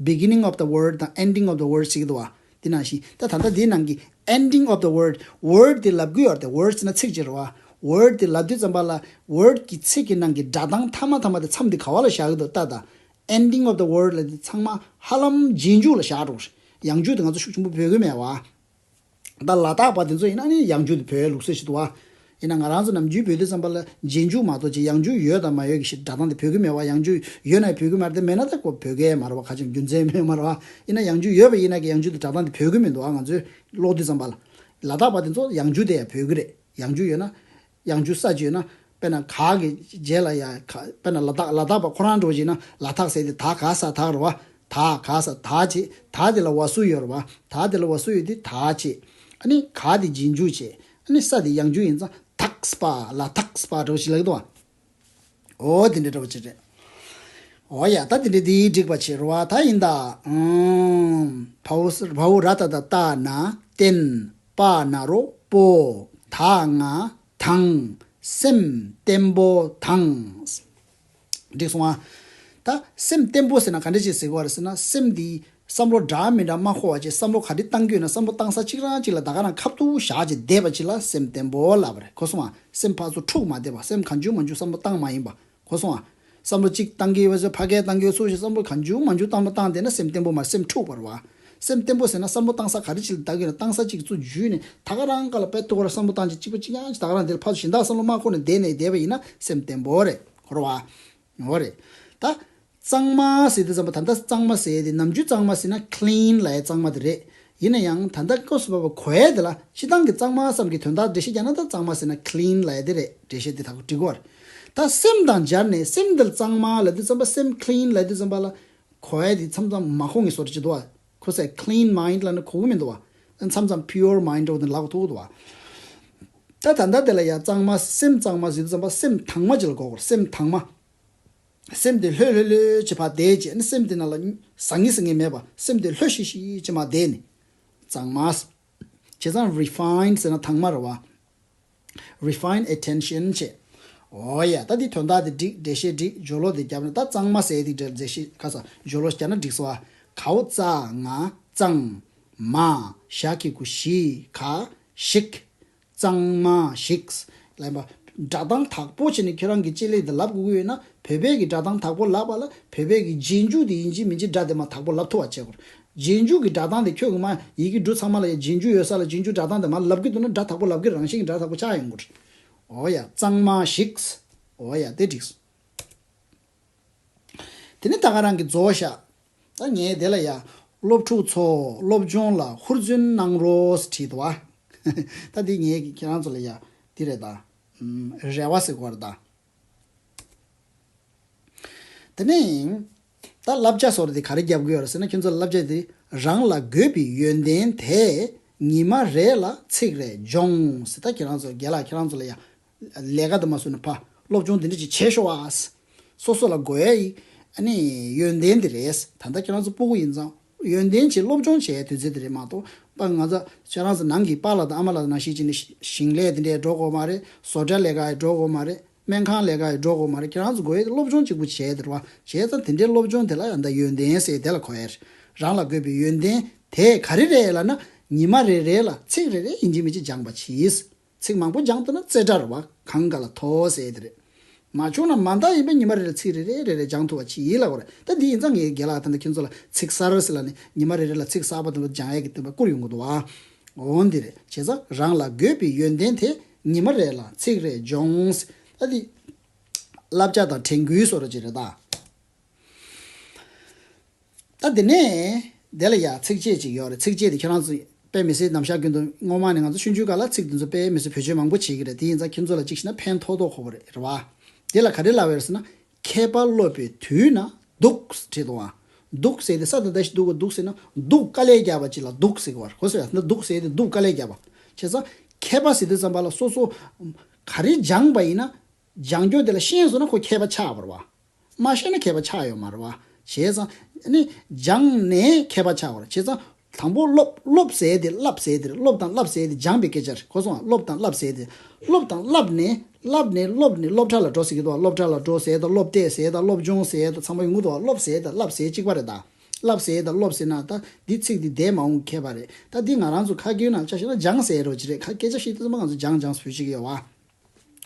beginning of the word དང་ending of the word ཟེར་གྱི་འདུག་བ། འདི་ནང་བཞིན་ད་ད་ལྟ་འདིའི་ནང་གི་ending of the word, word དེ་ལབ་ཀྱི་ཡོད་རེད་དེ། word ཟེར་ན་ཚིག་ཅིག་རེད་བ། word དེ་ལབ་དུས་ཙམ་པ་ལ་word གི་ཚིག་གི་ནང་གི་སྒྲ་གདངས་མཐའ་མ་མཐའ་མ་དེ་མཚམས་དེ་ག་བ་ལ་བཞག་གི་འདུག་ལྟ་ད། ending of the word ལབ་དེ་ཚང་མ་ཧ་ལམ་རྗེས་འཇུག་ལ་བཞག་འགྲོ་གི་རེད། ཡང་འཇུག་དེ་ང་ཚོ་ཤུགས་ཆེན་པོ་བོད་ཀྱི་མེད་བ། ད་ལ་དྭགས་པ་དེ་ཚོ་ཡིན་ན་ནི་ཡང་འཇུག་དེ་བོད་ལུགས་སྲོལ་ཞིག་འདུག་བ། ཡིན་ན་ང་རང་ཚོ་ནམ་རྒྱུན་བོད་དུས་ཙམ་པ་ལ་རྗེས་འཇུག་མ་གཏོགས་ཅིག་ཡང་འཇུག་ཡོད་དང་མ་ཡོད་ཀྱི་ཞིག་སྒྲ་གདངས་དེ་བོད་ཀྱི་མེད་བ། ཡང་འཇུག་ཡོད་ན་བོད་ཀྱི་མ་རེད་དེ། མེད་ན་ད་ཁོ་བོད་སྐད་མ་རེད་བ། ཁ་ཅིག་རྒྱུ་མཚན་མེད་མ་རེད་བ། ཡིན་ན་ཡང་འཇུག་ཡོད་པ་ཡིན་ན་གི་ཡང་འཇུག་དེ་སྒྲ་གདངས་དེ་བོད་ཀྱི་མི་འདུག་བ། ང་ཚོས་ཀློག་དུས་ཙམ་པ་ལ། ལ་དྭགས་པ་དེ་ཚོ་ཡང་འཇུག་དེ་ཡང་བོད་ཀྱི་རེད། ཡང་འཇུག་ཡོད་ན། ཡང་འཇུག་ས་ཅིག་ཡོད་ན། དཔེར་ན་ག་གི་རྗེས་ལ་ཡ་ག། དཔེར་ན་ལ་དྭགས། ལ་དྭགས་པ་ཁོ་རང་འགྲོ་བྱས་ན་ལ་དྭགས་ཟེར་དེ་ད་ག་ས་དག་རེད་བ། ད་ག་ས་ད་བྱས། ད་དེ་ལ་བ་སུ་ཡོད་རེད་བ། ད་དེ་ལ་བ་སུ་ཡོད་དེ་ད་བྱས། ཨ་ནི་ག་དེ་རྗེས་འཇུག་བྱས། ཨ་ནི་ས་དེ་ཡང་འཇུག་ཡིན་ཙང་དག་པ། ལ་དྭགས་པ་འགྲོ་བྱས་ལབ་ཀྱི་འདུག་བ། འོ་དེ་འདྲ་འདྲ་བ་ཅིག་རེད། འོ་ཡ། ད་དེ་འདྲ་དེ་འགྲིག་པ་བྱེད་རེད་བ། ད་ཡིན་ད། ཨང་། བའོ་བའོ་ར་ཏ་བཏགས་བཏགས་ན་བརྟན། པ་ན་རོ་པོ། ད་ང་དང་། སེམས་བརྟན་པོ་དང་། འགྲིག་སོང་ཨ། ད་སེམས་བརྟན་པོ་ཟེར་ན་ག་འདྲ་ཅིག་ཟེར་གྱི་ཡོད་རེད་ཟེར་ན། སེམས་འདི་ བསམ་བློ་འདྲ་མི་འདྲ་མ་འཁོར་བ་བྱས། བསམ་བློ་ག་རེ་བཏང་གི་ཡོད་ན་བསམ་བློ་བཏང་ས་གཅིག་རང་གཅིག་ལ་ད་ག་རང་ཁ་ཐུག་བཞག་བྱས་བསྡད་པ་ཅིག་ལ་སེམས་བརྟན་པོ་ལབ་པ་རེད། གོ་སོང་ང་། སེམས་ཕར་ཚུར་འཁྲུག་མ་བསྡད་པ། སེམས་གང་བྱུང་མང་བྱུང་བསམ་བློ་བཏང་མ་ཡིན་པ། གོ་སོང་ང་། བསམ་བློ་གཅིག་བཏང་གི་ཡོད་པ་ཚོ་ཕ་གིར་བཏང་གི་ཡོད་ཚུལ་ཞིག་བསམ་བློ་གང་བྱུང་མང་བྱུང་བཏང་བ་བཏང་བསྡད་ན་སེམས་བརྟན་པོ་མ་རེད། སེམས་འཁྲུག་པ་རེད་བ། སེམས་བརྟན་པོ་ཟེར་ན་བསམ་བློ་བཏང་ས་ག་རེ་ཅིག་ལ་བཏང་གི་ཡོད་ན་བཏང་ས་གཅིག་ཚུར་འཇུས་ནས་ད་ག་རང་ག་ལ་དཔེ་ཐུག་པ་ར་བསམ་བློ་བཏང་ཅིག་གཅིག་པ་གཅིག་རྐྱང་ཅིག་ད་ག་རང་དེ་ལ་ཕར་ཚུར་གཞན་དག་བསམ་བློ་མ་འཁོར་ནས་བསྡད་ནས་བསྡད་པ་ཡིན་ན་སེམས་བརྟན་པོ་རེད། གོ་རེད་བ། འོ་རེད། ད། གཙང་མ་ཟེར་དུས་ཙམ་པ་ད་ལྟ་གཙང་མ་ཟེར་དེ་ནམ་རྒྱུན་གཙང་མ་ཟེར་ན་clean་ལབ་ཡ་གཙང་མ་དེ་རེད། ཡིན་ན་ཡང་ད་ལྟ་སྐབས་སུ་བབ་པ་གོ་ཡ་དེ་ལ་སྤྱིར་བཏང་གི་གཙང་མ་བསམ་གྱི་དོན་དག་འགྲེལ་བཤད་རྒྱག་ན་ད་གཙང་མ་ཟེར་ན་clean་ལབ་ཡ་དེ་རེད། འགྲེལ་བཤད་དེ་ད་གོ་འགྲིག་གོ་རེད། ད་སེམས་དང་སྦྱར་ནས་སེམས་འདི་ལ་གཙང་མ་ལབ་དུས་ཙམ་པ་སེམས་clean་ལབ་དུས་ཙམ་པ་ལ་གོ་ཡ་དེ་མཚམས་མཚམས་མ་གོ་ངེས་བཟོ་འདྲ་ཅིག་འདུག་བ། ཁོ་ཚོས་clean mind་ལབ་ན་གོ་གི་མི་འདུག་བ། མཚམས་མཚམས་pure mind་འདྲ་བོ་དེ་ལབ་ཐུག་འདུག་བ། ད་ད་ལྟ་དེ་ལ་ཡ་གཙང་མ་སེམས་གཙང་མ་ཟེར་དུས་ཙམ་པ་སེམས་དྭངས་མ་ཅིག་ལ་གོ་དགོས་རེད། སེམས་དྭངས་མ། སེམས་དེ་ལྷོད་ལྷོད་ལྷོད་བྱས་ཕར་བསྡད་བྱས་ནས་སེམས་དེ་ནང་ལ་ཟང་ངེ་ཟིང་ངེ་མེད་པ་སེམས་དེ་ལྷོད་ཤིག་ཤིག་བྱས་མར་བསྡད་ནས་གཙང་མ། བྱས་ཙང་refined་ཟེར་ན་དྭངས་མ་རེད་བ། Refined attention་བྱས། འོ་ཡ་ད་འདི་དོན་དག་དེ་འགྲིག་འགྲེལ་བཤད་འགྲིག་སྦྱོར་ཀློག་དེ་བརྒྱབ་ན་ད་གཙང་མ་ཟེར་དེ་འགྲེལ་འགྲེལ་བཤད་ཁ་ས་སྦྱོར་ཀློག་བརྒྱབ་ན་འགྲིག་སོང་བ། གའོ་ཙ་ང་གཙང་། མ། ཞ་གི་གུ་ཞི་ག་ཞིག་གཙང་མ་ཞིག་ལབ་པ། སྒྲ་གདངས་དག་པོ་བྱས་ནས་ཁྱེད་རང་གིས་ལྕེ་ལེ་དེ་ལབ་དགོས་ཀྱི་ཡོད་ན་བོད་པའི་གི་སྒྲ་གདངས་དག་པོ་ལབ་པ་ལ་བོད་པའི་གི་རྗེས་འཇུག་དེ་ཡིན་གཅིག་མིན་གཅིག་སྒྲ་དེ་མར་དག་པོ་ལབ་ཐུབ་པ་བྱེད་དགོས། རྗེས་འཇུག་གི་སྒྲ་གདངས་དེ་ཁྱོད་ཀྱིས་མར་ཡི་གེ་འབྲུ་ཚང་མ་ལ་ཡ་རྗེས་འཇུག་ཡོད་ས་ལ་རྗེས་འཇུག་སྒྲ་གདངས་དེ་མར་ལབ་ཀྱི་འདུག་ན་སྒྲ་དག་པོ་ལབ་ཀྱི་རང་བཞིན་གྱི་སྒྲ་དག་པོ་ཆགས་ཡོང་གི་རེད། འོ་ཡ་གཙང་མ་ཞིག་འོ་ཡ་དེ་འགྲིག་སོང་། དེ་ནས་ད་ག་རང་གི་རྫོགས་ཤག་ད་ངས་དེ་ལ་ཡ། སློབ་ཕྲུག་ཚོ་སློབ་སྦྱོང་ལ་ཧུར་བརྩོན་གནང་རོགས་བྲིས་འདུག་བ། ད་འདི་ངས་ཀྱི་ཁྱེད་རང་ཚོ་ལ་ཡ། འདི་རེད་ད། ཨམ། རེ་བ་ཟེར་དགོས་རེད་ད། དེ་ནས། ད་བསླབ་བྱ་སོགས་དེ་ག་རེ་རྒྱབ་དགོས་ཡོད་རེད་ཟེར་ན་ཁྱོད་ཚོ་ལ་བསླབ་བྱ་དེ་རང་ལ་དགོས་པའི་ཡོན་ཏན་དེ་ཉི་མ་རེ་ལ་ཚིག་རེ་སྦྱོངས་ཟེར། ད་ཁྱེད་རང་ཚོ་རྒན་ལགས་ཁྱེད་རང་ཚོ་ལ་ཡ། ལས་ཀ་དེ་མ་བཟོས་ན་ཕ། སློབ་སྦྱོང་དེ་འདྲ་ཅིག་བྱེད་ཤོག་ཨ། སོ་སོ་ལ་དགོས་ཡ་ཡི། ཨ་ནི་ཡོན་ཏན་དེ་རེད། ད་ལྟ་ཁྱེད་རང་ཚོ་སྤུ་གུ་ཡིན་ཙང་ཡོན་ཏན་ཆེ་སློབ་སྦྱོང་བྱེད་ཡ་དུས་ཚོད་དེ་རེད་མ་གཏོགས་པ་ང་ཚོ་ཁྱེད་རང་ཚོ་ནང་གི་པཱ་ལགས་དང་ཨ་མ་ལགས་ནང་བཞིན་བྱས་ནས་ཞིང་ལས་དེ་འདྲས་འགྲོ་དགོས་མ་རེད། བཟོ་གྲྭ་ལས་ཀ་ཡི་འགྲོ་དགོས་མ་རེད། སྨན་ཁང་ལས་ཀ་ཡི་འགྲོ་དགོས་མ་རེད། ཁྱེད་རང་ཚོ་དགོས་ཡ་དེ་སློབ་སྦྱོང་གཅིག་པུ་བྱེད་ཡ་དེ་རེད་བ། བྱས་ཙང་དེ་འདྲའི་སློབ་སྦྱོང་དེ་ལ་ཡང་ད་ཡོན་ཏན་ཟེར་དེ་ལ་གོ་ཡ་རེད། རང་ལ་དགོས་པའི་ཡོན་ཏན་དེ་ག་རེ་རེད་ལབ་ན་ཉི་མ་རེ་རེ་ལ་ཚིག་རེ་རེ་ཡིན་གཅིག་མིན་གཅིག་སྦྱངས་པ་གྱིས། ཚིག་མང་པོ་སྦྱངས་ཐུབ་ན་རྩེ་གྲ་རེད་བ། གང་ག་ལ་ཐོ་ཟེར་དེ་རེད། མ་བྱུང་ན་མ་མཐའ་ཡིན་པའི་ཉི་མ་རེ་ལ་ཚིག་རེ་རེ་རེ་རེ་སྦྱང་ཐུབ་པ་ཅིག་ཡིན་ལབ་དགོས་རེད། ད་འདི་ཡིན་ཙང་ངས་རྒན་ལགས་ད་ལྟ་ཁྱོད་ཚོ་ལ་ཚིག་གསར་ཟེར་ལབ་ནས་ཉི་མ་རེ་རེ་ལ་ཚིག་གསར་པ་དེ་ཚོ་སྦྱང་ཡས་ཀྱི་འདུན་པ་བསྐུར་ཡོང་གི་འདུག་བ། འོ་འདི་རེད། བྱས་ཙང་རང་ལ་དགོས་པའི་ཡོན་ཏན་དེ་ཉི་མ་རེ་ལ་ཚིག་རེ་སྦྱོངས། ད་འདི་བསླབ་བྱ་དང་དྲན་སྐུལ་བཟོ་འདྲ་ཅིག་རེད་ད། ད་དེ་ནས་དེ་ལ་ཡ་ཚིགས་བཅད་ཅིག་ཡོད་རེད། ཚིགས་བཅད་དེ་ཁྱེད་རང་ཚོ་དཔེ་མི་སྲིད་ནམ་ཞག་རྒྱུན་དུ་སྔོན་མ་ནས་ང་ཚོ་ཆུང་ཆུང་སྒང་ལ་ཚིག་དེ་ཚོ་དཔེ་མི་སྲིད་བེད་སྤྱོད་མང་པོ་བྱེད་ཀྱི་རེད། དེ་ཡིན་ཙང་ཁྱེད་ཚོ་ལ་ཅིག་བཤད་ན་ཕན་ཐོགས་ཐོགས་ཁོ་པ་རེད་རེད་བ། དེ་ལ་ག་རེ་ལབ་ཡོད་རེད་ཟེར་ན། མཁས་པ་སློབ་པའི་དུས་ན་སྡུག་བྲིས་འདུག་བ། སྡུག་ཟེར་དེ་ས་དང་ད་ཞིག་སྡུག་ག་སྡུག་ཟེར་ན་སྡུག་དཀའ་ལས་བརྒྱབ་པ་ཅིག་ལ་སྡུག་ཟེར་གི་བ་རེད། གོ་སོང་ཡ། ད་སྡུག་ཟེར་དེ་སྡུག་དཀའ་ལས་བརྒྱབ་པ། བྱས་ཙང་མཁས་པ་ཟེར་དུས་ཙམ་པ་ལ་སོ་སོ་ག་རེ་སྦྱངས་པ་ཡིན་ན། སྦྱང་རྒྱུ་དེ་ལ་ཤེས་སོང་ན་ཁོ་མཁས་པ་ཆགས་པ་རེད་བ། མ་ཤེས་ན་མཁས་པ་ཆགས་ཡོད་མ་རེད་བ། བྱས་ཙང་ནི་སྦྱངས་ནས་མཁས་པ་ཆགས་པ་རེད། བྱས་ཙང་དང་པོ་སློབ་སློབ་ཟེར་དེ་བསླབ་ཟེར་དེ་རེད། སློབ་དང་བསླབ་ཟེར་དེ་སྦྱངས་པའི་སྐད་ཆ་རེད། གོ་སོང་ང་། སློབ་དང་བསླབ་ཟེར་དེ། སློབ་དང་བསླབ་ནས་བསླབ་ནས་སློབ་ནས་སློབ་གྲྭ་ལ་འགྲོ་ཟེར་གྱི་འདུག་བ། སློབ་གྲྭ་ལ་འགྲོ་ཟེར་དང་སློབ་གྲྭ་ཟེར་དང་སློབ་སྦྱོང་ཟེར་དང་ཚང་མ་ཡོང་གི་འདུག་བ། སློབ་ཟེར་དང་བསླབ་ཟེར་གཅིག་པ་རེད་ད། བསླབ་ཟེར་དང་སློབ་ཟེར་ན་ད་འདི་ཚིག་འདི་འདས་མ་འོངས་ཁྱད་པར་རེད། ད་འདི་ང་རང་ཚོ་ཁ་སྐད་ནང་ཆ་བཞག་ན་སྦྱངས་ཟེར་རོ་ཅི་རེད། ཁ་སྐད་ཆ་བཤད་དུས་ཙམ་པ་ང་ཚོ་སྦྱངས་སྦྱངས་ཟེར་གྱི་ཡོད་བ།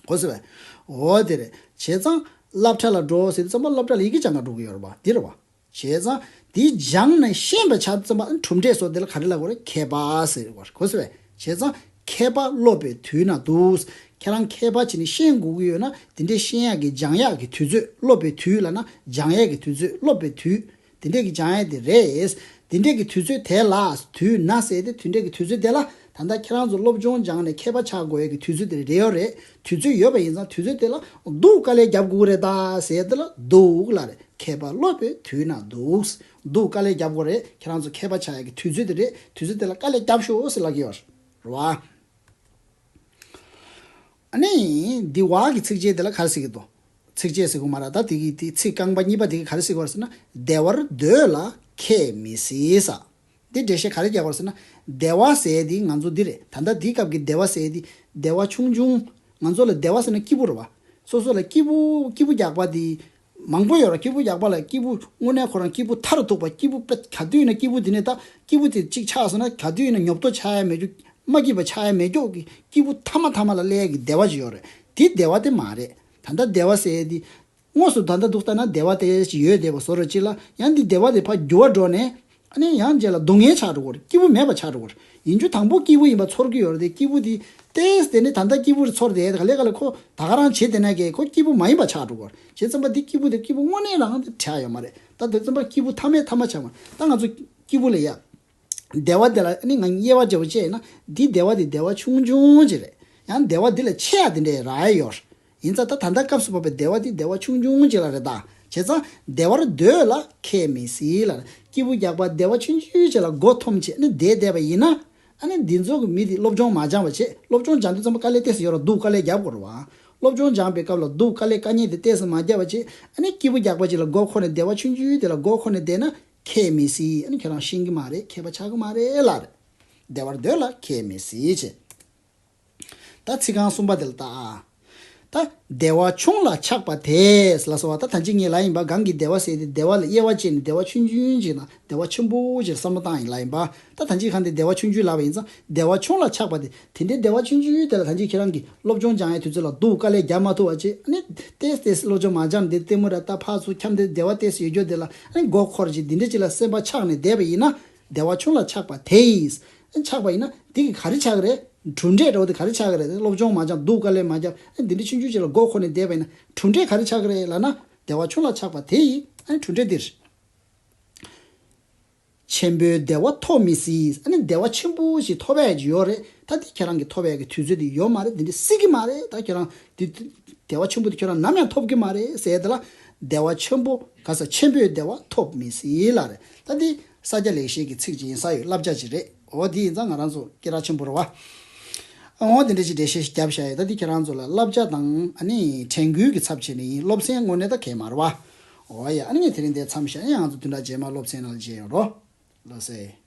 གོ་སོང་བས། འོ་དེ་རེད། བྱས་ཙང་སློབ་གྲྭ་ལ་འགྲོ་ཟེར་དུས་ཙམ་པ་སློབ་གྲྭ་ལ་ཡི་གེ་སྦྱང་ག་འགྲོ་གི་ཡོད་རེད་བ། འདི་རེད་བ། བྱས་ཙང་འདི་སྦྱངས་ནས་ཤེས་པ་ཆགས་དུས་ཙམ་པ་གྲུབ་འབྲས་སོགས་དེ་ལ་ག་རེ་ལབ་དགོས་རེད། མཁས་པ་ཟེར་དགོས་རེད། གོ་སོང་བས། བྱས་ཙང་མཁས་པ་སློབ་པའི་དུས་ན་སྡུག་ཁྱེད་རང་མཁས་པ་བྱས་ནས་ཤེས་དགོས་ཀྱི་ཡོད་ན་དེ་འདྲའི་ཤེས་ཡག་གི་སྦྱང་ཡག་གི་དུས་ཚོད། སློབ་པའི་དུས་ལབ་ན་སྦྱང་ཡག་གི་དུས་ཚོད། སློབ་པའི་དུས། དེ་འདྲས་ཀྱི་སྦྱང་ཡག་དེ་རེད། དེ་འདྲས་ཀྱི་དུས་ཚོད་དེ་ལ་དུས་ན་ཟེར་ཏེ་དེ་འདྲས་ཀྱི་དུས་ཚོད་དེ་ལ་ད་ལྟ་ཁྱེད་རང་ཚོ་སློབ་སྦྱོང་སྦྱངས་ནས་མཁས་པ་ཆགས་དགོས་ཡག་གི་དུས་ཚོད་དེ་རེད་ཡོད་རེད། དུས་ཚོད་ཡོད་པ་ཡིན་ཙང་དུས་ཚོད་དེ་ལ་སྡུག་དཀའ་ལས་རྒྱབ་དགོས་རེད་ད་ཟེར་དེ་ལ་སྡུག་ལབ་རེད། མཁས་པ་སློབ་པའི་དུས་ན་སྡུག་སྡུག་དཀའ་ལས་རྒྱབ་དགོས་རེད། ཁྱེད་རང་ཚོ་མཁས་པ་ཆགས་ཡག་གི་དུས་ཚོད་དེ་རེད། དུས་ཚོད་དེ་ལ་དཀའ་ལས་རྒྱབ་ཤོག་ཟེར་ལབ་ཀྱི་ཡོད་རེད་བ། ཨ་ནི། འདི་བ་གི་ཚིགས་བཅད་དེ་ལ་ག་རེ་ཟེར་གྱི་འདུག་ཚིགས་བཅད་ཟེར་གྱི་མ་རེད། ད་དེ་གི་དེ་ཚིག་རྐང་པ་གཉིས་པ་དེ་གི་ག་རེ་ཟེར་གྱི་ཡོད་རེད་ཟེར་ན། བདེ་བར་སྡོད་ལ་ཁས་མི་སྲིད་ས། འདི་འགྲེལ་བཤད་ག་རེ་རྒྱག་དགོས་རེད་ཟེར་ན། བདེ་བ་ཟེར་དེ་ང་ཚོ་འདི་རེད། ད་ལྟ་འདིའི་སྐབས་ཀྱི་བདེ་བ་ཟེར་དེ་བདེ་བ་ཆུང་ཆུང་། ང་ཚོ་ལ་བདེ་བ་ཟེར་ན་སྐྱིད་པོ་རེད་བ། སོ་སོ་ལ་སྐྱིད་པོ་སྐྱིད་པོ་རྒྱག་པ་དེ། མང་པོ་ཡོད་རེད། སྐྱེས་བུ་ཡག་པ་ལ་སྐྱེས་བུ་དངོས་གནས་ཁོ་རང་སྐྱེས་བུ་མཐར་ཐུག་པ། སྐྱེས་བུ་དཔེ་ག་དུས་ཡིན་ན་སྐྱེས་བུ་དེ་ནས་ད་སྐྱེས་བུ་དེ་གཅིག་ཆགས་སོང་ན་ག་དུས་ཡིན་ན་ཉོབ་ཏོ་ཆགས་ཡ་མེད་རྒྱུ། མ་སྐྱིད་པ་ཆགས་ཡ་མེད་རྒྱུ་གི་སྐྱེས་བུ་ཐ་མ་ཐ་མ་ལ་སླེབས་ཡ་གི་བདེ་བ་ཅིག་ཡོད་རེད། དེ་བདེ་བ་དེ་མ་རེད། ད་ལྟ་བདེ་བ་ཟེར་ཡ་དེ་དངོས་སུ་ད་ལྟ་འདུག་ལྟ་ན་བདེ་བ་དེ་ཅིག་ཡོད་བསྡད་པ་བཟོ་འདྲ་ཅིག་ལ། ཡང་འདི་བདེ་བ་དེ་ཕར་འགྱུར་བ་འགྲོ་ནས། ཨ་ནི་ཡང་རྗེས་ལ་སྡུག་བསྔལ་ཆགས་འགྲོ་གི་རེད། སྐྱིད་པོ་མེད་པ་ཆགས་འགྲོ་གི་རེད། ཡིན་རྒྱུ་དང་པོ་སྐྱིད་པོ་ཡིན་པ་ཚོར་གྱི་ཡོད་རེད་དེ། སྐྱིད་པོ་དེ་ཏོག་ཙམ་དེ་ནས་ད་ལྟ་སྐྱིད་པོ་རེད་ཚོར་བསྡད་དེ། ག་ལེ་ག་ལེ་ཁོ་ད་ག་རང་བྱེད་བསྡད་ན་གི་ཁོ་སྐྱིད་པོ་མ་ཡིན་པ་ཆགས་འགྲོ་གི་རེད། བྱས་ཙང་པ་འདི་སྐྱིད་པོ་དེ་སྐྱིད་པོ་དངོས་གནས་རང་དེ་དྲག་ཡོད་མ་རེད། ད་དེ་ཙམ་པ་སྐྱིད་པོ་ཐ་མའི་ཐ་མ་ཆགས་མ་རེད། ད་ང་ཚོ་སྐྱིད་པོ་ལ་ཡ། བདེ་བ་དེ་ལ་ཨ་ནི་ང་དབྱེ་བ་འབྱེད་པ་བྱས་ན། འདི་བདེ་བ་དེ་བདེ་བ་ཆུང་ཆུང་ཅིག་རེད། ཡང་བདེ་བ་འདི་ལས་ཆེ་ཡ་དེ་འདྲ་རག་ཡ་ཡོད། ཡིན་ཙང་ད་ད་ལྟ་སྐབས་སུ་བབ་པའི་བདེ་བ་འདི་བདེ་བ་ཆུང་ཆུང་ཅིག་ལ་རེད་ད། བྱས་ཙང་བདེ་བར་འདོད་ལ་ཁས་མི་སྲིད་ལ། སྐྱེས་བུ་རྒྱགས་པ་བདེ་བ་ཆུང་ཆུང་ཅིག་ལ་མགོ་འཐོམས་བྱས་ནས་བསྡད་བསྡད་པ་ཡིན་ན། ཨ་ནི་འདི་ཚོ་གི་མི་དེ་སློབ་སྦྱོང་མ་སྦྱངས་པ་བྱས། སློབ་སྦྱོང་སྦྱང་དུས་ཙམ་པ་དཀའ་ལས་ཏོག་ཙམ་ཡོད་ར། སྡུག་དཀའ་ལས་རྒྱབ་དགོས་རེད་བ། སློབ་སྦྱོང་སྦྱངས་པའི་སྐབས་ལ་སྡུག་དཀའ་ལས་དཀའ་ངལ་དེ་ཏོག་ཙམ་མ་རྒྱབ་པ་བྱས། ཨ་ནི་སྐྱེས་བུ་རྒྱགས་པ་ཅིག་ལ་མགོ་འཁོར་ནས་བདེ་བ་ཆུང་ཆུང་དེ་ལ་མགོ་འཁོར་ནས་བསྡད་ན། ཁས་མི་སྲིད། ཨ་ནི་ཁྱེད་རང་ཤེས་ཀྱི་མ་རེད། མཁས་པ་ཆགས་ཀྱི་མ་རེད་ལབ་རེད། བདེ་བར་འདོད་ལ་ཁས་མི་སྲིད་ཅེས། ད་ཚིག་རྐང་གསུམ་པ་དེ་ལ་ལྟ་ཨ། ད་བདེ་བ་ཆུང་ལ་ཆགས་པ་དེས་ལ་སོགས་པ། ད་ད་ཅི་ངས་ལབ་ཡིན་པ། གང་གི་བདེ་བ་ཟེར་དེ་བདེ་བ་ལ་དབྱེ་བ་བྱས་ནས་བདེ་བ་ཆུང་ཆུང་ཅིག་དང་བདེ་བ་ཆེན་པོ་ཅིག་བསམ་བློ་བཏང་ཡིན་ལབ་ཡིན་པ། ད་ད་ཅི་གང་དེ་བདེ་བ་ཆུང་ཆུང་ལབ་པ་ཡིན་ཙང་། བདེ་བ་ཆུང་ལ་ཆགས་པ་དེ། དེ་འདྲའི་བདེ་བ་ཆུང་ཆུང་དེ་ལ་ད་ཅི་ཁྱེད་རང་གིས་སློབ་སྦྱོང་སྦྱང་ཡའི་དུས་ཚོད་ལ་སྡུག་དཀའ་ལས་རྒྱག་མ་ཐུབ་པ་བྱས། ཨ་ནི་ཏོག་ཙམ་སློབ་སྦྱོང་མ་སྦྱངས་དེ་ལྟད་མོ་ར་ལྟ། ཕར་ཚུར་འཁྱམས་ཏེ་བདེ་བ་ཏོག་ཙམ་ཡོད་རྒྱུ་དེ་ལ་ཨ་ནི་མགོ་འཁོར་བྱས། འདི་འདྲ་ཅིག་ལ་སེམས་པ་ཆགས་ནས་བསྡད་པ་ཡིན་ན། བདེ་བ་ཆུང་ལ་ཆགས་པ་དེས། ཆགས་པ་ཡིན་ན་འདི་གི་ག་རེ་ཆགས་ཀྱི་རེད། གྲུབ་འབྲས་འདྲ་བོ་དེ་ག་རེ་ཆགས་ཀྱི་རེད། སློབ་སྦྱོང་མ་སྦྱངས། སྡུག་དཀའ་ལས་མ་བརྒྱབ། ཨ་འདི་འདྲ་ཆུང་ཆུང་ཅིག་ལ་མགོ་འཁོར་ནས་བསྡད་པ་ཡིན་ན་གྲུབ་འབྲས་ག་རེ་ཆགས་ཀྱི་རེད་ལབ་ན། བདེ་བ་ཆུང་ལ་ཆགས་པ་དེ་ཡིས། ཨ་ནི་གྲུབ་འབྲས་འདིར། ཆེན་པོའི་བདེ་བ་ཐོབ་མི་སྲིད། ཨ་ནི་བདེ་བ་ཆེན་པོ་ཞིག་ཐོབ་ཡ་ཅིག་ཡོད་རེད། ད་འདི་ཁྱེད་རང་གིས་ཐོབ་ཡ་གི་དུས་ཚོད་དེ་ཡོད་མ་རེད། འདི་འདྲ་སྲིད་ཀྱི་མ་རེད། ད་ཁྱེད་རང་འདི་བདེ་བ་ཆེན་པོ་དེ་ཁྱེད་རང་ནམ་ཡང་ཐོབ་ཀྱི་མ་རེད་ཟེར་དེ་ལ། བདེ་བ་ཆེན་པོ་ག་ས། ཆེན་པོའི་བདེ་བ་ཐོབ་མི་སྲིད་ལབ་རེད། ད་འདི་ས་སྐྱ་ལེགས་བཤད་ཀྱི་ཚིག་ཅིག་ཡིན་ས་ཡོད། བསླབ་བྱ་ཅིག་རེད། འོ་འདི་ཡིན་ཙང་ང་རང་ཚོ་སྐད་གྲགས་ཆེན་པོ་རེད་བ། འོ་འདི་འདྲ་ཅིག་འགྲེལ་བཤད་ཞིག་བརྒྱབ་བཞག་ཡོད། ད་འདི་ཁྱེད་རང་ཚོ་ལ་བསླབ་བྱ་དང་ཨ་ནི་དྲན་སྐུལ་གྱི་ཚབ་བྱས་ནས་ཡིན། སློབ་ཚན་དངོས་གནས་ད་གལ་མ་རེད་བ། འོ་ཡ། ཨ་ནི་ངས་དེ་རིང་འདིར་མཚམས་བཞག་ཡིན། ང་ཚོ་བདུན་ཕྲག་རྗེས་མ་སློབ་ཚན་ནང་ལ་མཇལ་ཡོང་རོགས། ལགས་སེ།